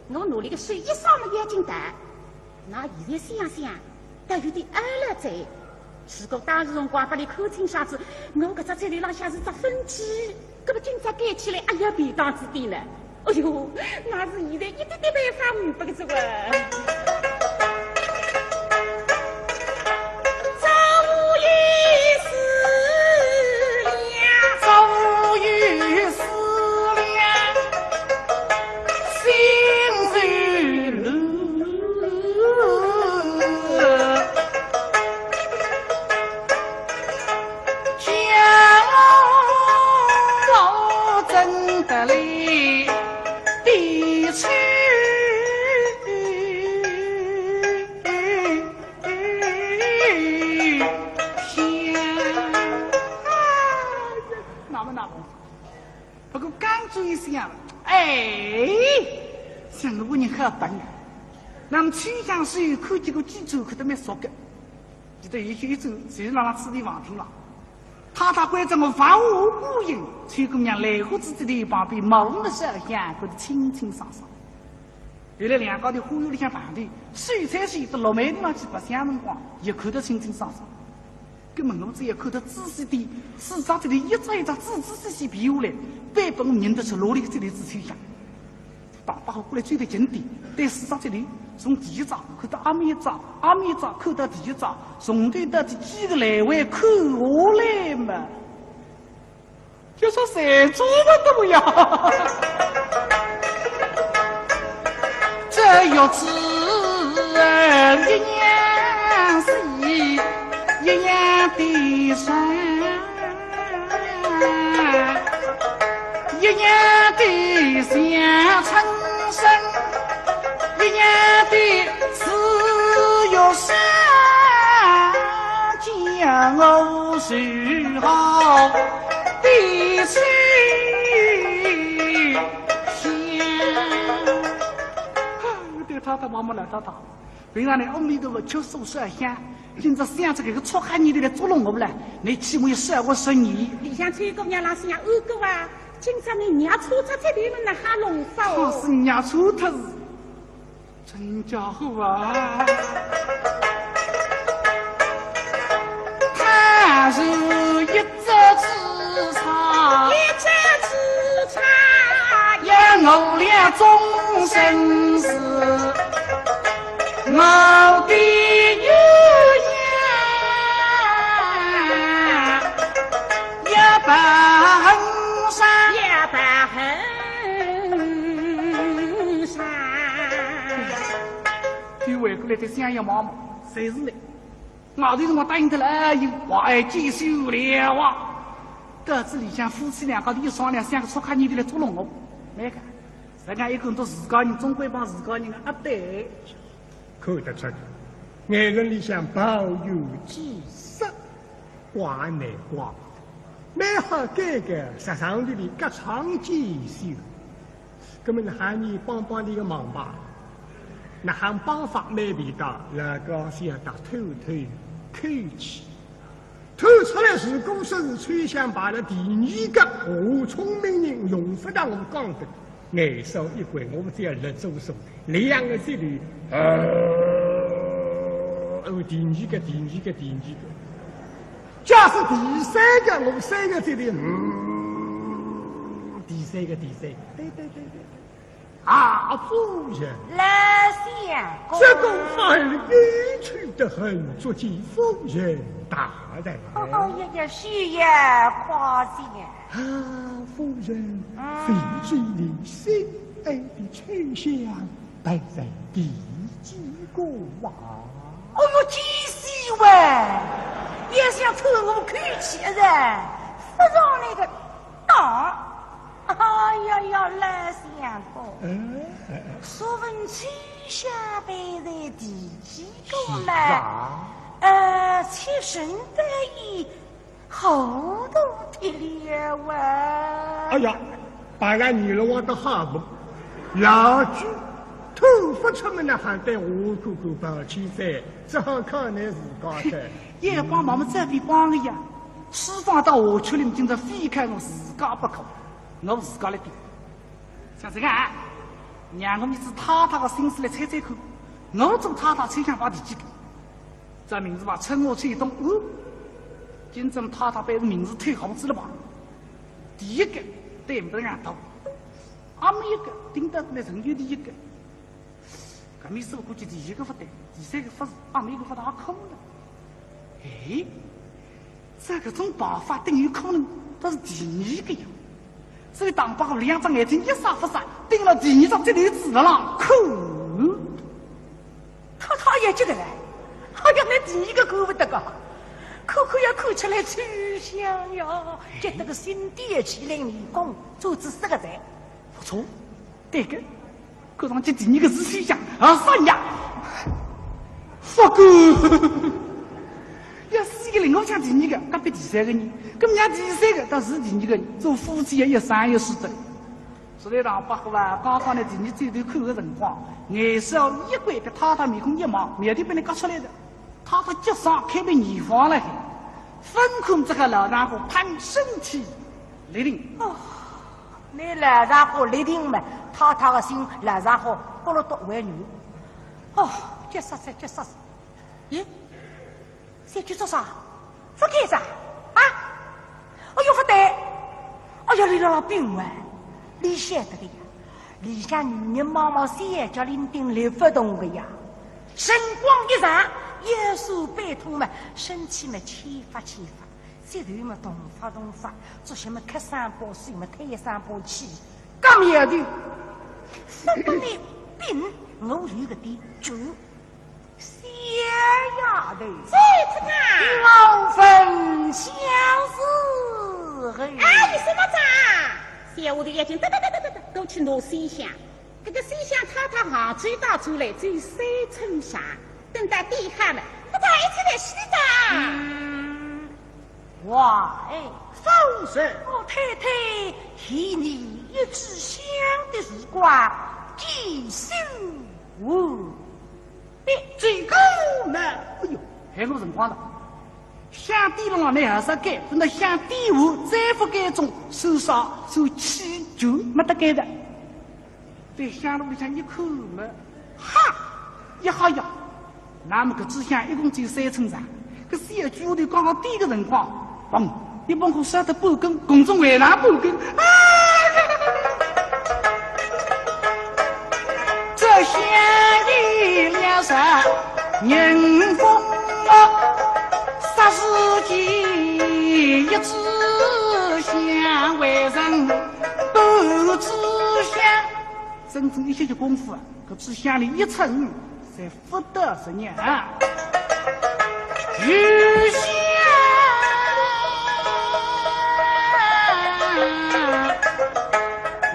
我拿里个手一烧么要紧的。 那现在想想，倒有点爱了哉。如果当时辰光拨俚看清爽仔，我搿只嘴里浪向是只粉鸡，搿么今朝盖起来，哎呀，便当仔点呢。哎哟，那是现在一点点办法呒不个哉哇。早有思量，早有思量。 心如路，叫我怎得来地去想。那么，那么。 不过刚转一想，哎，想我人好笨啊。那么秋香虽然看见过几转，看得蛮熟个，记得有一转，就是辣辣此地房厅了。太太关照我勿好过问，秋姑娘来过仔这里旁边，望仔烧香，看得清清爽爽。原来两家头花园里向碰头，秀才是到落梅地浪去白相辰光，也看得清清爽爽。搿么我只要看得仔细点，四只脚头一只一只仔仔细细排下来，板板我认得出哪里个脚头是秋香。 大伯过来走得近点，对四只脚头，从第一只看到阿末一只，阿末一只看到第一只，从头到底几个来回看下来嘛，就说谁做勿到呀？这玉枝一样细，一样的深。 一样的像春生，一样的似玉山，叫我如何比秋香。对太太望望来太太。 平常呢，屋里头勿吃素烧香，今朝想着搿个撮黑念头来捉弄我了，你起码要烧我十年。里向秋姑娘辣想，二哥啊，今朝你娘搓出这点么哪哈弄法哦？他是娘搓脱是，真家伙啊！他是一只紫叉，一只紫叉，也饿了终身事。 我的鸳鸯也不恨山，也不恨山。对回过来对相爷望望，侪是呢。外头辰光答应得了，哎，有话哎，继续了啊。到仔里向夫妻两家头一商量，想个撮黑念头来捉弄我，没个。人家一个人都自家人，总归帮自家人啊，对。 看得出，眼神里向抱有几色，怪难怪。蛮好，该个实梗里里各闯几许。葛么哪哈呢，帮帮俚个忙吧。哪哈帮法蛮便当，老高兴得透透口气。 透出来，如果说是秋香排了第二个，我聪明人用勿着我讲的，眼梢一拐，我只要立住手，两个脚头，呃，哦，第二个，第二个，第二个。假使第三个，我三个脚头，嗯，第三个，第三个，对对对对对。 啊，夫人。老相公。这个法儿有趣得很，足见夫人大人。哦，呀呀，是呀，夸奖。啊，夫人，嗯。谁知你心爱的秋香排在第几个啊？哦哟，几许喂，也想透我口气的，不让那个当。 哎呀呀，老相公，嗯，哎，哎。说问秋香排在第几个嘛？是啊。呃，妾身得意糊涂脱了啊。哎呀，排了二个我倒好不，老朱，吐勿出么哪哈对我看看抱歉哉，只好靠你自家哉。也帮忙么，这边帮个呀，书房到下去了，今朝非看我自家不可。 我自家来点。像这个啊，让我们以太太的心思来猜猜看，我做太太秋香排第几个？这名字吧，春夏秋冬，哦，今朝太太排个名字太好仔了吧？第一个，对不上头，阿末一个，顶到过来仍旧第一个。 搿么说估计第一个勿对，第三个勿是，阿末一个勿大可能。哎，这个种排法顶有可能，倒是第二个呀。所以唐伯虎两只眼睛一眨勿眨，盯牢第二只脚头子辣浪看。太太也急得来，哎呀，那第二个看勿得个，看看也看出来秋香呀，急得个心点起来，面孔做仔四个字。不错，对个。 看上去第二个是秋香，啊，啥呀？不过，要是一个另外像第二个，隔壁第三个呢？搿么伲第三个，倒是第二个呢，做夫妻也一生一世的。所以唐伯虎啊，刚刚呢第二转头看个辰光，眼梢一拐，对太太面孔一望，苗头拨俚夹出来的。太太急煞，开门眼花了嘿。分开这个老家伙，碰身体立定。哦，那老家伙立定嘛，太太个心老家伙拨了多为女。哦，急煞哉，急煞哉。咦，小鬼做啥？勿开哉啊？哎哟，勿对！哎哟，里老老兵啊，里晓得个呀，里向女人毛毛小，叫林定立勿动个呀。辰光一长，腰酸背痛嘛，身体嘛欠发欠发，舌头嘛动发动发，做什么咳三把水嘛，叹三把气，讲也对。勿管你病，我有个点主。 小丫头，在此啊。我问小事何？哎，你什么账？小丫头眼睛哒哒哒哒哒哒，都去拿西厢。这个西厢太太杭州到转来只有三寸长，等到点好了，不到一起来洗澡。嗯，喂，夫人。我太太嫌你一炷香的时光，几时无 哎，这个嘛，哎哟，还有辰光了。香点了，那还是该，等到香点完，再勿该种，算啥？算气就没得该的。对香炉里向一看嘛，哈，一哈呀，那么搿支香一共只有三寸长，搿小丫头刚刚点个辰光，嘣，一帮火烧得半根，共中还拿半根，啊！ 这香里两扇迎风落，霎时间一支香未曾半支香。整整一歇歇功夫啊，搿支香里一寸，才勿得人样。余香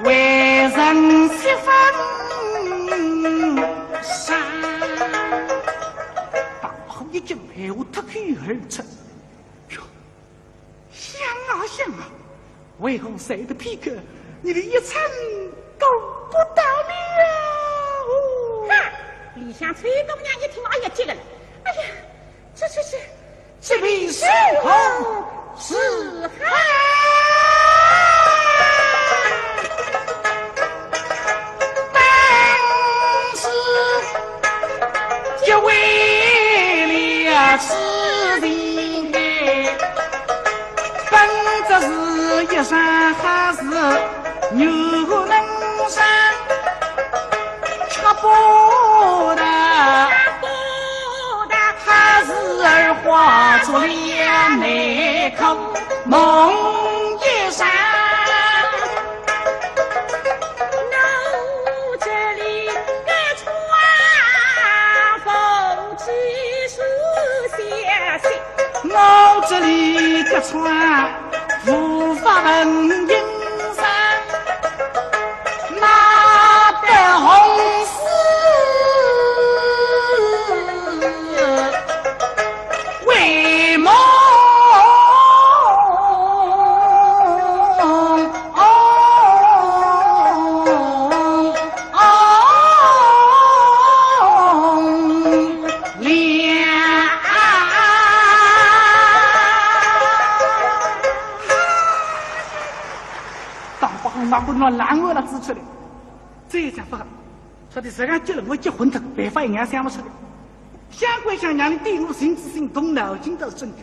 为人十分伤。大伯虎一惊，闲话脱口而出：哟，香啊香啊，为何才得片刻，你的一寸都不到了？哈！里向秋姑娘一听，哎呀，急了，哎呀，这这这， 这便是何事啊？本是结为了此情的，本则是一场好事，又能上吃不得。 他时而化作了内口梦一场。我这里个窗户只是小小，我这里个窗 无法问因上，那得红丝为梦。当伯虎拿棍拿烂碗了指出来，这下不好，说的实梗急了，我急昏头，办法一眼想不出来。想归想，让你对我邢知县动脑筋倒是真的。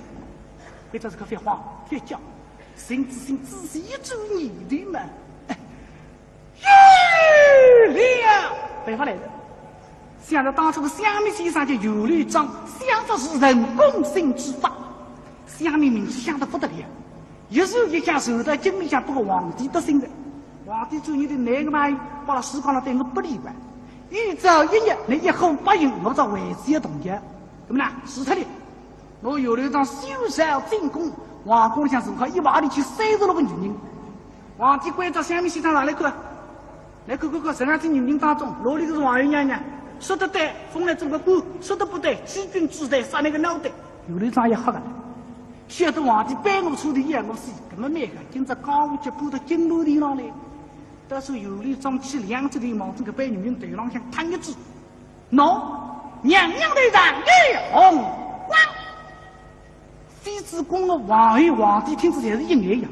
为这是个发慌发叫，邢知县仔细一转念头嘛，哎， 有了！办法来了。想着当初个乡民先生叫尤六庄，想着是成功心之法，乡民名气响得不得了。一时一下传到京里向，不过皇帝得信了。皇帝注意的那个嘛，把他时光了对我不理了。一朝一日，你一呼百应，我这为子也动摇。那么呢，死脱了。 我尤六庄修造进宫，皇宫里向坐好一排里去三十六个女人。皇帝关照乡民先生上来看，来看看看，十二只女人当中，哪里个是皇后娘娘？说得对，封了做个官；说得不对，欺君之罪，杀你个脑袋。尤六庄也吓个了，晓得皇帝背后出的也我死，搿么蛮好，今朝江湖就搬到京里头上来。但是尤六庄起两只头毛，这个被女人头浪向探一记， 喏，娘娘头上有红光。妃子宫个皇后皇帝听仔侪是一眼呀。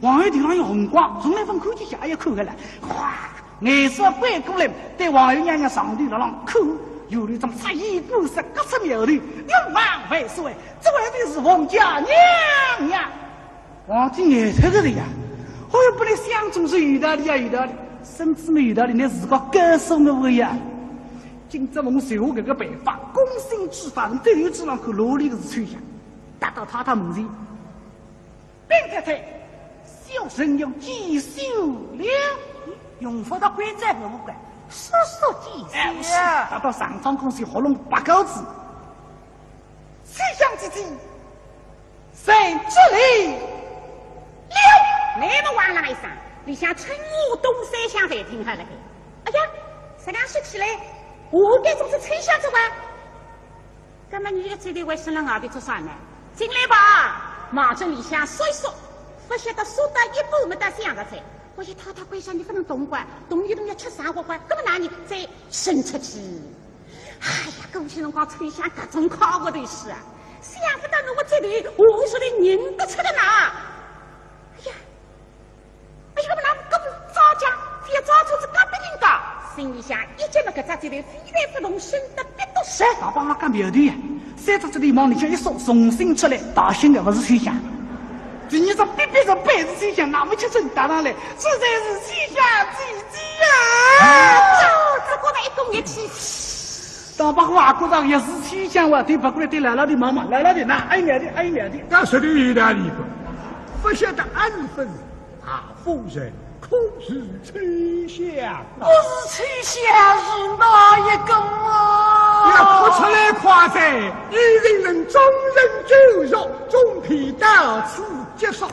皇后头浪有红光，从来勿看见下一眼看个了，哗，颜色翻过来，对皇后娘娘上头辣浪看，有一种察言观色，各出苗头，六万万岁，这位的是皇家娘娘。皇帝眼色个人呀，哦哟，本来想总是有道理呀，有道理，甚至没有道理，那自家告诉我个呀。今朝我们随我搿个办法，攻心之法，对于这浪看，罗里个是秋香，打到太太门前。 禀太太，小生要见笑了。用不着关照我个，速速见笑。哎，是，打到上床空隙喉咙拔高子。秋香姐姐，在这里了。那么哇啦一声，里向春花东山香侪听好了。哎呀，实梗说起来，我该总是秋香子哇。 那么你一个嘴头为什么外头做啥呢？进来吧，望准里向说一说，不晓得说到一半没得想着哉。我一太太关照你不能动管，动一动要吃啥活管，那么哪里再伸出去？哎呀，过去辰光春香搿种快活头势啊，想不到我这里我说的认得出个呢。哎呀， 哎呀，那么早讲，覅早出去告别人家。心里想，一见到搿只嘴头，非但不动，生得别多事。大帮老干苗头呀，三只嘴头往里向一缩，重新出来，大兴的勿是秋香。第二只别别是板是秋香，那么吃准搭上来，这才是秋香姐姐呀。啊，这个来一动一气。 大伯虎也觉着也是秋香哇，对别过来对老老的望望，老老的那，哎呀的，哎呀的。那说的有道理个，不晓得俺是不是啊，夫人可是秋香啊？不是秋香，是哪一个嘛？要哭出来快哉，一人人终身救赎，总篇到此结束。